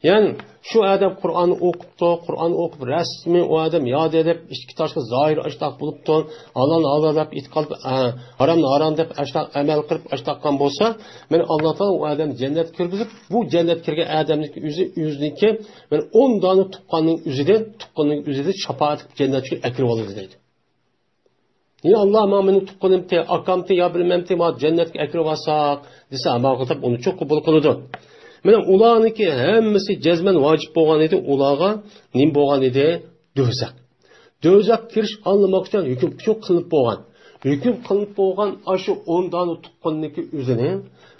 يەنى شۇ ئادەم قۇرئاننى ئوقۇپتۇ، قۇرئان ئوقۇپ رەسمىي ئۇ ئادەم ياد ئېلىپ، ئىچكى تاشقى زاھىرى ئاشتاق بولۇپتۇ، ھالالنى ھالال دەپ ئېتىقاد، ھە، ھارامنى ھارام دەپ ئاشتاق ئەمەل قىلىپ ئاشتاققان بولسا، مانا ئاللا تائالا ئۇ ئادەمنى جەننەتكە كىرگۈزۈپ، بۇ جەننەتكە كىرگەن ئادەمنىڭ ئۆزى، ئۆزىنىڭكى مانا ئون دانە تۇغقاننىڭ ئۆزىدىن، تۇغقاننىڭ ئۆزىدىن شاپائەت قىلىپ جەننەتكە ئەكىرىۋالىدۇ دەيدۇ. يا ئاللا، مانا مېنىڭ تۇغقىنىمتى، ئاكامتى يا بىلمەمتى، مانا جەننەتكە ئەكىرىۋالساق دېسە، ئامال قىلىپ ئۇنى چوق قوبۇل قىلىدۇ. مانا ئۇلارنىڭكى ھەممىسى جەزمەن ۋاجىپ بولغان ئىدى، ئۇلارغا نېمە بولغان ئىدى؟ دوزاخ. دوزاخقا كىرىش ئاللىماقچان ھۆكۈم قىلىنىپ بولغان. ھۆكۈم قىلىنىپ بولغان ئاشۇ ئون دانە تۇغقىنىنىڭكى ئۆزىنى،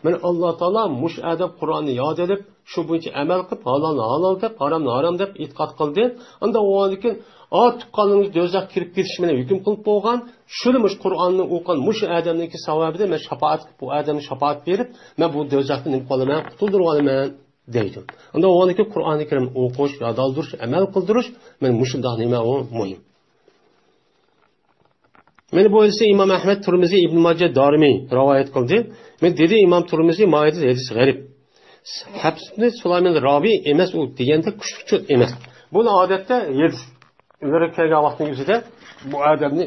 مانا ئاللا تائالا مۇشۇ ئادەم قۇرئاننى ياد ئېلىپ، شۇ بويىچە ئەمەل قىلىپ، ھالالنى ھالال دەپ، ھارامنى ھارام دەپ ئېتىقاد قىلدى. ئاندىن ئۇنىڭدىن كېيىن، ئا، تۇغقانلىرىڭىز دوزاخقا كىرىپ كېتىش بىلەن ھۆكۈم قىلىنىپ بولغان، شۇنى مۇشۇ قۇرئاننى ئوقۇغان مۇشۇ ئادەمنىڭكى ساۋابىدىن مەن شاپائەت قىلىپ، بۇ ئادەمگە شاپائەت بېرىپ، مەن بۇ دوزاختىن نېمە قىلىمەن؟ قۇتۇلدۇرۇۋالىمەن، دەيدۇ. ئاندىن ئۇنىڭدىن كېيىن قۇرئانى كەرىم ئوقۇش، ياد ئالدۇرۇش، ئەمەل قىلدۇرۇش، مانا مۇشۇنداق نېمە ئۇ مۇھىم. مانا بۇ ھەدىسنى ئىمام ئەھمەد، تۇرمۇزى، ئىبن ماجە، دارىمى رىۋايەت قىلدى. مانا دېدى ئىمام تۇرمۇزى، ما ھەدىس، ھەدىس غەرىب. ھەفس ئىبن سۇلايمان راۋى ئەمەس ئۇ دېگەندەك كۈچلۈكچۇ ئەمەس. بۇنى ئادەتتە ھەدىسلەر كەلگەن ۋاقىتنىڭ ئۆزىدە بۇ ئادەمنى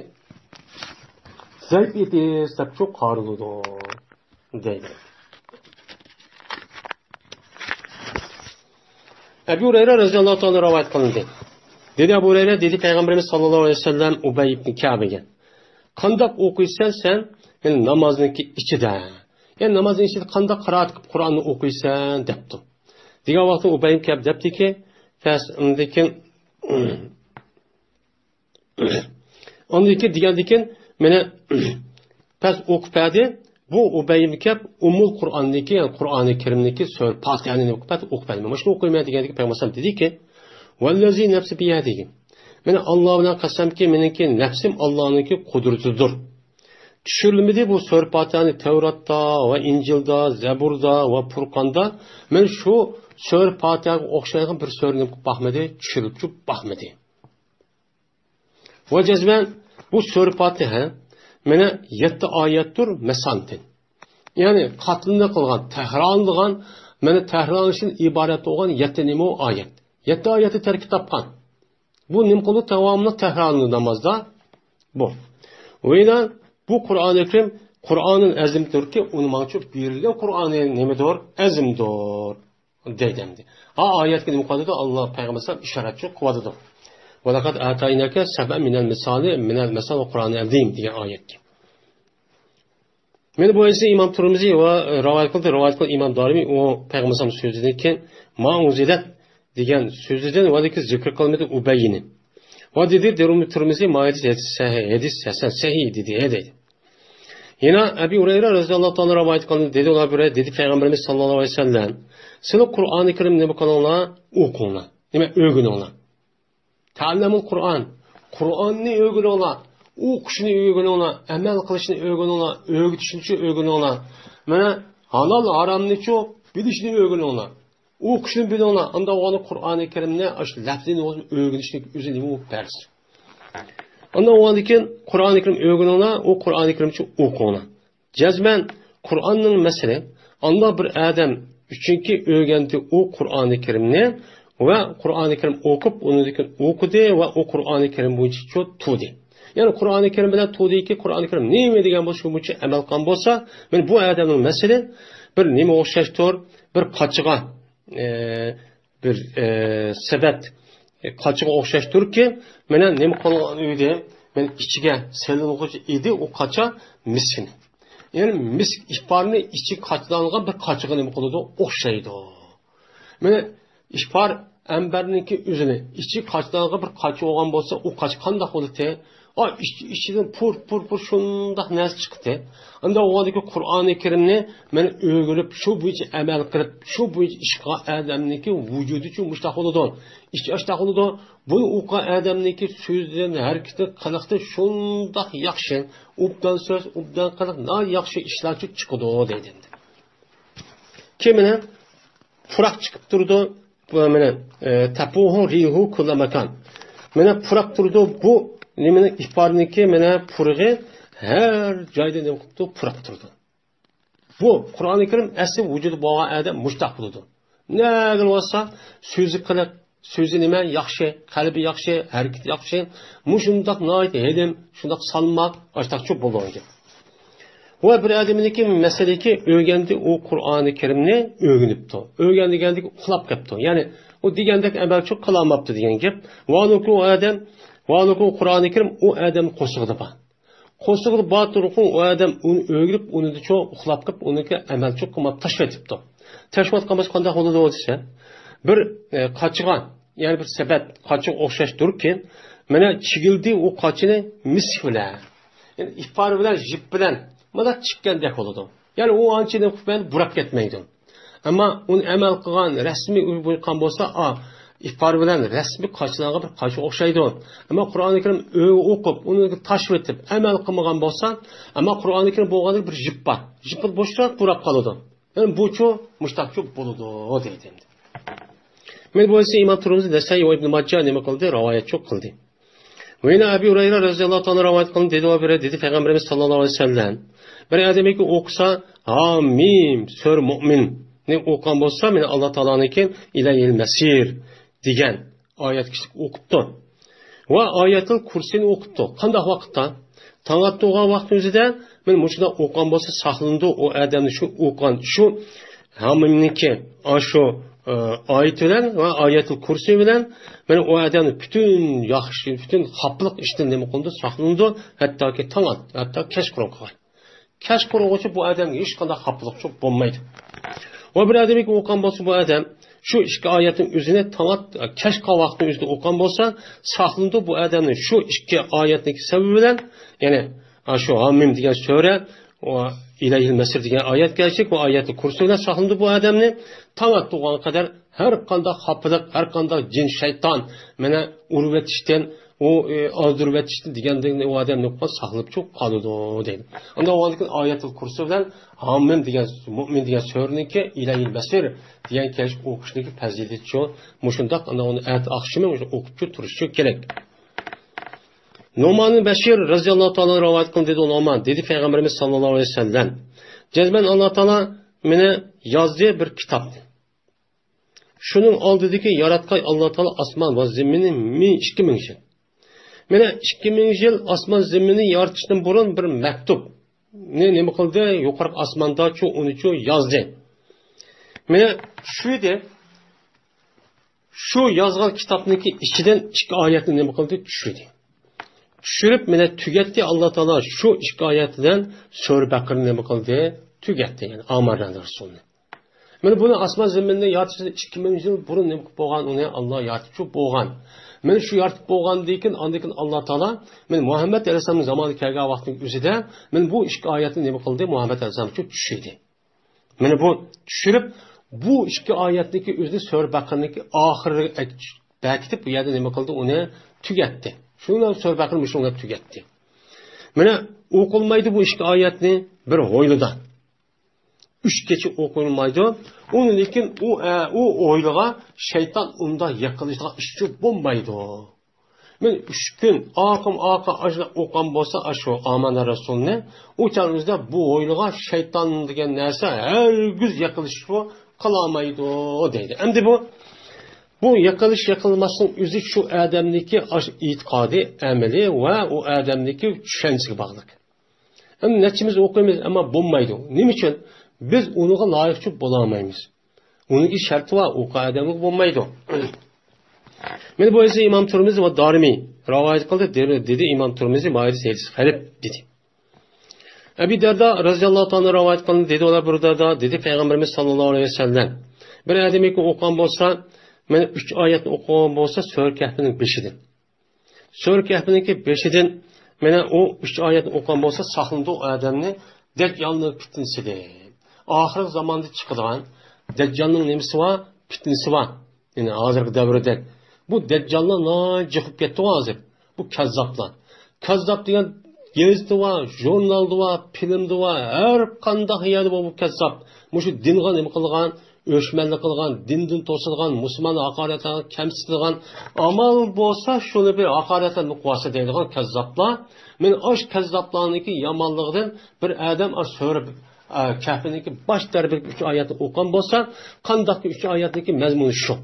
زەئىپ ھەدىس دەپچۇ قارىلىدۇ دەيدۇ. ئەبۇ ھۇرەيرە رەزىياللاھۇ تائالا رىۋايەت قىلىندى. دېدى ئەبۇ ھۇرەيرە، دېدى پەيغەمبىرىمىز ساللاللاھۇ ئەلەيھى ۋەسەللەم ئۇبەي ئىبن كەبىگە، قانداق ئوقۇيسەن سەن، يەنى نامازنىڭكى ئىچىدە؟ يەنى نامازنىڭ ئىچىدە قانداق قىرائەت قىلىپ قۇرئاننى ئوقۇيسەن؟ دەپتۇ. دېگەن ۋاقىتتا ئۇبەي ئىبن كەب دەپتىكى، پەس ئۇندىكىن ئاندىن كېيىن دېگەندىكىن مېنى پەس ئوقۇپ بەردى. بۇ ئۇبەي ئىبن كەب ئۇممۇل قۇرئاندىكى، يەنى قۇرئانى كەرىمدىكى سۈرە پاتىھەنى ئوقۇپ بەردى، ئوقۇپ بەردى. مانا شۇنى ئوقۇيمەن دېگەندىكىن پەيغەمبەر ئەلەيھىسسالام دېدىكى، ۋەللەزى نەپسى بىيەدىھى، مانا ئاللا بىلەن قەسەمكى، مېنىڭكى نەپسىم ئاللانىڭكى قۇدرىتىدۇر. چۈشۈرۈلمىدى بۇ سۈرە پاتىھەنى تەۋراتتا ۋە ئىنجىلدا، زەبۇردا ۋە پۇرقاندا. مانا شۇ سۈرە پاتىھەگە ئوخشايدىغان بىر سۈرە نېمە قىلىپ باقمىدى، چۈشۈرۈلۈپچۇ باقمىدى. ۋە جەزمەن بۇ سۈرە پاتىھە مانا يەتتە ئايەتتۇر مەسانىدىن. يەنى قاتلىنى قىلغان، تەھرانلىغان، مانا تەھرانلىشتىن ئىبارەت بولغان يەتتە نېمە ئايەت. يەتتە ئايەتنى تەركىب تاپقان. بۇ نېمە قىلىدۇ؟ داۋاملىق تەھرارلىنىدۇ نامازدا. بۇ. ۋە يەنە بۇ قۇرئانى كەرىم، قۇرئانىل ئەزىمدۇركى، ئۇنى ماڭا بېرىلگەن قۇرئانى نېمىدۇر؟ ئەزىمدۇر. دەيدۇ ئەمدى. ھا، ئايەتكە نېمە قىلىۋاتىدۇ؟ ئاللا پەيغەمبەر ئەلەيھىسسالام ئىشارەتچى قىلىۋاتىدۇ. ۋەلەقەد ئاتايناكە سەبئەن مىنەل مەسانى، مىنەل مەسانى ۋە قۇرئانىل ئەزىم دېگەن ئايەتكە. مانا بۇ ھەدىسنى ئىمام تۇرمۇزى ۋە، ئە، رىۋايەت قىلدى. رىۋايەت قىلغان ئىمام دارىمى ئۇ پەيغەمبەر ئەلەيھىسسالام سۆزىدىن كېيىن، ما ئۇنزىلەت دېگەن سۆزىدىن ۋە لېكىن زىكىر قىلمىدى ئۇبەينى. ۋە دېدى، دارىمى تۇرمۇزى ما ھەدىس ھەسەن سەھىھ، ھەدىس ھەسەن سەھىھ دېدى، ھە دەيدۇ. يەنە ئەبى ھۇرەيرە رازىياللاھۇ تائالا رىۋايەت قىلدى، دېدى، ئۇلار بىر دېدى، پەيغەمبىرىمىز ساللاللاھۇ ئەلەيھى ۋەسەللەم، سىلى قۇرئانى كەرىمنى نېمە قىلىڭلار؟ ئوقۇڭلار. نېمە؟ ئۆگىنىڭلار. تەئەللەمۇل قۇرئان. قۇرئاننى ئۆگىنىڭلار. ئوقۇشنى ئۆگىنىڭلار. ئەمەل قىلىشنى ئۆگىنىڭلار. ئۆگىتىشنىچۇ ئۆگىنىڭلار. مانا ھالال ھارامنىچۇ بىلىشنى ئۆگىنىڭلار. ئوقۇشنى بىلىڭلار. ئاندا ئۇلارنى قۇرئانى كەرىمنى ئاشۇ لەپزىنى ئۆگىنىشنىڭ ئۆزى نېمە بولۇپ پەرز. ئاندا ئۇلاندىن كېيىن قۇرئانى كەرىم ئۆگىنىڭلار، ئۇ قۇرئانى كەرىمچۇ ئوقۇڭلار. جەزمەن قۇرئاننىڭ مەسىلى، ئاللا بىر ئادەم ئۈچۈنكى ئۆگەندى ئۇ قۇرئانى كەرىمنى ۋە قۇرئانى كەرىم ئوقۇپ، ئۇنىڭدىن كېيىن ئوقۇدى ۋە ئۇ قۇرئانى كەرىم بويىچە تۇردى. يەنى قۇرئانى كەرىم بىلەن تۇردىكى، قۇرئانى كەرىم نېمە دېگەن بولسا، شۇ بويىچە ئەمەل قىلغان بولسا، مانا بۇ ئادەمنىڭ مەسىلى بىر نېمە ئوخشاشتۇر؟ بىر قاچىغا، ئە، بىر، ئە، سەبەت، ئە، قاچىغا ئوخشاشتۇركى، مانا نېمە قىلغان ئىدى؟ مانا ئىچىگە سېلىنغۇچى ئىدى ئۇ قاچا مىسكنى. يەنى مىسك ئىپارنى ئىچىگە قاچىلانغان بىر قاچىغا نېمە قىلىدۇ؟ ئوخشايدۇ. مانا ئىپار ئەمبەرنىڭكى ئۆزىنى ئىچىگە قاچىلانغان بىر قاچا بولغان بولسا، ئۇ قاچا قانداق بولىدۇ؟ ئا، ئىچ-، ئىچىدىن پۇر، پۇر، پۇر شۇنداق نەرسە چىقتى. ئاندا ئۇلاندىكى قۇرئانى كەرىمنى مانا ئۆگىنىپ، شۇ بويىچە ئەمەل قىلىپ، شۇ بويىچە ئىش قىلغان ئادەمنىڭكى ۋۇجۇدىچۇ مۇشۇنداق بولىدۇ. ئىچى ئاشۇنداق بولىدۇ. بۇنى ئوقۇغان ئادەمنىڭكى سۆزىدىن، ھەرىكىتى، قىلىقىدىن شۇنداق ياخشى، ئوبدان سۆز، ئوبدان قىلىق، ناھايىتى ياخشى ئىشلارچۇ چىقىدۇ دەيدۇ. كېيىن مانا پۇراق چىقىپ تۇرىدۇ. بۇ مانا، ئە، تەپۇھۇ رىھۇ كۇللە ماكان. مانا پۇراق تۇرىدۇ. بۇ نېمىنىڭ ئىپارنىڭكى مانا پۇرىقى ھەر جايدا نېمە قىلىپتۇ؟ پۇراق تۇرىدۇ. بۇ قۇرئانى كەرىم ئەسلى ۋۇجۇدى بولغان ئادەم مۇشتاق بولىدۇ. نەگىلا بولسا سۆزى قىلىق، سۆزى نېمە ياخشى، قەلبى ياخشى، ھەرىكىتى ياخشى، مۇشۇنداق ناھايىتى ھېلىم، شۇنداق سالماق، ئاشتاقچۇ بولىدىكەن. ۋە بىر ئادەمنىڭكى مەسىلىكى ئۆگەندى ئۇ قۇرئانى كەرىمنى ئۆگىنىپتۇ. ئۆگەندى دېگەندىكى ئۇخلاپ قېپتۇ. يەنى ئۇ دېگەندەك ئەمەلچۇ قىلالماپتۇ دېگەن گەپ. ۋالۇكۇ ئۇ ئادەم، ۋالۇكۇ قۇرئانى كەرىم ئۇ ئادەم قورسىقىدا بار. قورسىقىدا بار تۇرۇقۇ ئۇ ئادەم ئۇنى ئۆگىنىپ، ئۇنىڭدىچۇ ئۇخلاپ قېلىپ، ئۇنىڭكى ئەمەلچۇ قىلماپ تاشلىۋېتىپتۇ. تاشلىۋاتقان بولسا قانداق بولىدۇ دېسە، بىر، ئە، قاچىغا، يەنى بىر سەبەت، قاچىغا ئوخشاشتۇركى، مانا چىگىلدى ئۇ قاچىنى مىسك بىلەن، يەنى ئىپار بىلەن، ژىپ بىلەن، مانا چىككەندەك بولىدۇ. يەنى ئۇ ئانچە نېمە قىلىپ بۇراپ كەتمەيدۇ. ئەمما ئۇنى ئەمەل قىلغان، رەسمىي ئۇيغۇرغان بولسا، ئا، ئىپار بىلەن رەسمىي قاچىلانغان بىر قاچا ئوخشايدۇ. ئەمما قۇرئانى كەرىم ئۆ-، ئوقۇپ، ئۇنى تاشلىۋېتىپ، ئەمەل قىلمىغان بولسا، ئەمما قۇرئانى كەرىم بولغاندەك بىر ژىپ بار. ژىپ بوشراق بۇراپ قالىدۇ. يەنى بۇچۇ مۇشتاقچۇ بولىدۇ دەيدۇ ئەمدى. مەن بولسا ئىمام تۇرمۇزى، نەسائىي ۋە ئىبن ماجا نېمە قىلدى؟ رىۋايەتچۇ قىلدى. ۋە يەنە ئەبى ھۇرەيرە رەزىياللاھۇ تائالا رىۋايەت قىلىندى، دېدى، بىرى دېدى، پەيغەمبىرىمىز ساللاللاھۇ ئەلەيھى ۋەسەللەم، بىر ئادەمكى ئوقۇسا، ھامىم، سۈرە مۇئمىننى ئوقۇغان بولسا، مانا ئاللا تائالانىڭكى ئىلەيھىل مەسىر دېگەن ئايەت كىشىلىك ئوقۇپتۇ. ۋە ئايەتۇل كۇرسىنى ئوقۇپتۇ. قانداق ۋاقىتتا؟ تاڭ ئاتتۇرغان ۋاقىتنىڭ ئۆزىدە مانا مۇشۇنداق ئوقۇغان بولسا، ساقلىنىدۇ ئۇ ئادەمنى شۇ ئوقۇغان، شۇ ھامىمنىڭكى ئاشۇ، ئە، ئايىتى بىلەن ۋە ئايەتۇل كۇرسى بىلەن، مانا ئۇ ئادەمنى پۈتۈن ياخشى، پۈتۈن خاپىلىق ئىشتىن نېمە قىلىنىدۇ؟ ساقلىنىدۇ، ھەتتاكى تاڭ ئات-، ھەتتا كەچقۇرۇنغىچە. كەچقۇرۇنغىچە بۇ ئادەمگە ھېچقانداق خاپىلىقچۇ بولمايدۇ. ۋە بىر ئادەمگە ئوقۇغان بولسا بۇ ئادەم شۇ ئىككى ئايەتنىڭ ئۆزىنى تاڭ ئات-، كەچ قالغان ۋاقىتنىڭ ئۆزىدە ئوقۇغان بولسا، ساقلىنىدۇ بۇ ئادەمنى شۇ ئىككى ئايەتنىڭ سەۋەبى بىلەن، يەنى، ئا، شۇ ھامىم دېگەن سۈرە، ۋە ئىلەيھىل مەسىر دېگەن ئايەت كەلچىك، بۇ ئايەتۇل كۇرسى بىلەن ساقلىنىدۇ بۇ ئادەمنى. تاڭ ئاتتۇرغان قەدەر ھەر قانداق خاپىلىق، ھەر قانداق جىن، شەيتان، مانا، ئۇرۇۋېتىشتىن، ئۇ، ئى، ئازدۇرۇۋېتىشتىن دېگەندىن ئۇ ئادەم نېمە قىلىدۇ؟ ساقلىنىپ چىقىپ قالىدۇ دەيدۇ. ئۇنداق بولغاندىكىن ئايەتۇل كۇرسى بىلەن ھامىم دېگەن، مۇئمىن دېگەن سۈرىنىڭكى ئىلەيھىل مەسىر دېگەن كەچ ئوقۇشنىڭكى پەزىلىتى شۇ. مۇشۇنداق، ئانا ئۇنى ئەتە ئاخشىمى مۇشۇ ئوقۇپ تۇرۇشى كېرەك. نۇئمان بىن بەشىر رەزىياللاھۇ تائالا رىۋايەت قىلدى، دېدى ئۇلار، دېدى پەيغەمبىرىمىز ساللاللاھۇ ئەلەيھى ۋەسەللەم، جەزمەن ئاللا تائالا مېنى يازدى بىر كىتابنى. شۇنىڭ ئالدىدىكى ياراتقان ئاللا تائالا ئاسمان ۋە زېمىننى مىڭ، ئىككى مىڭ يىل. مانا ئىككى مىڭ يىل ئاسمان زېمىننى يارىتىشتىن بۇرۇن بىر مەكتۇبنى نېمە قىلدى؟ يۇقىرىقى ئاسمانداچۇ ئۇنىچۇ يازدى. مانا چۈشۈردى. شۇ يازغان كىتابنىڭكى ئىچىدىن ئىككى ئايەتنى نېمە قىلدى؟ چۈشۈردى. چۈشۈرۈپ، مانا تۈگەتتى ئاللا تائالا شۇ ئىككى ئايەت بىلەن سۈرە بەقىرىنى نېمە قىلدى؟ تۈگەتتى. يەنى ئامانە رەسۇلنى. مانا بۇنى ئاسمان زېمىننى يارىتىشتىن ئىككى مىڭ يىل بۇرۇن نېمە قىلىپ بولغان؟ ئۇنى ئاللا يارىتىپ بولغان. مانا شۇ يارىتىپ بولغاندىن كېيىن، ئاندىن كېيىن ئاللا تائالا مانا مۇھەممەد ئەلەيھىسسالامنىڭ زامانى كەلگەن ۋاقىتنىڭ ئۆزىدە مانا بۇ ئىككى ئايەتنى نېمە قىلدى؟ مۇھەممەد ئەلەيھىسسالام ئۈچۈن چۈشۈردى. مانا بۇ چۈشۈرۈپ، بۇ ئىككى ئايەتنىڭكى ئۆزىنى سۈرە بەقىرىنىڭكى ئاخىرىغا بەكىتىپ، بۇ يەردە نېمە قىلدى؟ ئۇنى تۈگەتتى. شۇنىڭ بىلەن سۈرە بەقىرە مۇشۇ بىلەن تۈگەتتى. مانا ئوقۇلمايدۇ بۇ ئىككى ئايەتنى بىر ھويلىدا. ئۈچ كېچە ئوقۇلمايدۇ. ئۇنىڭدىن كېيىن ئۇ، ئە، ئۇ ھويلىغا شەيتان ئۇنداق يېقىنلىشىدىغان ئىشچۇ بولمايدۇ. مانا ئۈچ كۈن ئارقىمۇ ئارقا ئاشۇنداق ئوقۇغان بولسا، ئاشۇ ئامانە رەسۇلنى، ئۇ چاغنىڭ ئۆزىدە بۇ ھويلىغا شەيتان دېگەن نەرسە ھەرگىز يېقىنلىشىپ قالالمايدۇ دەيدۇ. ئەمدى بۇ، بۇ يېقىنلىشىش يېقىنلاشماسنىڭ ئۆزى شۇ ئادەمنىڭكى ئاشۇ ئېتىقادى، ئەمىلى ۋە ئۇ ئادەمنىڭكى چۈشەنچىسىگە باغلىق. ئەمدى نەچچىمىز ئوقۇيمىز، ئەمما بولمايدۇ. نېمە ئۈچۈن؟ بىز ئۇنىڭغا لايىق چۈشۈپ بولالمايمىز. ئۇنىڭكى شەرتى بار، ئوقۇغان ئادەمگە بولمايدۇ. مانا بۇ ھەدىسنى ئىمام تۇرمۇزى ۋە دارىمى رىۋايەت قىلدى، دېدى، دېدى ئىمام تۇرمۇزى، ما ھەدىس، ھەدىس غەرىب دېدى. ئەبى دەردا رەزىياللاھۇ تائالا رىۋايەت قىلدى، دېدى ئۇلار، بۇ دەردا، دېدى پەيغەمبىرىمىز ساللاللاھۇ ئەلەيھى ۋەسەللەم، بىر ئادەم ئوقۇغان بولسا، مانا ئۈچ ئايەتنى ئوقۇغان بولسا، سۈرە كەھپىنىڭ بېشىدىن. سۈرە كەھپىنىڭكى بېشىدىن مانا ئۇ ئۈچ ئايەتنى ئوقۇغان بولسا، ساقلىنىدۇ ئۇ ئادەمنى دەججالنىڭ پىتنىسىدىن. ئاخىرقى زاماندا چىقىدىغان دەججالنىڭ نېمىسى بار؟ پىتنىسى بار. يەنى ھازىرقى دەۋردەك. بۇ دەججاللار ناھايىتى جىق بولۇپ كەتتىغۇ ھازىر. بۇ كەززاپلار. كەززاپ دېگەن گېزىتى بار، ژۇرنالدا بار، فىلىمدا بار، ھەر قانداق يەردە بار بۇ كەززاپ. مۇشۇ دىنغا نېمە قىلغان؟ ئۆچمەنلىك قىلغان، دىندىن توسىدىغان، مۇسۇلماننى ھاقارەتلەيدىغان، كەمسىتىدىغان، ئامال بولسا شۇنى بىر ھاقارەتلەپ قويسا دەيدىغان كەززاپلار. مانا ئاشۇ كەززاپلارنىڭكى يامانلىقىدىن بىر ئادەم ئاشۇ سۈرە، ئە، كەھپىنىڭكى باش تەرىپىدىكى ئۈچ ئايەتنى ئوقۇغان بولسا، قانداقكى ئۈچ ئايەتنىڭكى مەزمۇنى شۇ.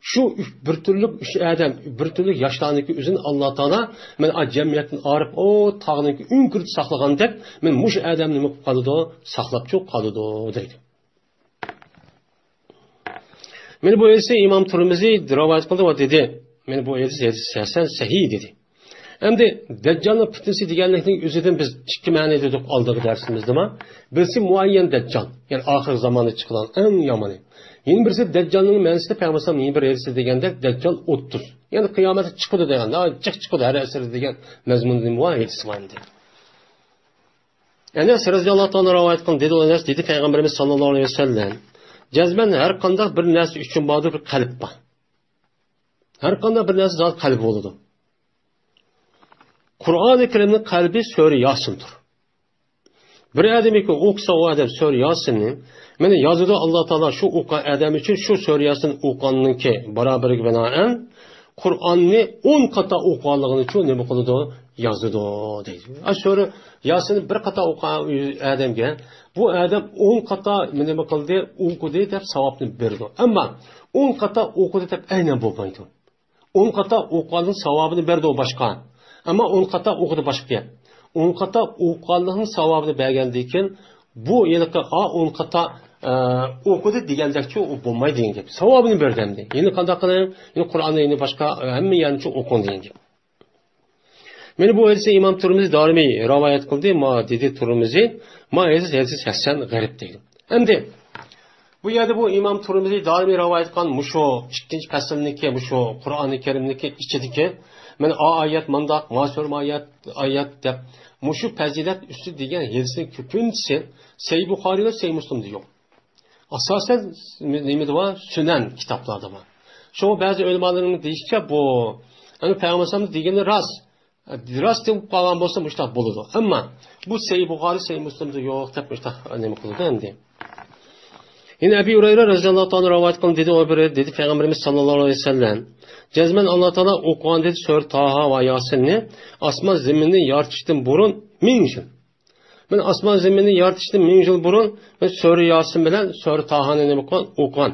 شۇ ئۈچ، بىر تۈرلۈك ئۈچ ئادەم، بىر تۈرلۈك ياشلارنىڭكى ئۆزىنى ئاللا تائالا، مانا ئا جەمئىيەتتىن ئايرىپ، ئۇ تاغنىڭكى ئۆڭكۈرىدە ساقلىغاندەك، مانا مۇشۇ ئادەمنى نېمە قىلىپ قالىدۇ؟ ساقلاپ چىقىپ قالىدۇ دەيدۇ. مانا بۇ ھەدىسنى ئىمام تۇرمۇزى رىۋايەت قىلدى ۋە دېدى، مانا بۇ ھەدىس، ھەدىس ھەسەن، سەھىھ دېدى. ئەمدى دەججالنىڭ پىتنىسى دېگەنلىكنىڭ ئۆزىدىن بىز ئىككى مەنە دېدۇق ئالدىنقى دەرسىمىزدىمۇ. بىرسى مۇئەييەن دەججال، يەنى ئاخىرقى زاماندا چىقىدىغان ئەڭ يامىنى. يەنە بىرسى دەججالنىڭ مەنىسىدە پەيغەمبەر ئەلەيھىسسالام يەنە بىر ھەدىستە دېگەندەك، دەججال ئوتتۇز. يەنى قىيامەتتە چىقىدۇ دېگەن، جىق چىقىدۇ ھەر ئەسىردە دېگەن مەزمۇندا نېمە بار؟ ھەدىس بار ئەمدى. ئەنەس رەزىياللاھۇ تائالا رىۋايەت قىلدى، دېدى ئەنەس، دېدى پەيغەمبىرىمىز ساللاللاھۇ ئەلەيھى ۋەسەللەم، جەزمەن ھەر قانداق بىر نەرسە ئۈچۈن باردۇر بىر قەلب بار. ھەر قانداق بىر نەرسە زات قەلبى بولىدۇ. قۇرئانى كەرىمنىڭ قەلبى سۈرە ياسىندۇر. بىر ئادەمكى ئوقۇسا ئۇ ئادەم سۈرە ياسىننى، مانا يازىدۇ ئاللا تائالا شۇ ئوقۇغان ئادەم ئۈچۈن شۇ سۈرە ياسىن ئوقۇغاننىڭكى بارابىرىگە بىنائەن قۇرئاننى ئون قاتا ئوقۇغانلىقىنى شۇ نېمە قىلىدۇ؟ يازىدۇ دەيدۇ. ئا، سۈرە ياسىننى بىر قاتا ئوقۇغان ئادەمگە بۇ ئادەم ئون قاتا نېمە قىلدى؟ ئوقۇدى دەپ ساۋابنى بېرىدۇ. ئەمما ئون قاتا ئوقۇدى دەپ ئەينەن بولمايدۇ. ئون قاتا ئوقۇغاننىڭ ساۋابىنى بەردى ئۇ باشقا. ئەمما ئون قاتا ئوقۇدى باشقا گەپ. ئون قاتا ئوقۇغانلىقنىڭ ساۋابىنى بەرگەندىن كېيىن، بۇ ھېلىقى، ئا، ئون قاتا، ئە، ئوقۇدى دېگەندەكچۇ ئۇ بولمايدۇ دېگەن گەپ. ساۋابىنى بەردى ئەمدى. يەنە قانداق قىلىڭ؟ يەنە قۇرئاننى يەنە باشقا، ئە، ھەممە يەرنىچۇ ئوقۇڭ دېگەن گەپ. مانا بۇ ھەدىسنى ئىمام تۇرمۇزى دارىمى رىۋايەت قىلدى. ما دېدى تۇرمۇزى، ما ھەدىس، ھەدىس ھەسەن غەرىب دەيدۇ. ئەمدى بۇ يەردە بۇ ئىمام تۇرمۇزى دارىمى رىۋايەت قىلغان مۇشۇ ئىككىنچى پەسىلنىكى، مۇشۇ قۇرئانى كەرىمنىكى ئىچىدىكى، مانا ئا ئايەت مانداق، ما سۈرە ما ئايەت، ئايەت دەپ، مۇشۇ پەزىلەت ئۈستى دېگەن ھەدىسنىڭ كۆپىنچىسى سەھىھ بۇخارىي ۋە سەھىھ مۇسلىمدا يوق. ئاساسەن نېمىدە بار؟ سۈنەن كىتابلاردا بار. شۇڭا بەزى ئۆلىمالارنىڭ دېيىشىچە، بۇ يەنى پەيغەمبەر ئەلەيھىسسالام دېگىنى راست. راست دېيىپ قالغان بولسا مۇشتاق بولىدۇ. ئەمما بۇ سەھىھ بۇخارىي، سەھىھ مۇسلىمدا يوق دەپ مۇشتاق نېمە قىلىدۇ ئەمدى. يەنە ئەبى ھۇرەيرە رەزىياللاھۇ تائالا رىۋايەت قىلىدۇ، دېدى، دېدى پەيغەمبىرىمىز ساللاللاھۇ ئەلەيھى ۋەسەللەم، جەزمەن ئاللا تائالا ئوقۇغان دېدى سۈرە تاھا ۋە ياسىننى ئاسمان زېمىننى يارىتىشتىن بۇرۇن مىڭ يىل. مەن ئاسمان زېمىننى يارىتىشتىن مىڭ يىل بۇرۇن مەن سۈرە ياسىن بىلەن سۈرە تاھانى نېمە قىلغان؟ ئوقۇغان.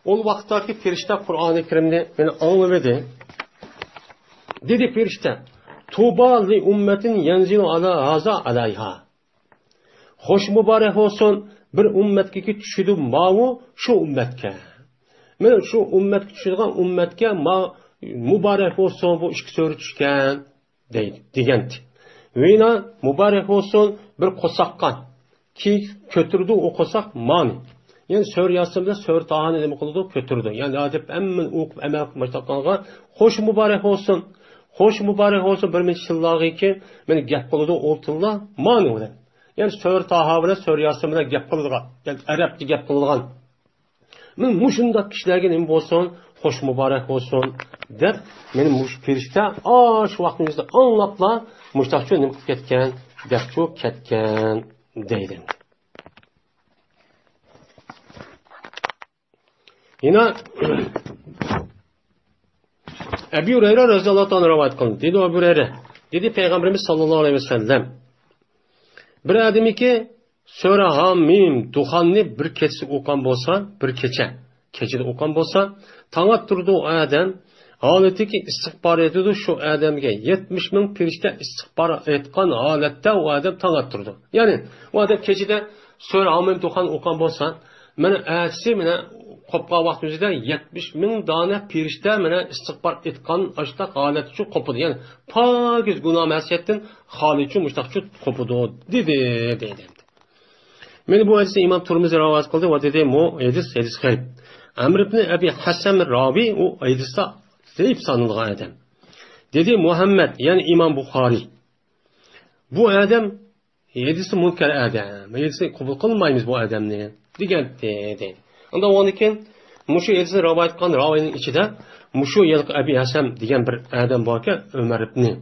ئۇ ۋاقىتتىكى پەرىشتە قۇرئانى كەرىمنى مېنى ئاڭلىۋىدى. دېدى پەرىشتە، توبا لىئۇممەتىن يەنزىلۇ ئالا ھازا ئەلەيھا. خوش مۇبارەك بولسۇن، بىر ئۈممەتكە چۈشىدۇ ماۋۇ شۇ ئۈممەتكە. مەن شۇ ئۈممەتكە چۈشىدىغان ئۈممەتكە ما-، مۇبارەك بولسۇن، بۇ ئىككى سۈرە چۈشكەن، دەيدۇ، دېگەنتى. ۋىنا مۇبارەك بولسۇن، بىر قورساققا. كېيىن كۆتۈرىدۇ ئۇ قورساق مانى. يەنى سۈرە ياسىن بىلەن سۈرە تاھانى نېمە قىلىدۇ؟ كۆتۈرىدۇ. يەنى ھازىر ھەممىنى ئوقۇپ ئەمەل قىلىپ باشلىغانغا خوش مۇبارەك بولسۇن. خوش مۇبارەك بولسۇن، بىر نەچچە يىللارغىكى مېنى گەپ قىلىدۇ ئۇ تىللا مانى بىلەن. يەنى سۈرە تاھا بىلەن سۈرە ياسىن بىلەن گەپ قىلىدىغان، يەنى ئەرەبچە گەپ قىلىدىغان. مەن مۇشۇنداق كىشىلەرگە نېمە بولسۇن، خوش مۇبارەك بولسۇن دەپ، مېنى مۇشۇ پەرىشتە ئاشۇ ۋاقىتنىڭ ئۆزىدە ئاڭلاپلا مۇشتاقچۇ نېمە قىلىپ كەتكەن، دەپچۇ كەتكەن دەيدۇ. يەنە ئەبى ھۇرەيرە رەزىياللاھۇ تائالا رىۋايەت قىلدى. دېدى ئەبى ھۇرەيرە، دېدى پەيغەمبىرىمىز ساللاللاھۇ ئەلەيھى ۋەسەللەم، بىر ئادەمكى سۈرە ھامىم دۇخاننى بىر كېچىسى ئوقۇغان بولسا، بىر كېچە، كېچىدە ئوقۇغان بولسا، تاڭ ئاتتۇرىدۇ ئۇ ئادەم، ھالىتىكى ئىستىغپار ئېيتىدۇ، شۇ ئادەمگە يەتمىش مىڭ پەرىشتە ئىستىغپار ئېيتقان ھالەتتە ئۇ ئادەم تاڭ ئاتتۇرىدۇ. يەنى ئۇ ئادەم كېچىدە سۈرە ھامىم دۇخان ئوقۇغان بولسا، مانا ئەتىسى مانا قوپقان ۋاقتىمىزدا يەتمىش مىڭ دانە پەرىشتە مانا ئىستىغپار ئېيتقان ئاشتاق ھالەتتە شۇ قوپىدۇ. يەنى پاكىز گۇناھ مەسىيەتتىن خالىيچۇ مۇشتاقچۇ قوپىدۇ، دېدى، دېدى. مانا بۇ ھەدىسنى ئىمام تۇرمۇزى رىۋايەت قىلدى ۋە دېدى، بۇ ھەدىس، ھەدىس غەرىب. ئەمر ئىبنى ئەبى ھەسەم راۋى ئۇ ھەدىستە زەئىپ سانىلغان ئادەم. دېدى مۇھەممەد، يەنى ئىمام بۇخارى، بۇ ئادەم ھەدىسى مۇنكەر ئادەم، ھەدىسى قوبۇل قىلمايمىز بۇ ئادەمنى، دېگەن دېدى. ئۇنداق بولغاندىن كېيىن مۇشۇ ھەدىسنى رىۋايەت قىلغان راۋىنىڭ ئىچىدە مۇشۇ ھېلىقى ئەبى ھەسەم دېگەن بىر ئادەم باركەن، ئۆمەر ئىبنى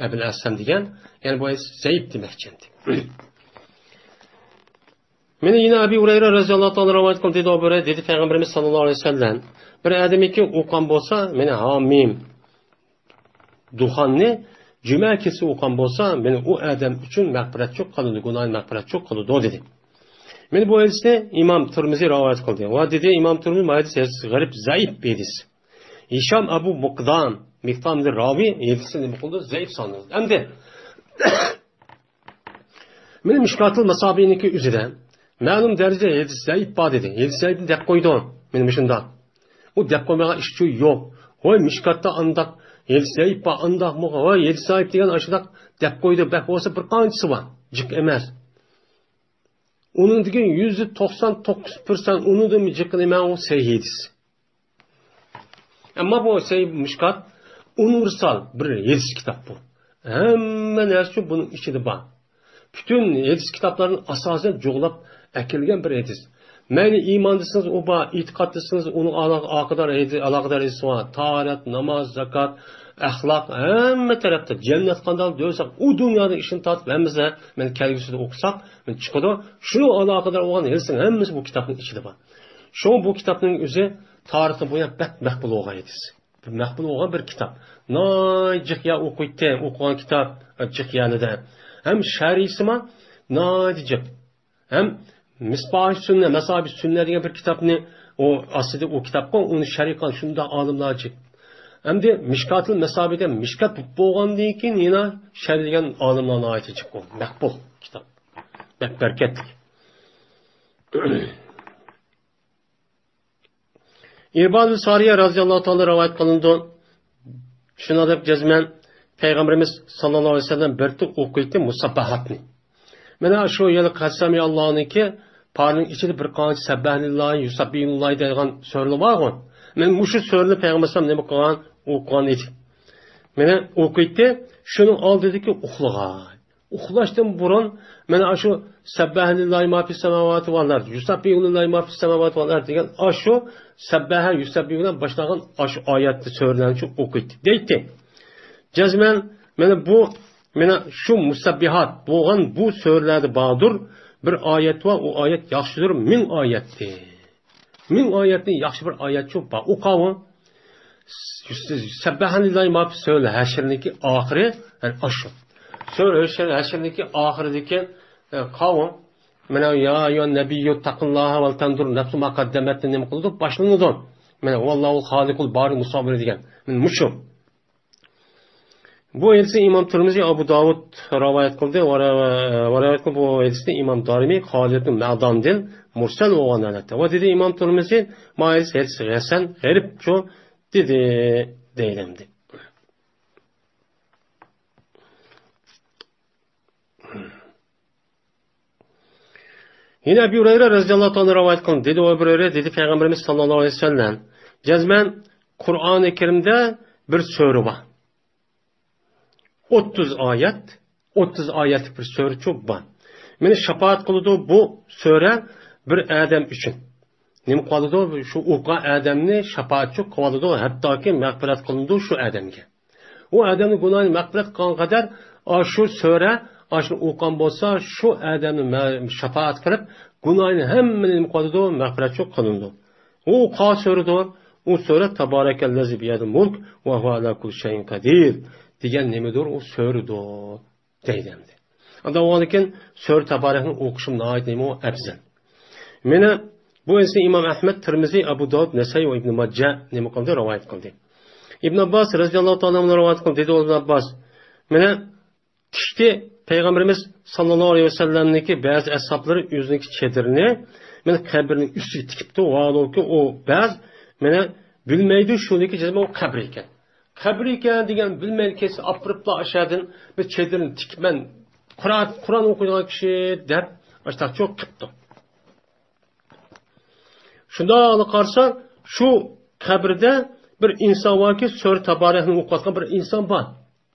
ئەبىل ھەسەم دېگەن، يەنى بۇ ھەدىس زەئىپ دېمەكچى ئەمدى. مانا يەنە ئەبى ھۇرەيرە رەزىياللاھۇ تائالا رىۋايەت قىلدى، دېدى ئەبۇ ھۇرەيرە، دېدى پەيغەمبىرىمىز ساللاللاھۇ ئەلەيھى ۋەسەللەم، بىر ئادەمكى ئوقۇغان بولسا، مانا ھامىم دۇخاننى جۈمە كېچىسى ئوقۇغان بولسا، مانا ئۇ ئادەم ئۈچۈن مەغپىرەتچۇ قىلىدۇ، گۇناھىنى مەغپىرەتچۇ قىلىدۇ، دېدى. مانا بۇ ھەدىسنى ئىمام تۇرمۇزى رىۋايەت قىلدى. ۋە دېدى ئىمام تۇرمۇزى، بۇ ھەدىس، ھەدىس غەرىب، زەئىپ ھەدىس. ھىشام ئەبۇ مۇقدام، مىقدام دېگەن راۋى ھەدىسنى نېمە قىلدى؟ زەئىپ سانىدى. ئەمدى مانا مىشكاتۇل مەسابىنىڭكى ئۆزىدە مەلۇم دەرىجىدە ھەدىس زەئىپ بار دېدى. ھەدىس زەئىپنى دەپ قويدۇ. مانا مۇشۇنداق. ئۇ دەپ قويمىغان ئىشچۇ يوق. ۋاي مىشكاتتا ئانداق ھەدىس زەئىپ بار، ئانداقمۇ، ۋاي ھەدىس زەئىپ دېگەن ئاشۇنداق دەپ قويدى. بەك بولسا بىر قانچىسى بار. جىق ئەمەس. ئۇنىڭدىكى يۈزدە توقسان توققۇز پىرسەنت ئۇنىڭدىن جىقىنى مەن ئۇ سەھىھ ھەدىس. ئەمما بۇ سەھىھ مىشكات ئۇنىۋېرسال بىر ھەدىس كىتاب بۇ. ھەممە نەرسە ئۈچۈن بۇنىڭ ئىچىدە بار. پۈتۈن ھەدىس كىتابلارنى ئاساسەن جۇغلاپ ئەكەلگەن بىر ھەدىس. مەيلى ئىمان دېسىڭىز ئۇ بار، ئېتىقاد دېسىڭىز ئۇنىڭ ئالا-، ئالاقىدار ھەدىس، ئالاقىدار ھەدىس بار. تاھارەت، ناماز، زاكات، ئەخلاق، ھەممە تەرەپتە جەننەت قانداق، دوزاخ، ئۇ دۇنيانىڭ ئىشىنى تارتىپ ھەممىسى مەن كەلگۈسىدە ئوقۇساق، مەن چىقىدۇ. شۇنىڭ ئالاقىدار بولغان ھەدىسنىڭ ھەممىسى بۇ كىتابنىڭ ئىچىدە بار. شۇڭا بۇ كىتابنىڭ ئۆزى تارىختىن بۇيان بەك مەقبۇل بولغان ھەدىس. بىر مەقبۇل بولغان بىر كىتاب. ناھايىتى جىق يەر ئوقۇيتتى، ئوقۇغان كىتاب جىق يەرلىدە. ھەم شەرھىسىمۇ ناھايىتى جىق. ھەم مىسباھى سۈننە، مەسابىھ سۈننە دېگەن بىر كىتابنى ئۇ ئاستىدا ئۇ كىتابقا ئۇنى شەرھ قىلغان شۇنداق ئالىملار جىق. ئەمدى مىشكاتۇل مەسابىھ دېگەن مىشكات بولغاندىن كېيىن يەنە شەرھلىگەن ئالىملار ناھايىتى جىق ئۇ. مەقبۇل كىتاب. بەك بەرىكەتلىك. ئىربادۇ سارىيە رەزىياللاھۇ تائالا رىۋايەت قىلىنىدۇ. شۇنىڭ دەپ جەزمەن پەيغەمبىرىمىز ساللاللاھۇ ئەلەيھى ۋەسەللەم بىر تۇ ئوقۇيتتى مۇسابباھاتنى. مانا شۇ يىل قەسەمى ئاللاھنىڭكى پارنىڭ ئىچىدە بىر قانچە سەببەھلىللاھى، يۇسەببىھۇللاھى دەيدىغان سۈرىلەر بارغۇ. مانا مۇشۇ سۈرىنى پەيغەمبەر ئەلەيھىسسالام نېمە قىلغان؟ ئوقۇغان ئىدى. مانا ئوقۇيتتى، شۇنىڭ ئالدىدىكى ئۇخلىغان. ئۇخلاشتىن بۇرۇن مانا ئاشۇ سەببەھە لىللاھى ما فىس سەماۋاتى ۋەل ئەرد، يۇسەببىھۇ لىللاھى ما فىس سەماۋاتى ۋەل ئەرد دېگەن ئاشۇ سەببەھە يۇسەببىھۇ بىلەن باشلانغان ئاشۇ ئايەتنى، سۈرىلەرنى شۇ ئوقۇيتتى دەيتتى. جەزمەن، مانا بۇ، مانا شۇ مۇسەببىھات بولغان بۇ سۈرىلەردە باردۇر، بىر ئايەت بار، ئۇ ئايەت ياخشىدۇر مىڭ ئايەتتىن. مىڭ ئايەتتىن ياخشى بىر ئايەتچۇ بار. ئۇ قاۋۇ. سەببەھەنىللاھى ما فىس سۈرە ھەشرنىڭكى ئاخىرى، يەنى ئاشۇ. سۈرە ھەشر، ھەشرنىڭكى ئاخىرىدىكى، ئە، قاۋۇ. مانا يا ئەييۇھەن نەبىييۇ تەقىللاھە ۋەل تەنزۇر نەفسۇ ما قەددەمەت نېمە قىلىدۇ؟ باشلىنىدۇ. مانا ۋاللاھۇل خالىقۇل بارىئۇل مۇسەۋۋىر دېگەن. مانا مۇشۇ. بۇ ھەدىسنى ئىمام تىرمىزى، ئابۇ داۋۇد رىۋايەت قىلدى. ۋە رەۋ-، ۋە رىۋايەت قىلدى بۇ ھەدىسنى ئىمام دارىمى خالىد بىن مەداندىن مۇرسەل بولغان ھالەتتە. ۋە دېدى ئىمام تىرمىزى، ما ھەدىس، ھەدىس ھەسەن، غەرىبچۇ دېدى، دەيدۇ. يەنە ئەبۇ ھۇرەيرە رەزىياللاھۇ تائالا رىۋايەت قىلدى. دېدى ئەبۇ ھۇرەيرە، دېدى پەيغەمبىرىمىز ساللاللاھۇ ئەلەيھى ۋەسەللەم، جەزمەن قۇرئانى كەرىمدە بىر سۈرە بار. ئوتتۇز ئايەت، ئوتتۇز ئايەتلىك بىر سۈرە چوپ بار. مانا شاپائەت قىلىدۇ بۇ سۈرە بىر ئادەم ئۈچۈن. نېمە قىلىدۇ؟ شۇ ئوقۇغان ئادەمنى شاپائەتچى قىلىۋالىدۇ، ھەتتاكى مەغپىرەت قىلىنىدۇ شۇ ئادەمگە. ئۇ ئادەمنىڭ گۇناھىنى مەغپىرەت قىلغان قەدەر، ئاشۇ سۈرە، ئاشۇنى ئوقۇغان بولسا، شۇ ئادەمنى مە-، شاپائەت قىلىپ، گۇناھىنى ھەممىنى نېمە قىلىدۇ؟ مەغپىرەتچۇ قىلىنىدۇ. ئۇ قايسى سۈرىدۇر؟ ئۇ سۈرە تەبارەكەللەزى بىيەدىھىل مۇلك ۋە ھۇۋە ئەلا كۇللى شەيئىن قەدىر دېگەن نېمىدۇر؟ ئۇ سۈرىدۇر. دەيدۇ ئەمدى. ئاندىن ئۇنىڭدىن كېيىن سۈرە تەبارەكنى ئوقۇشۇم ناھايىتى نېمە ئەپزەل. مانا بۇ ھەدىسنى ئىمام ئەھمەد، تىرمىزى، ئەبۇ داۋۇد، نەسائىي ۋە ئىبنى ماجە نېمە قىلدى؟ رىۋايەت قىلدى. ئىبن ئابباس رەزىياللاھۇ تائالا ئەنھۇ رىۋايەت قىلدى. دېدى ئىبن ئابباس، مانا تىكتى پەيغەمبىرىمىز ساللاللاھۇ ئەلەيھى ۋەسەللەمنىڭكى بەزى ئەسھابلىرى ئۆزىنىڭكى چېدىرىنى مانا قەبرىنىڭ ئۈستىگە تىكىپتۇ. ۋاھالۇكى ئۇ بەز مانا بىلمەيدۇ شۇنىڭكى جەزمەن ئۇ قەبرە ئىكەن. قەبرە ئىكەن دېگەن بىلمەيدۇ، كەلسە ئاپىرىپلا ئاشۇ يەردىن بىر چېدىرنى تىكىپ، مەن قۇرئان، قۇرئان ئوقۇيدىغان كىشى دەپ ئاشۇنداق چوق قىپتۇ. شۇنداقلا قارىسا، شۇ قەبرىدە بىر ئىنسان باركى، سۈرە تابارەكنى ئوقۇۋاتقان بىر ئىنسان بار.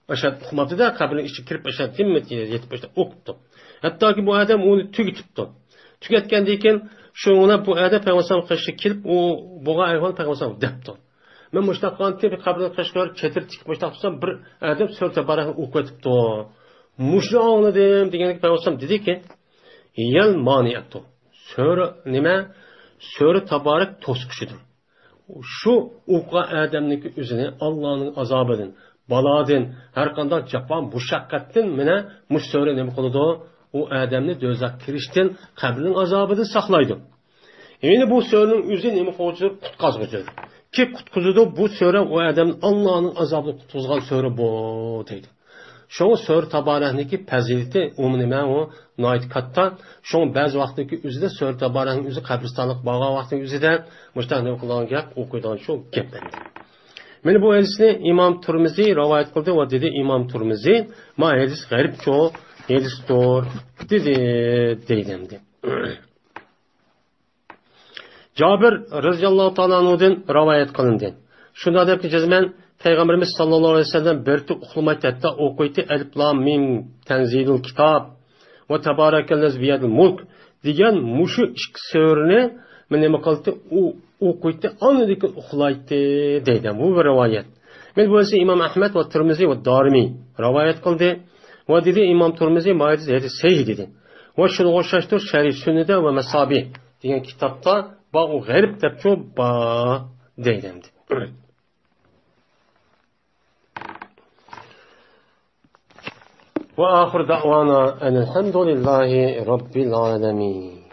ئاشۇ يەردە ئۇخلىماپتۇ-دە، قەبرىنىڭ ئىچىگە كىرىپ ئاشۇ يەردە دىممىت يېتىپ ئاشۇنداق ئوقۇپتۇ. ھەتتاكى بۇ ئادەم ئۇنى تۈگىتىپتۇ. تۈگەتكەندىن كېيىن شۇ بۇ ئادەم پەيغەمبەر ئەلەيھىسسالام قېشىغا كېلىپ، ئۇ بولغان ئەھۋالنى پەيغەمبەر ئەلەيھىسسالام دەپتۇ. مەن مۇشۇنداق قىلغانتىم، قەبرىنىڭ قېشىغا چېدىر تىكىپ مۇشۇنداق تۇرسام، بىر ئادەم سۈرە تابارەكنى ئوقۇۋېتىپتۇ. مۇشۇنى ئاڭلىدىم دېگەندىكىن پەيغەمبەر ئەلەيھىسسالام دېدىكى، ھىيەل مانىئەتۇ. سۈرە نېمە؟ سۈرە تابارەك توسقۇچىدۇر. شۇ ئوقۇغان ئادەمنىڭكى ئۆزىنى ئاللانىڭ ئازابىدىن، بالادىن، ھەر قانداق جاپا مۇشەققەتتىن مانا مۇشۇ سۈرە نېمە قىلىدۇ؟ ئۇ ئادەمنى دوزاخقا كىرىشتىن، قەبرىنىڭ ئازابىدىن ساقلايدۇ. يەنى بۇ سۈرىنىڭ ئۆزى نېمە قىلغۇچىدۇر؟ قۇتقازغۇچىدۇر. كىم قۇتقۇزىدۇ؟ بۇ سۈرە ئۇ ئادەمنى ئاللانىڭ ئازابىدىن قۇتقۇزغان سۈرە بۇ دەيدۇ. شۇڭا سۈرە تابارەكنىڭكى پەزىلىتى ئۇمۇ نېمە ئۇ؟ ناھايىتى كاتتا. شۇڭا بەزى ۋاقىتنىڭكى ئۆزىدە سۈرە تابارەكنىڭ ئۆزى قەبرىستانلىققا بارغان ۋاقىتنىڭ ئۆزىدە مۇشۇنداق نېمە قىلغان گەپ، ئوقۇيدىغان شۇ گەپ ئەمدى. مانا بۇ ھەدىسنى ئىمام تۇرمىزى رىۋايەت قىلدى ۋە دېدى ئىمام تۇرمىزى، ما ھەدىس غەرىبچۇ ھەدىستۇر دېدى، دەيدۇ ئەمدى. جابىر رەزىياللاھۇ تائالا ئەنھۇدىن رىۋايەت قىلىندى. شۇنداق دەپتۇ، جەزمەن پەيغەمبىرىمىز ساللاللاھۇ ئەلەيھى ۋەسەللەم بىر ئۇخلىمايتتى، ھەتتا ئوقۇيتتى، ئەلىف لام مىم تەنزىلۇل كىتاب ۋە تەبارەكەللەزى بىيەدىھىل مۇلك دېگەن مۇشۇ ئىككى سۈرىنى نېمە قىلتى، ئۇ ئوقۇيتتى، ئاندىن كېيىن ئۇخلايتتى دەيدۇ. بۇ بىر رىۋايەت. مانا بۇ ھەدىسنى ئىمام ئەھمەد ۋە تىرمىزى ۋە دارىمى رىۋايەت قىلدى. ۋە دېدى ئىمام تىرمىزى، ما ھەدىس ھەدىس سەھىھ دېدى. ۋە شۇنىڭغا ئوخشاشتۇر شەرھى سۈننىدە ۋە مەسابىھ دېگەن كىتابتا بار، ئۇ غەرىب دەپچۇ بار دەيدۇ ئەمدى. ۋە ئاخىر دەئۋانا ئەنىل ھەمدۇلىللاھى رەببىل ئالەمىن.